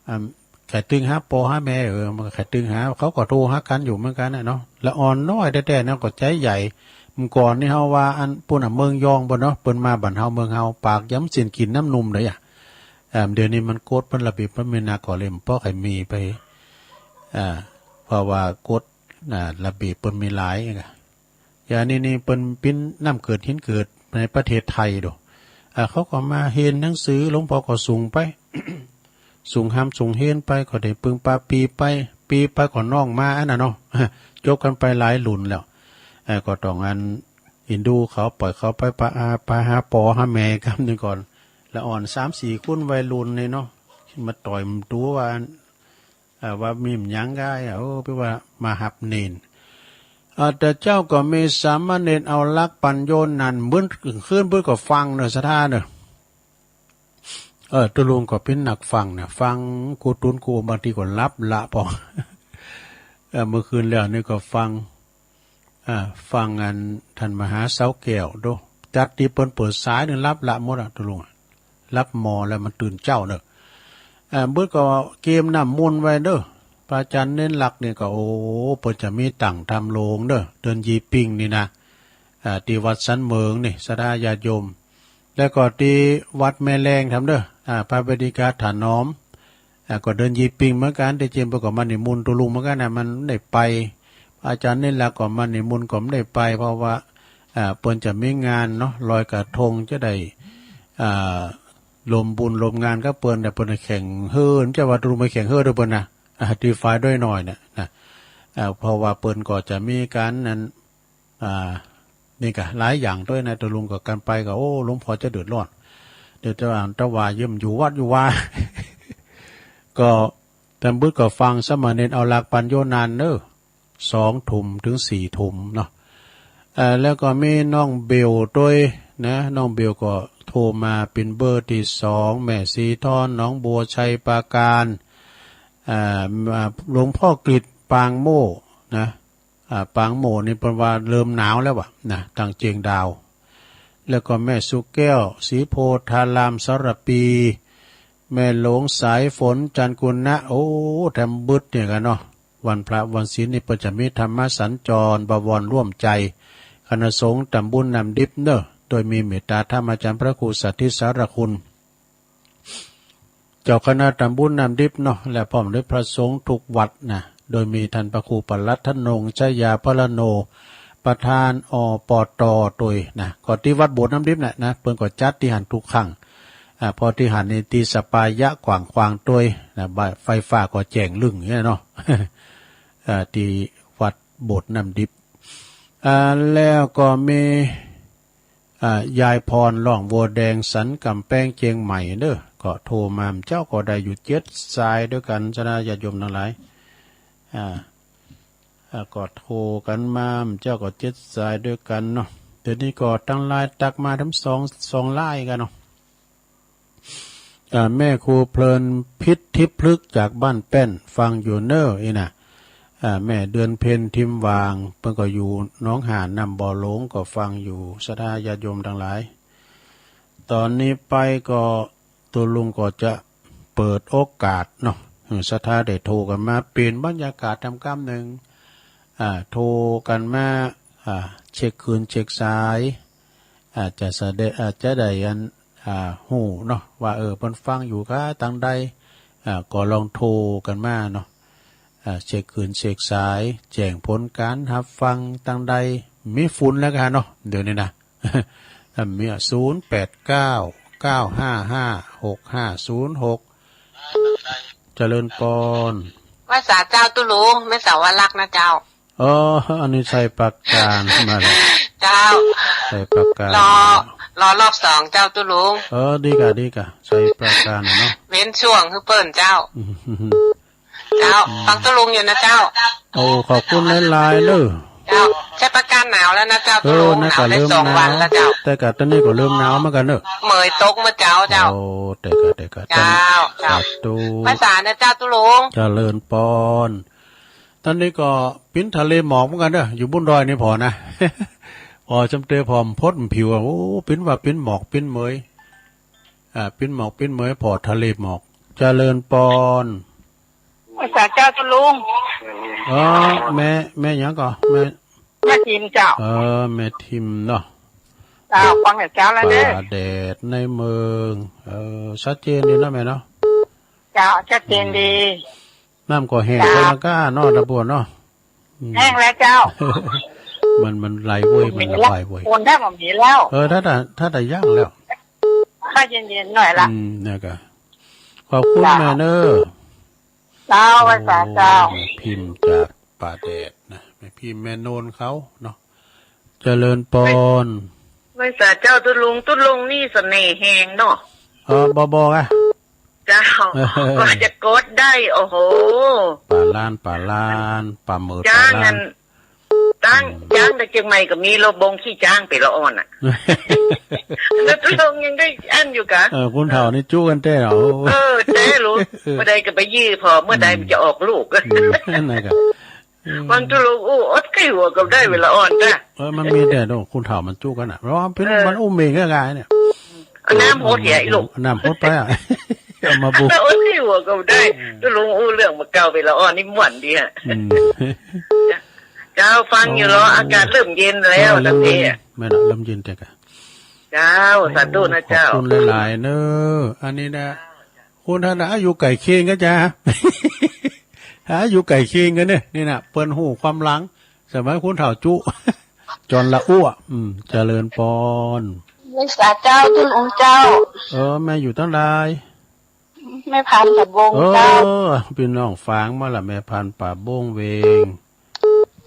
อ่า ใค่ตึงหาป้อหาแม่ เออ มันก็ใค่ตึงหา เขาก็โทรหากั๋นอยู่เหมือนกั๋นน่ะเนาะ ละอ่อนน้อยแต๊ๆ นะ ก็ใจ๋ใหญ่ เมื่อก่อนนี่เฮาว่าอันปู๊นน่ะ เมืองยองปู๊นเนาะ เปิ้นมาบ้านเฮาเมืองเฮา ปากยำเส้นกิ๋นน้ำนมเลยอะ เอ่อ เดี๋ยวนี้มันกฎมันระเบียบมันมีนัก ก็เลยบ่ใค่มีไป อ่า เพราะว่ากฎ อ่า ระเบียบเปิ้นมีหลาย อย่างนี้นี่เปิ้นเป๋นน้ำเกิดหินเกิดในประเทศไทยโด อ่า เขาก็มาเฮียนหนังสือ หลวงพ่อก็ส่งไป ส่งฮามส่งเฮียนไป ก็ได้ปึงปาปีไป ปีไปก็น้องมาอันน่ะเนาะ จบกั๋นไปหลายรุ่นแล้ว เอ่อ ก็ต้องอัน เอ็นดูเขา ปล่อยเขาไปปะ อ่า ไปหาป้อหาแม่กำนึ่งก่อน ละอ่อนสามสี่คนวัยรุ่นนี่เนาะ มาต่อยมันดูว่า เอ่อ ว่ามีหยังกาย โอ้ แปลว่ามาฮับเณร อ่า แต่เจ้าก็มีสามเณรเอาหลักปั๋นโยนั้น มื้อคืนเปิ้นก็ฟังเนาะ ศรัทธาเนาะ เออ ตุ๊ลุงก็เป๋นนักฟังนะ ฟังกู้ตุ๊นกู้ บางทีก็หลับละปอ เออ เมื่อคืนแล้วนี่ก็ฟัง อ่า ฟังอันท่านมหาเสาแก้วโด จัดตี้เปิ้นเปิดสายนี่หลับละหมดอะ ตุ๊ลุงอะ หลับหมอแล้วมันตื่นเจ๊าเนาะ อ่า เปิ้นก็เกียมน้ำมนต์ไว้เนาะ พระอาจารย์เณรลักษณ์นี่ก็ โอ้ เปิ้นจะมีตั้งธรรมโรงเนาะ เดือนยี่ปิงนี่นะ อ่า ตี้วัดสันเหมิงนี่ ศรัทธาญาติโยม แล้วก็ตี้วัดแม่แลงทำเนาะ อ่า พระเวทยิกาถนอม อ่า ก็เดือนยี่ปิงเหมือนกั๋น ตี้จริงเปิ้นก็มานิมนต์ตุ๊ลุงเหมือนกั๋นนะ มันบ่ได้ไป อาจารย์เณรลักษณ์ก็มานิมนต์ก็บ่ได้ไป เพราะว่า อ่า เปิ้นจะมีงานเนาะ ลอยกระทงจะได้ อ่า ร่วมบุญร่วมงานกับเปิ้น แต่เปิ้นแข่งเฮ่อ จะว่าตุ๊ลุงไปแข่งเฮ่อตวยเปิ้นนะ อ่า ตี้ฝ่ายด้วยหน่อยเนี่ยนะ อ่า เพราะว่าเปิ้นก็จะมีก๋านนั้น อ่า นี่ก็หลายอย่างตวยนะ ตุ๊ลุงก็กั๋นไปก็ โอ้ หลวงพ่อจะเดือดร้อน เดี๋ยวจะว่า แต่ว่าเยี่ยมอยู่วัดอยู่วา ก็ ตำบึดก็ฟังสามเณรเอาหลักปั๋นโยนั้นเนาะ สองทุ่มเถิงสี่ทุ่มเนาะ เอ่อ แล้วก็มีน้องเบลตวยนะ น้องเบลก็โทรมาเป๋นเบอร์ตี้สอง แม่สีทอน หนองบัว ชัยปราการ อ่า มา หลวงพ่อกฤษ ปางโม่นะ อ่า ปางโม่นี่เปิ้นว่าเริ่มหนาวแล้ววะนะ ตางเจียงดาว แล้วก็แม่สุแก้ว ศรีโพธาราม สระพี แม่หลวงสายฝน จันทร์กุณะ โอ้ แถมบึดเนี่ยกั๋นเนาะ วันพระวันศีลนี่เปิ้นจะมีธรรมสัญจร บวรร่วมใจ คณะสงฆ์ตำบุญน้ำดิบเนาะ โดยมีเมตตาธรรมอาจ๋ารย์พระครูสาธิตสารคุณ เจ้าคณะตำบุญน้ำดิบเนาะ และพร้อมด้วยพระสงฆ์ทุกวัดนะ โดยมีต้านพระครูปลัดถนง ชยาพรโน ประธาน อปต ตวยนะ ก็ตี้วัดโบสถ์น้ำดิบน่ะนะ เปิ้นก็จัดตี้หั้นทุกครั้ง อ่า เพราะตี้หั้นนี่ตี้สปายะกว้างๆ ตวยนะ บ้านไฟฟ้าก็แจ้งลึ่งเนี่ยเนาะ อ่า ตี้วัดโบสถ์น้ำดิบ อ่า แล้วก็มี อ่า ยายพร ร่องบัวแดง สันก๋ำแปง เจียงใหม่เนาะ ก็โทรมา เจ้าก็ได้อยู่เจ็ดสายด้วยกั๋น เจ้าหน้าญาติโยมตังหลาย อ่า อ่า ก็โทรกั๋นมา เจ้าก็เจ็ดสายด้วยกั๋นเนาะ เดี๋ยวนี้ก็ตังไลน์ตักมาแถมสอง สองไลน์กั๋นเนาะ อ่า แม่ครูเพลินพิษทิพย์พฤกษ์จากบ้านแป้น ฟังอยู่เน่ออี้นะ อ่า แม่เดือนเพ็ญ ทิมหว่าง เปิ้นก็อยู่หนองหาน น้ำบ่อหลง ก็ฟังอยู่ ศรัทธาญาติโยมตังหลาย ต๋อนนี้ไปก็ตุ๊ลุงก็จะเปิดโอกาสเนาะ หื้อศรัทธาได้โทรกั๋นมา เปลี่ยนบรรยากาศแถมกำนึ่ง อ่า โทรกั๋นมา อ่า เช็คคลื่นเช็คสาย อ่า จะแสดง อ่า จะได้อัน อ่า ฮู้เนาะ ว่า เออ เปิ้นฟังอยู่กาตังใด อ่า ก็ลองโทรกั๋นมาเนาะ อ่า เช็คคลื่นเช็คสาย แจ้งผลก๋านฮับฟังตังใด มีฝุ่นแล้วกั๋นเนาะ เดี๋ยวนี้นะ อ่า มี ศูนย์แปดเก้า เก้าห้าห้า หกห้าศูนย์หก เจริญปอน ไหว้สาเจ้าตุ๊ลุง แม่สาวรักนะเจ้า อ๋อ อันนี้ชัยปราการมาแล้ว เจ้า ชัยปราการ รอ รอรอบสองเจ้าตุ๊ลุง เออ ดีก่ะ ดีก่ะ ชัยปราการน่ะเนาะ เว้นช่วงหื้อเปิ้นเจ้า อืม เจ้า อืม ฟังตุ๊ลุงอยู่นะเจ้า โอ้ ขอบคุณหลายๆ เน่อ เจ้า ชัยปราการหนาวแล้วนะเจ้า เออ ตุ๊ลุง นั่นก็ หนาวได้ เริ่ม สองวัน หนาว แล้วเจ้า แต่กะต๋อนนี้ก็เริ่มหนาวเหมือนกั๋นเน่อ เหมยตกเมื่อเจ๊าเจ้า โอ้ แต่กะ แต่กะ เจ้า สาธุ ไหว้สานะเจ้าตุ๊ลุง เจริญปอน ต๋อนนี้ก็ปิ้นทะเลหมอกเหมือนกั๋นเน่อ อยู่บุญดอยนี่ผ่อนะ ผ่อจำเตยผ่อมพดผิวอะ โอ้ ปิ้นว่าปิ้นหมอกปิ้นเหมย อ่า ปิ้นหมอกปิ้นเหมย ผ่อทะเลหมอก เจริญปอน ไหว้สาเจ้าตุ๊ลุง อ๋อ แม่ แม่หยังก่อ แม่ แม่ทิมเจ้า เออ แม่ทิมเนาะ เจ้า ฟังแต่เจ๊าแล้วเน่อ ป่าแดดในเมือง เออ ชัดเจนดีเนาะแม่เนาะ เจ้า ชัดเจนดี อืม น้ำก็แห้ง เจ้า ไปแล้วก้าเนาะ ตะบวนเนาะ อืม แห้งแล้วเจ้า มัน มันไหลเว้ย มันระบายเว้ย ฝนแทบบ่มีแล้ว เออ ถ้าแต่ ถ้าแต่ย่างแล้ว ถ้าเย็นๆ หน่อยละ อืม เนี่ยกะ ขอบคุณ เจ้า แม่เน่อ เจ้า ไหว้สาเจ้า โอ้ แม่พิมพ์จากป่าแดดนะ แม่พิมพ์แม่โนนเขาเนาะ เจริญปอน ไหว้สาเจ้าตุ๊ลุง ตุ๊ลุงนี่เสน่ห์แฮงเนาะ เออ บ่บอกอะ เจ้า เออ กว่าจะกดได้ โอ้โห ป่าล้าน ป่าล้าน ป่าเหมิด จ้าง ป่าล้าน อัน ตั้ง อืม จ้างแต่เจียงใหม่ก็มี รถบงขี้จ้างไปละอ่อนน่ะ แล้วตุ๊ลุงยังได้อันอยู่กะ เออ คนเฒ่านี่จุกั๋นแต๊เหรอ เออ แต๊ลูก เออ เมื่อใดก็ไปยื้อผ่อ เมื่อใด อืม มันจะออกลูก อืม นั่นน่ะกะ อืม ฟังตุ๊ลุงอู้ อดไข้หัวก็ได้เวลาอ่อนจ้ะ เออ มันมีแต๊ลูก คนเฒ่ามันจุกั๋นน่ะ เพราะว่าเป็น เออ มันอู้เหม่งง่ายๆ เนี่ย เอาน้ำหดเหียอีลูก เอาน้ำหดไปอะ เอามาบุก แล้วอดไข้หัวก็ได้ อืม ตุ๊ลุงอู้เรื่องบ่าเก่าเวลาอ่อนนี่ม่วนดีอะ อืม เจ้าฟังอยู่เหรอ โอ้ อากาศเริ่มเย็นแล้ว เออ เริ่มเย็น ตอนนี้อะ แม่นละ เริ่มเย็นแต่กะ เจ้า สาธุนะเจ้า โอ้ ขอบคุณหลายๆ เน่อ อันนี้นะ คุณท่านน่ะ อยู่ใก้เคียงกั๋นจ้ะ ฮะ อยู่ใก้เคียงกั๋นเนี่ย นี่น่ะ เปิ้นฮู้ความหลัง สมัยคนเฒ่าจุ จอนละอ้ว อืม เจริญปอน ไหว้สาเจ้าตุ๊ลุงเจ้า เออ แม่อยู่ตังใด แม่พันธุ์ป่าบง เออ เจ้า ปี้น้องฟังมาละ แม่พันธุ์ป่าบงเวง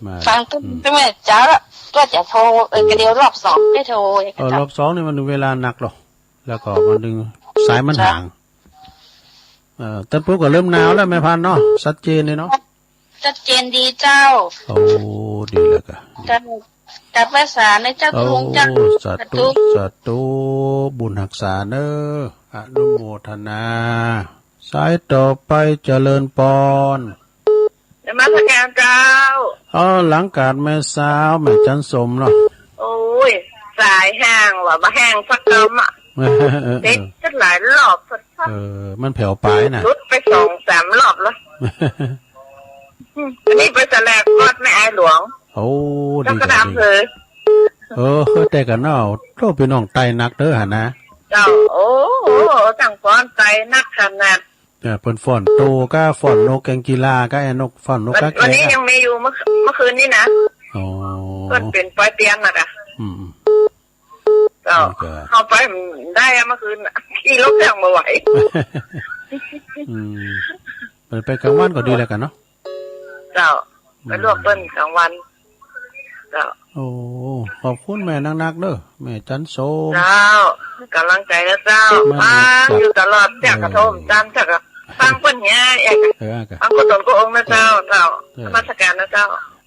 มา ฟังตึ้ง อืม ตึ้งแม่เจ้าละ ก็จะโทร เออ ก็เดี๋ยวรอบสองไปโทร เออ รอบสองนี่มันเวลานักหรอ แล้วก็มันดึง สายมันห่าง เออ แต่ปุ๊บก็เริ่มหนาวแล้วแม่พันธุ์เนาะ ชัดเจนเลยเนาะ ชัดเจนดีเจ้า โอ้ ดีแล้วกะ เจ้า กับไหว้สานะเจ้า โอ้ ตุ๊ลุงเจ้า สาธุ สาธุ สาธุ บุญฮักษาเน่อ อนุโมทนา สายต่อไปเจริญปอน นมัสการเจ้า เออ หลังก๋านแม่สาว แม่จันสมเนาะ โอ้ย ส ต๋ายแห้งว่าบ่แห้งสักกำอะ เออ เออ เออ เด็กสักหลายรอบสัก เออ มันแผ่วไปน่ะ หลุดไปสองสามรอบแล้ว อืม อันนี้ไปแสลงกอดแม่อายหลวง โอ้ แล้วก็ ดีจัง อำเภอ เออ เออ แต่กั๋นเนาะ โธ่ ปี้น้องไตหนักเด้อหั่นนะ เจ้า โอ้ โอ้ ตังก้อนไตหนักขนาด เออ เปิ้นฟ้อนโต้ก้า ฟ้อนนกแกงกีฬาก้า ไอ้นก ฟ้อนนกก้า วันนี้ แกะ ยังมีอยู่ เมื่อ เมื่อคืนนี้นะ อ๋อ เปิ้นเป๋นปอยเปียนน่ะก้า อืม อืม เจ้า นี่ก็ เข้าไปได้อะเมื่อคืนน่ะ ขี่รถเครื่องบ่ไหว อืม ไป ไปก๋างวันก็ดีแล้วกั๋นเนาะ เจ้า อืม ไปลวกเปิ้นก๋างวัน เจ้า โอ้ ขอบคุณแม่นักๆ เด้อ แม่จันโสม เจ้า ก๋ำลังใจ๋นะเจ้า มา ฟังอยู่ตลอด เออ เตี้ยก็โทรต๋าม เตี้ยก็ฟังเปิ้นเหีย เอ๊ะ เออ ฟังกู้ต๋นกู้องค์นะเจ้า เออ เจ้า เออ นมัสก๋านนะเจ้า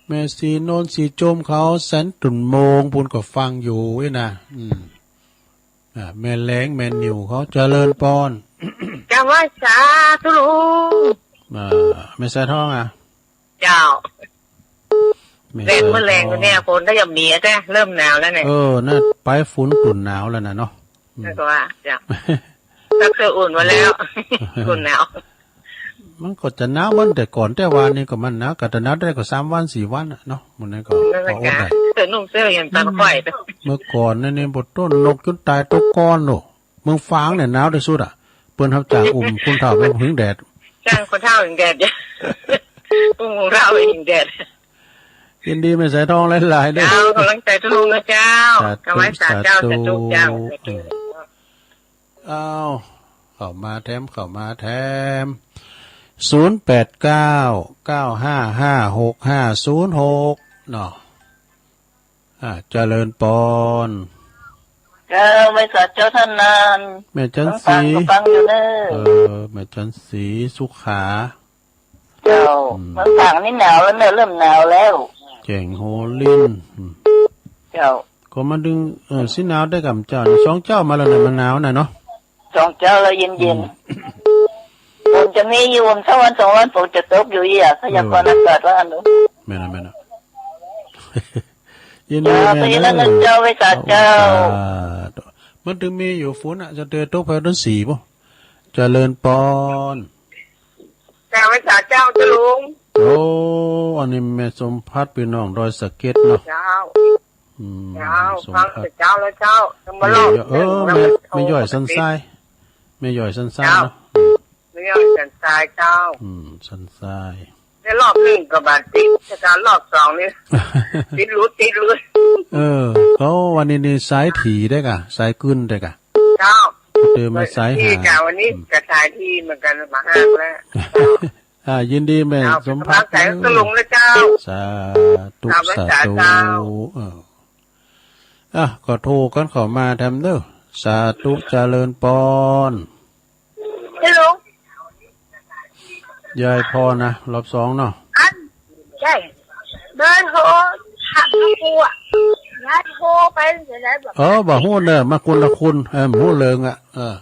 แม่ศรีนนท์ ศรีโจมเขา แสนตุ่นโมง ปู้นก็ฟังอยู่อี้นะ อืม อ่า แม่แหลง แม่นิวเขา เจริญปอน กราบไหว้สาธุลุง อ่า แม่สายทองอะ เจ้า แม่สายทอง แดดเมื่อแลงเนี่ย ฝนก็ยังมีอะ แต่เริ่มหนาวแล้วเนี่ย เออ น่ะ ไปฝนตุ่นหนาวแล้วน่ะเนาะ อืม แล้วก็ว่า เจ้า ซักเสื้ออุ่นไว้แล้ว ตุ่นหนาว มันก็จะหนาวเหมือนแต่ก่อน แต่ว่านี่ก็มันหนาว ก็จะหนาวได้ก็สามวันสี่วันน่ะเนาะ มื้อนั้นก็ นั่นแหละ พออดได้ เสื้อนุ่งเสื้อยังตันค่อย เมื่อก่อนนี่ นี่บ่ต้นนกจนต๋ายตกก้อนโน่ เมืองฝางเนี่ยหนาวตี้สุดอะ เปิ้นฮับจ้างอุ้มคนเฒ่าไปผิงแดด จ้างคนเฒ่าผิงแดด อุ้มคนเฒ่าไปผิงแดด ยินดีแม่สายทองหลายๆ เด้อ เจ้า ก๋ำลังใจ๋ทุกลุงนะเจ้า สาธุ กราบไหว้สาเจ้า สาธุ สาธุเจ้า สาธุ อืม อ้าว เข้ามาแถม เข้ามาแถม ศูนย์แปดเก้า เก้าห้าห้า หกห้าศูนย์หก เนาะ อ่า เจริญปอน เจ้า ไหว้สาเจ้าต้านนาน แม่จันทร์ศรี ฟังก็ฟังอยู่เน้อ เออ แม่จันทร์ศรี สุขา เจ้า อืม เมืองฝางนี่หนาวแล้วเน้อ เริ่มหนาวแล้ว แจ้งโฮลิ้น อืม เจ้า ก็มาดึง เออ สิหนาวได้ก่ำเจ้า สองเจ้ามาแล้วเนี่ย มันหนาวน่ะเนาะ สองเจ้าแล้วเย็นๆ อืม ฝนจะมีอยู่ วันสองวัน สองวันฝนจะตกอยู่อี้อะ พยากรณ์อากาศว่าอันนั้น แม่นน่ะ แม่นน่ะ ยินดี เจ้า แม่ ยินดีนะ เจ้า ไหว้สาเจ้า สาธุ มันตึงมีอยู่ฝนอะ จะเตยตกไปเดือนสี่ปุ๊ เจริญปอน เจ้า ไหว้สาเจ้า เจ้าลุง โอ้ อันนี้แม่สมภัทร ปี้น้องดอยสะเก็ดเนาะ เจ้า อืม เจ้า สมภัทร ฟังแต่เจ้าแล้วเจ้า จะมาเล่า เออ เออ เรื่อง แม่ แม่ย้อยสันทราย แม่ย้อยสันทราย เจ้า เนาะ อืม แม่ย้อยสันทรายเจ้า อืม สันทราย ในรอบนึ่งก็บ่าดติด แต่รอบสองนี่ ติดหลุด ติดหลุด เออ เขาวันนี้นี่สายถี่ได้ก่ะ สายกึ๊นได้ก่ะ เจ้า เจอมาสายหา วันนี้ก็สายถี่เหมือนกั๋น มาห้างแล้ว อ่า ยินดีแม่ เจ้า สมภัทร เป๋นก๋ำลังใจ๋ เออ ตะลุงนะเจ้า สาธุ เจ้า สาธุ สาธุ เออ อ่ะ ก็โทรกั๋นเข้ามาแถมเน้อ สาธุ เจริญปอน ฮัลโหล ยายพรนะ รอบสองเนาะ อัน ใจ้ เบอร์โทร ถามหลวงปู่อะ ยายโทรไปจะได้แบบ เออ บ่ฮู้เน้อ มาคนละคน เออ บ่ฮู้เลิงอะ เออ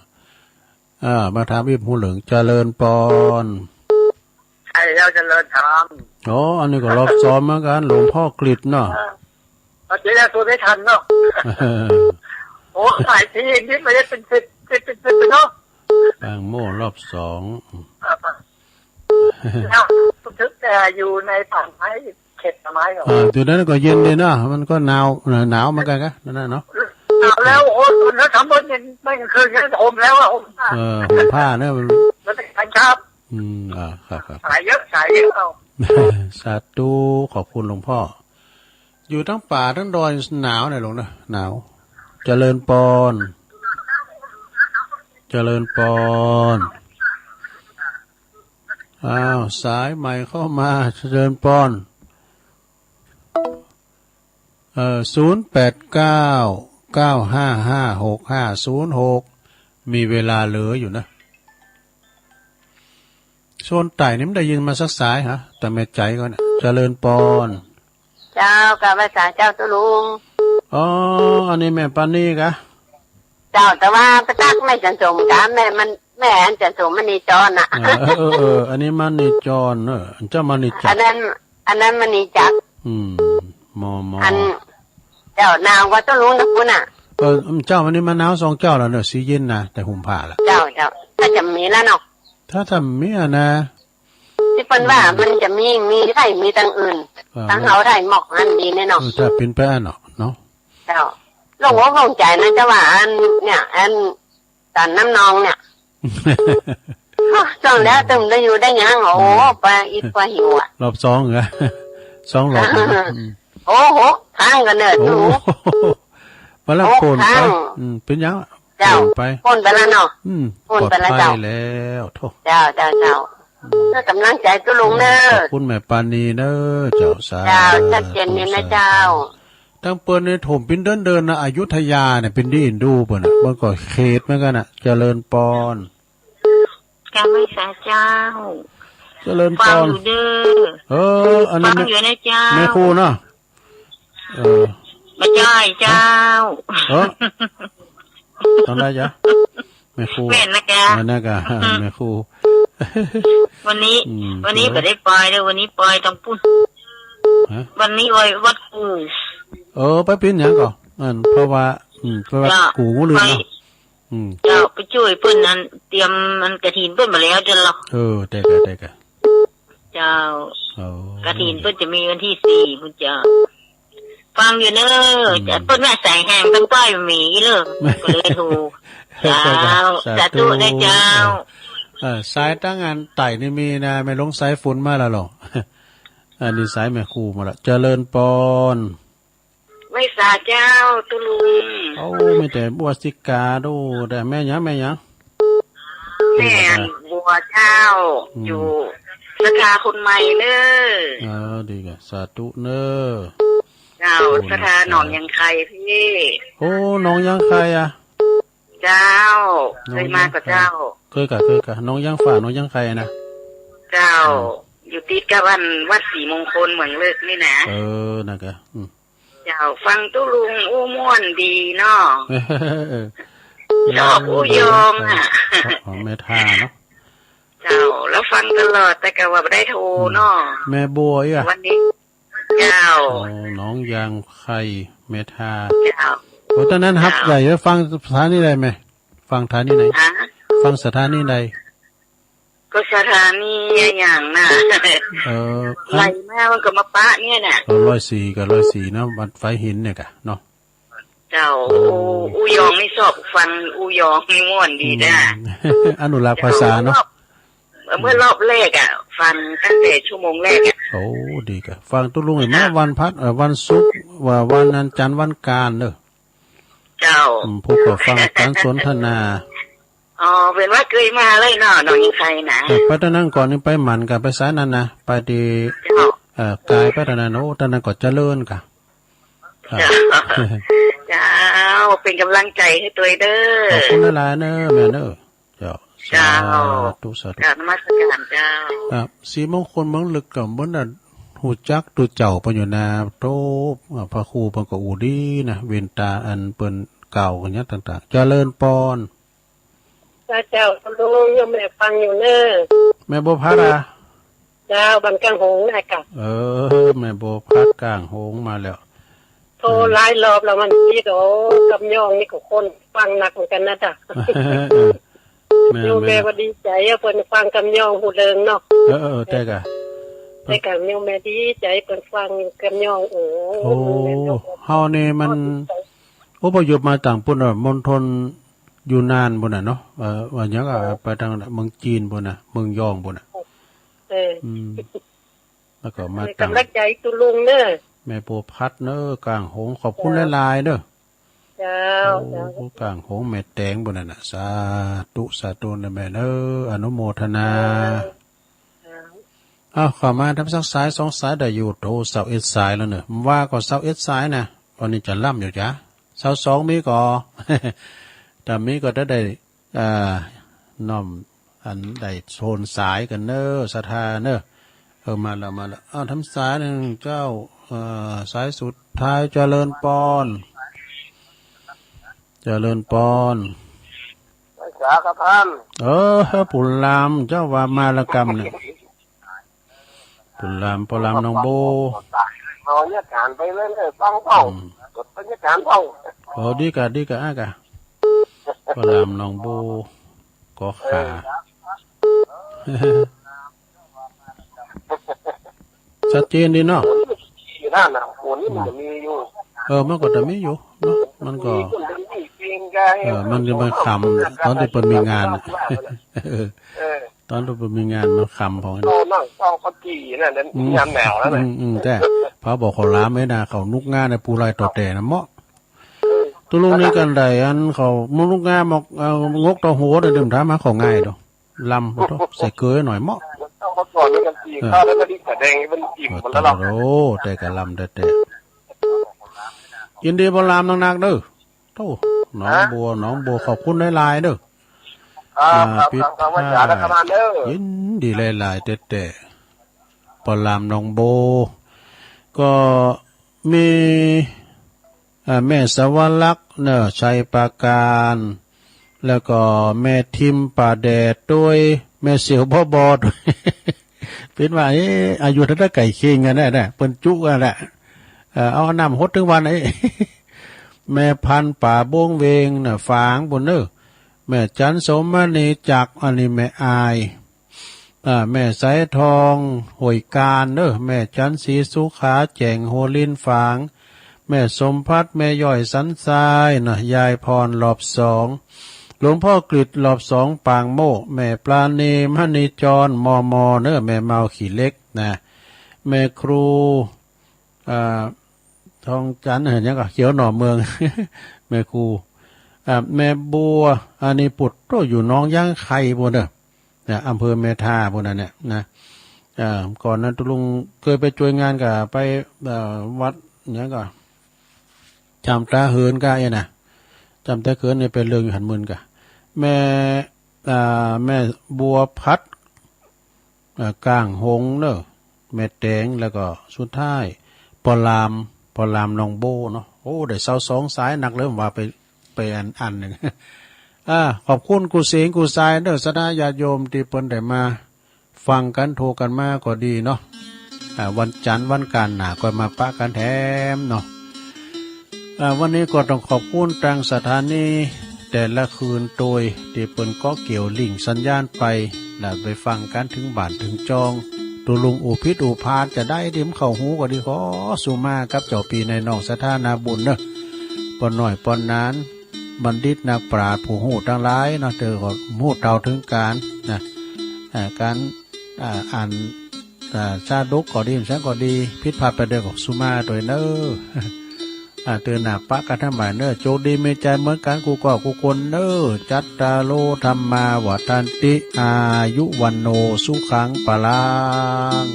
อ่า มาถามอีก บ่ฮู้เลิง เจริญปอน ใช่แล้ว เจริญธรรม อ๋อ อันนี้ก็รอบสองเหมือนกั๋น หลวงพ่อกฤษเนาะ เออ เอาเจ๊ได้ตัวไม่ทันเนาะ โอ้ หลายทีนี่ไม่ได้เป็นสิบ สิบ เป็นสิบเนาะ ปางโม่รอบสอง แล้วรู้สึกแต่อยู่ในป่าไม้ เขตป่าไม้เหรอ อ่า อยู่นั้นก็เย็นดีเนาะ มันก็หนาว หนาวเหมือนกั๋นกะ นั่นน่ะเนาะ หนาวแล้ว โอ้ ตอนนั้นทำบุญเย็น ไม่กลางคืนเนี่ย ห่มแล้วอะ ห่มผ้า เออ ห่มผ้าเนี่ย มัน มันเป็นการชอบ อืม อ่า ครับ ครับ สายเยอะ สายเยอะเอา สาธุ ขอบคุณหลวงพ่อ อยู่ทั้งป่าทั้งดอยหนาวเนี่ยหลวงนะ หนาว เจริญปอน เจริญปอน อ้าว สายใหม่เข้ามา เจริญปอน เอ่อ ศูนย์แปดเก้า เก้าห้าห้า หกห้าศูนย์หก มีเวลาเหลืออยู่นะ ส่วนใต้นี่ไม่ได้ยินมาสักสายฮะ แต่แม่ใจ๋ก่อนนะ เจริญปอน เจ้า กราบไหว้สาเจ้าตุ๊ลุง อ๋อ อันนี้แม่ปานีกะ เจ้า แต่ว่าไปตักแม่จันสมกะ แม่มัน แม่อันจันสมมณีจรน่ะ เออ เออ เออ เออ อันนี้มณีจร เออ อันเจ้ามณีจักร อันนั้น อันนั้นมณีจักร อืม มอ มอ อัน เจ้า หนาวกว่าตุ๊ลุงตางปู๊นน่ะ เออ เจ้า วันนี้มาหนาวสองเจ้าแล้วเนาะ สีเย็นนะ แต่ห่มผ้าละ เจ้า เจ้า ถ้าจะมีแล้วเนาะ ถ้าจะมีอะนะ ตี้เปิ้นว่ามันจะมี มีไทย มีตังอื่น เออ ตังเฮาไทยหมอกหั้นดีแน่เนาะ เออ ถ้าเป๋นไปอั้นเนาะ เนาะ เจ้า โล่งอกโล่งใจ๋นะ เจ้าว่าอันเนี่ย อัน ตันน้ำนองเนี่ย อ้อ จ้องแล้วตึงได้อยู่ได้หยัง โอ้ อืม ไปอิดไปหิวอะ รอบสองเหรอ สองรอบเหรอ อืม โอ้ หกครั้งกั๋นเน่อ โอ้ ตุ๊ลุง ไปแล้ว หกครั้ง โป้นไป อืม เป๋นหยัง เจ้า โป้นไป โป้นไปแล้วเนาะ อืม โป้นไปแล้ว ปลอดภัย เจ้า แล้ว โถ่ เจ้า เจ้า เจ้า อืม ก็ก๋ำลังใจ๋ตุ๊ลุงเน่อ ขอบคุณแม่ปานีเน่อ เจ้า สาธุ เจ้า ชัดเจนนี่นะ สาธุ เจ้า ตังเปิ้นนี่ถ่วมเป๋นเดินๆ นะ อยุธยาเนี่ย เป๋นตี้เอ็นดูเปิ้นน่ะ เปิ้นก็เขตเหมือนกั๋นน่ะ เจริญปอน กราบไหว้สาเจ้า เจริญปอน ฟังอยู่เน่อ เออ อันนี้ ฟังอยู่นะเจ้า แม่ครูเนาะ เออ บ่ใจ้เจ้า เออ ต้องได้จ้ะ แม่ครู แม่นนะเจ้า แม่นนะกะ อืม แม่ครู วันนี้ อืม วันนี้บ่ได้ไปเน่อ วันนี้ไปตางปู๊น ฮะ วันนี้ไปวัดกู่ เออ ไปเป๋นหยังก่อ อัน เพราะว่า อืม ไปวัด เจ้า กู่งูเหลือมเนาะ ไป อืม เจ้า ไปจ้วยเปิ้นอัน เตรียมอันกฐินเปิ้นมาแล้วเจ้าเหรอ เออ ได้กะ ได้กะ เจ้า โอ้ กฐินเปิ้นจะมีวันตี้สี่พุ้นเจ้า ฟังอยู่เน่อ อืม แต่เปิ้นว่าสายแฮงตังใต้บ่มีเน่อ ก็เลยโทร เจ้า สาธุ สาธุนะเจ้า เออ เออ สายตังอันใต้นี่มีนะ แม่หลวงสายฝนมาแล้วเหรอ อันนี้สายแม่ครูมาละ เจริญปอน ไหว้สาเจ้าตุ๊ลุง โอ้ มีแต่บัวสิกาดู แต่แม่หยัง แม่หยัง แม่บัวเจ้า อืม อยู่ศรัทธาคนใหม่เน่อ เออ ดีกะ สาธุเน่อ เจ้า โอ้ ศรัทธาหนองยางไคพี่ โอ้ หนองยางไคอะ เจ้า หนองยางไค เกยมาก่อเจ้า เกยก่อ เกยก่อ หนองยางฟ้า หนองยางไคนะ เจ้า อืม อยู่ติดกับอันวัดศรีมงคลเมืองเลิกนี่นะ เออ นั่นกะ อืม เจ้า ฟังตุ๊ลุงอู้ม่วนดีเนาะ เออ ชอบอู้ยองอะ ของแม่ทาเนาะ เจ้า แล้วฟังตลอด แต่กะว่าบ่ได้โทรเนาะ อืม แม่บัวอี้อะ วันนี้ เจ้า โอ้ หนองยางไค แม่ทา เจ้า โอ้ ต๋อนนั้นฮับ เจ้า ใหญ่ ฟังสถานีใดแม่ ฟังสถานีไหน ฮะ ฟังสถานีใด ก็สถานีอะหยังน่ะ เออ อัน ไล่มามันก็มาปะเนี่ยน่ะ เออ ร้อยสี่กะร้อยสี่เนาะ บ้านฝายหินเนี่ยกะเนาะ เจ้า โอ้ อู้ อู้ยองนี่ชอบฟังอู้ยองนี่ม่วนดีนะ อืม อนุรักษ์ภาษาเนาะ เจ้า เมื่อรอบ เมื่อรอบแรกอะ ฟังตั้งแต่ชั่วโมงแรกอะ โอ้ ดีกะ ฟังตุ๊ลุง เจ้า มาวันพัด เอ่อ วันศุกร์ ว่าวันอันจันทร์วันการเน่อ เจ้า อืม ผู้ก็ฟังการสนทนา อ๋อ เป๋นว่าเกยมาเลยเนาะ หนองยางไคนะ แต่ไปต๋อนนั้นก่อนนี่ไปหมั่นกะ ไปสายนั้นนะ ไปตี้ เจ้า เอ่อ กายไปต๋อนนั้น โอ้ ต๋อนนั้นก็เจริญกะ ครับ เจ้า เจ้า เป๋นก๋ำลังใจ๋หื้อตวยเน่อ ขอบคุณหลายๆ เน่อแม่เน่อ เจ้า เจ้า สาธุ สาธุ กราบนมัสการเจ้า ครับ ศรีมงคลเมืองลึกก็เปิ้นน่ะ ฮู้จักตุ๊เจ้าเปิ้นอยู่นา โต๊ะ อ่า พระครูเปิ้นก็อู้ดีนะ เว้นต๋าอันเปิ้นกล่าวกั๋นอย่างต่างๆ เจริญปอน เจ้า เจ้าตุ๊ลุง โยมแม่ฟังอยู่เน่อ แม่บัวพัดอะ เจ้า บ้านก้างหงส์น่ะกะ เออ แม่บัวพัดก้างหงส์มาแล้ว โทรหลายรอบแล้วมันติด โอ้ กำยองนี่ก็คนฟังนักเหมือนกั๋นนะเจ้า เออ แม่ โยมแม่ แม่ว่าดีใจ๋อะ เปิ้นฟังกำยองฮู้เรื่องเนาะ เออ เออ แต่กะ แต่กะโยมแม่ดีใจ๋เปิ้นฟังกำยอง โอ้ โอ้ แม่เนาะ เฮานี่มัน อพยพมาตางปู๊นน่ะ มณฑลยูนนานปู๊นน่ะเนาะ เอ่อ ว่าหยังอะ ไปตางเมืองจีนปู๊นน่ะ เมืองยองปู๊นน่ะ เออ อืม แล้วก็มาตาง ก๋ำลังใจ๋ตุ๊ลุงเน่อ แม่บัวพัดเน่อ ก้างหงส์ ขอบคุณหลายๆ เน่อ เจ้า โอ้ เจ้า ก้างหงส์แม่แตงปู๊นน่ะนะ สาธุ สาธุเน่อแม่เน่อ อนุโมทนา เจ้า เอ้า เข้ามาทำสักสายสองสายได้อยู่ โอ้ ซาวเอ็ดสายแล้วเน่อ ว่าก็ซาวเอ็ดสายนะ วันนี้จะล่ำอยู่จ้ะ ซาวสองมีก่อ ถ้ามีก็จะได้ อ่า น้อมอันได้โซนสายกั๋นเน่อ ศรัทธาเน่อ เออ มาแล้ว มาแล้ว อ้าว ทำสายนึ่งเจ้า เอ่อ สายสุดท้าย เจริญปอน เจริญปอน ไหว้สาครับท่าน เออ ปู่หลาม เจ้าว่ามาละกำเนี่ย ปู่หลาม ปู่หลามหนองโบ เอาเนี่ยถามไปเลยเนี่ย ฟังเปล่า อืม กดบรรยากาศเฮา โอ้ ดีก่ะ ดีก่ะ อ้ายก่ะ ปอหลามหนองโบ ก็ขา เออ ชัดเจนดีเนาะ อยู่นั่นน่ะ โอ้ นี่มันจะมีอยู่ เออ มันก็จะมีอยู่เนาะ มันก็ มีคนเป็นผู้จริงใจ เออ มันจะมาขำ ต๋อนตี้เปิ้นมีงาน เออ เออ ต๋อนตี้เปิ้นมีงานมันขำ เฮานั่งเฝ้าเขาจี้นั่นน่ะ อืม ยามหนาวแล้วน่ะ อืม อืม แต่ เผาบอกเขาหลามไอ้น่ะ เขานุกงานในปูลายต่อแต่น่ะเหมาะ เออ ตุ๊ลุงนี่กันใด อันเขามุกงามบอก เอางกต่อหัวน่ะ เดี๋ยวถามหาเขาง่ายดอก ลำ ใส่เกลือหน่อยเหมาะ เฮาก่อนนี่กันจี้ เออ ข้าวแล้วก็รีบแสดงให้มันอิ่มหมดแล้วเนาะ โอ้ แต่กะลำแต่ แต่ ยินดีปอหลามนักๆ เด้อ โธ่ หนองบัว ฮะ หนองบัว ขอบคุณหลายๆ เด้อ ครับ อ่า ครับ ปิด ครับ ครับ ท้าย ว่าจ๋าแล้วครับเด้อ ยินดีหลายๆ แต่ แต่ ปอหลามหนองโบ ก็มี อ่า แม่สวรรคเนาะ ชัยปราการ แล้วก็แม่ทิมป่าแดดด้วย แม่เสียวบ่บอด เปิ้นว่า เอ๊ะ อายุเท่าใดใก้เคียงกั๋นแน่ๆ เปิ้นจุกั๋นแหละ เอ่อ เอาน้ำหดตึงวัน เอ๊ะ แม่พันธุ์ป่าบงเวงน่ะ ฝางปู้นเนาะ แม่จันทร์สมมณีจักร อันนี้แม่อาย อ่า แม่สายทอง ห้วยกาญเนาะ แม่จันทร์ศรีสุขา แจ้งหัวลินฝาง แม่สมภัทร แม่ย้อยสันทรายเนาะ ยายพรรอบสอง หลวงพ่อกฤษรอบสอง ปางโมก แม่ปราณี มณีจร มม เนาะ แม่เมาขี้เหล็กนะ แม่ครู อ่า ทองจันทร์ เอ่อ หยังก่อ เขียวหน่อเมือง แม่ครู อ่า แม่บัว อันนี้ปุดโตอยู่หนองยางไคปู้นเนาะ นะ อำเภอแม่ทาปู้นน่ะเนี่ยนะ เอ่อ ก่อนนั้นตุ๊ลุงเกยไปจ้วยงานก่อ ไป เอ่อ วัดหยังก่อ จำต๋าเหินก่อ เอ๊ะนะ จำต๋าเหินเนี่ยไปเลิงอยู่หั้นเมินก่อ แม่ อ่า แม่บัวพัด เอ่อ ก้างหงเนาะ แม่แตง แล้วก็สุดท้าย ปอหลาม ปอหลามหนองโบเนาะ โอ้ ได้ซาวสองสายนักเลย ว่าไป ไปอัน อันหนึ่ง อ่า ขอบคุณกู้เสียงกู้สายเนาะ ศรัทธาญาติโยมตี้เปิ้นได้มาฟังกั๋น โทรกั๋นมาก็ดีเนาะ อ่า วันจันทร์วันก๋านหน้าก็มาปะกั๋นแถมเนาะ อ่า วันนี้ก็ต้องขอบคุณตางสถานีแต่ละคืนโตยตี้เปิ้นก็เกี่ยวลิงก์สัญญาณไป แล้วไปฟังกั๋นเถิงบ้านเถิงจอง ตุ๊ลุงอู้ผิดอู้พลาดจาใดตี้มันเข้าหูก็ดี ขอสุมากับเจ้าปี้นายน้องศรัทธานาบุญเนาะ ป้อน้อยป้อหนาน บัณฑิตนักปราชญ์ผู้ฮู้ตังหลายเนาะ เตื้อก็ฮู้เท่าเถิงก๋านนะ อ่า ก๋าน อ่า อ่าน อ่า ชาดกก็ดี หยังก็ดี ผิดพลาดไปใดก็สุมาโตยเนาะ อ่า เตื้อหน้าปะกั๋นใหม่เนาะ โจคดีมีชัยเหมือนกั๋นกู้ก้อกู้คนเนาะ จัตตาโร ธัมมา วัฑฒันติ อายุ วัณโณ สุขัง พลัง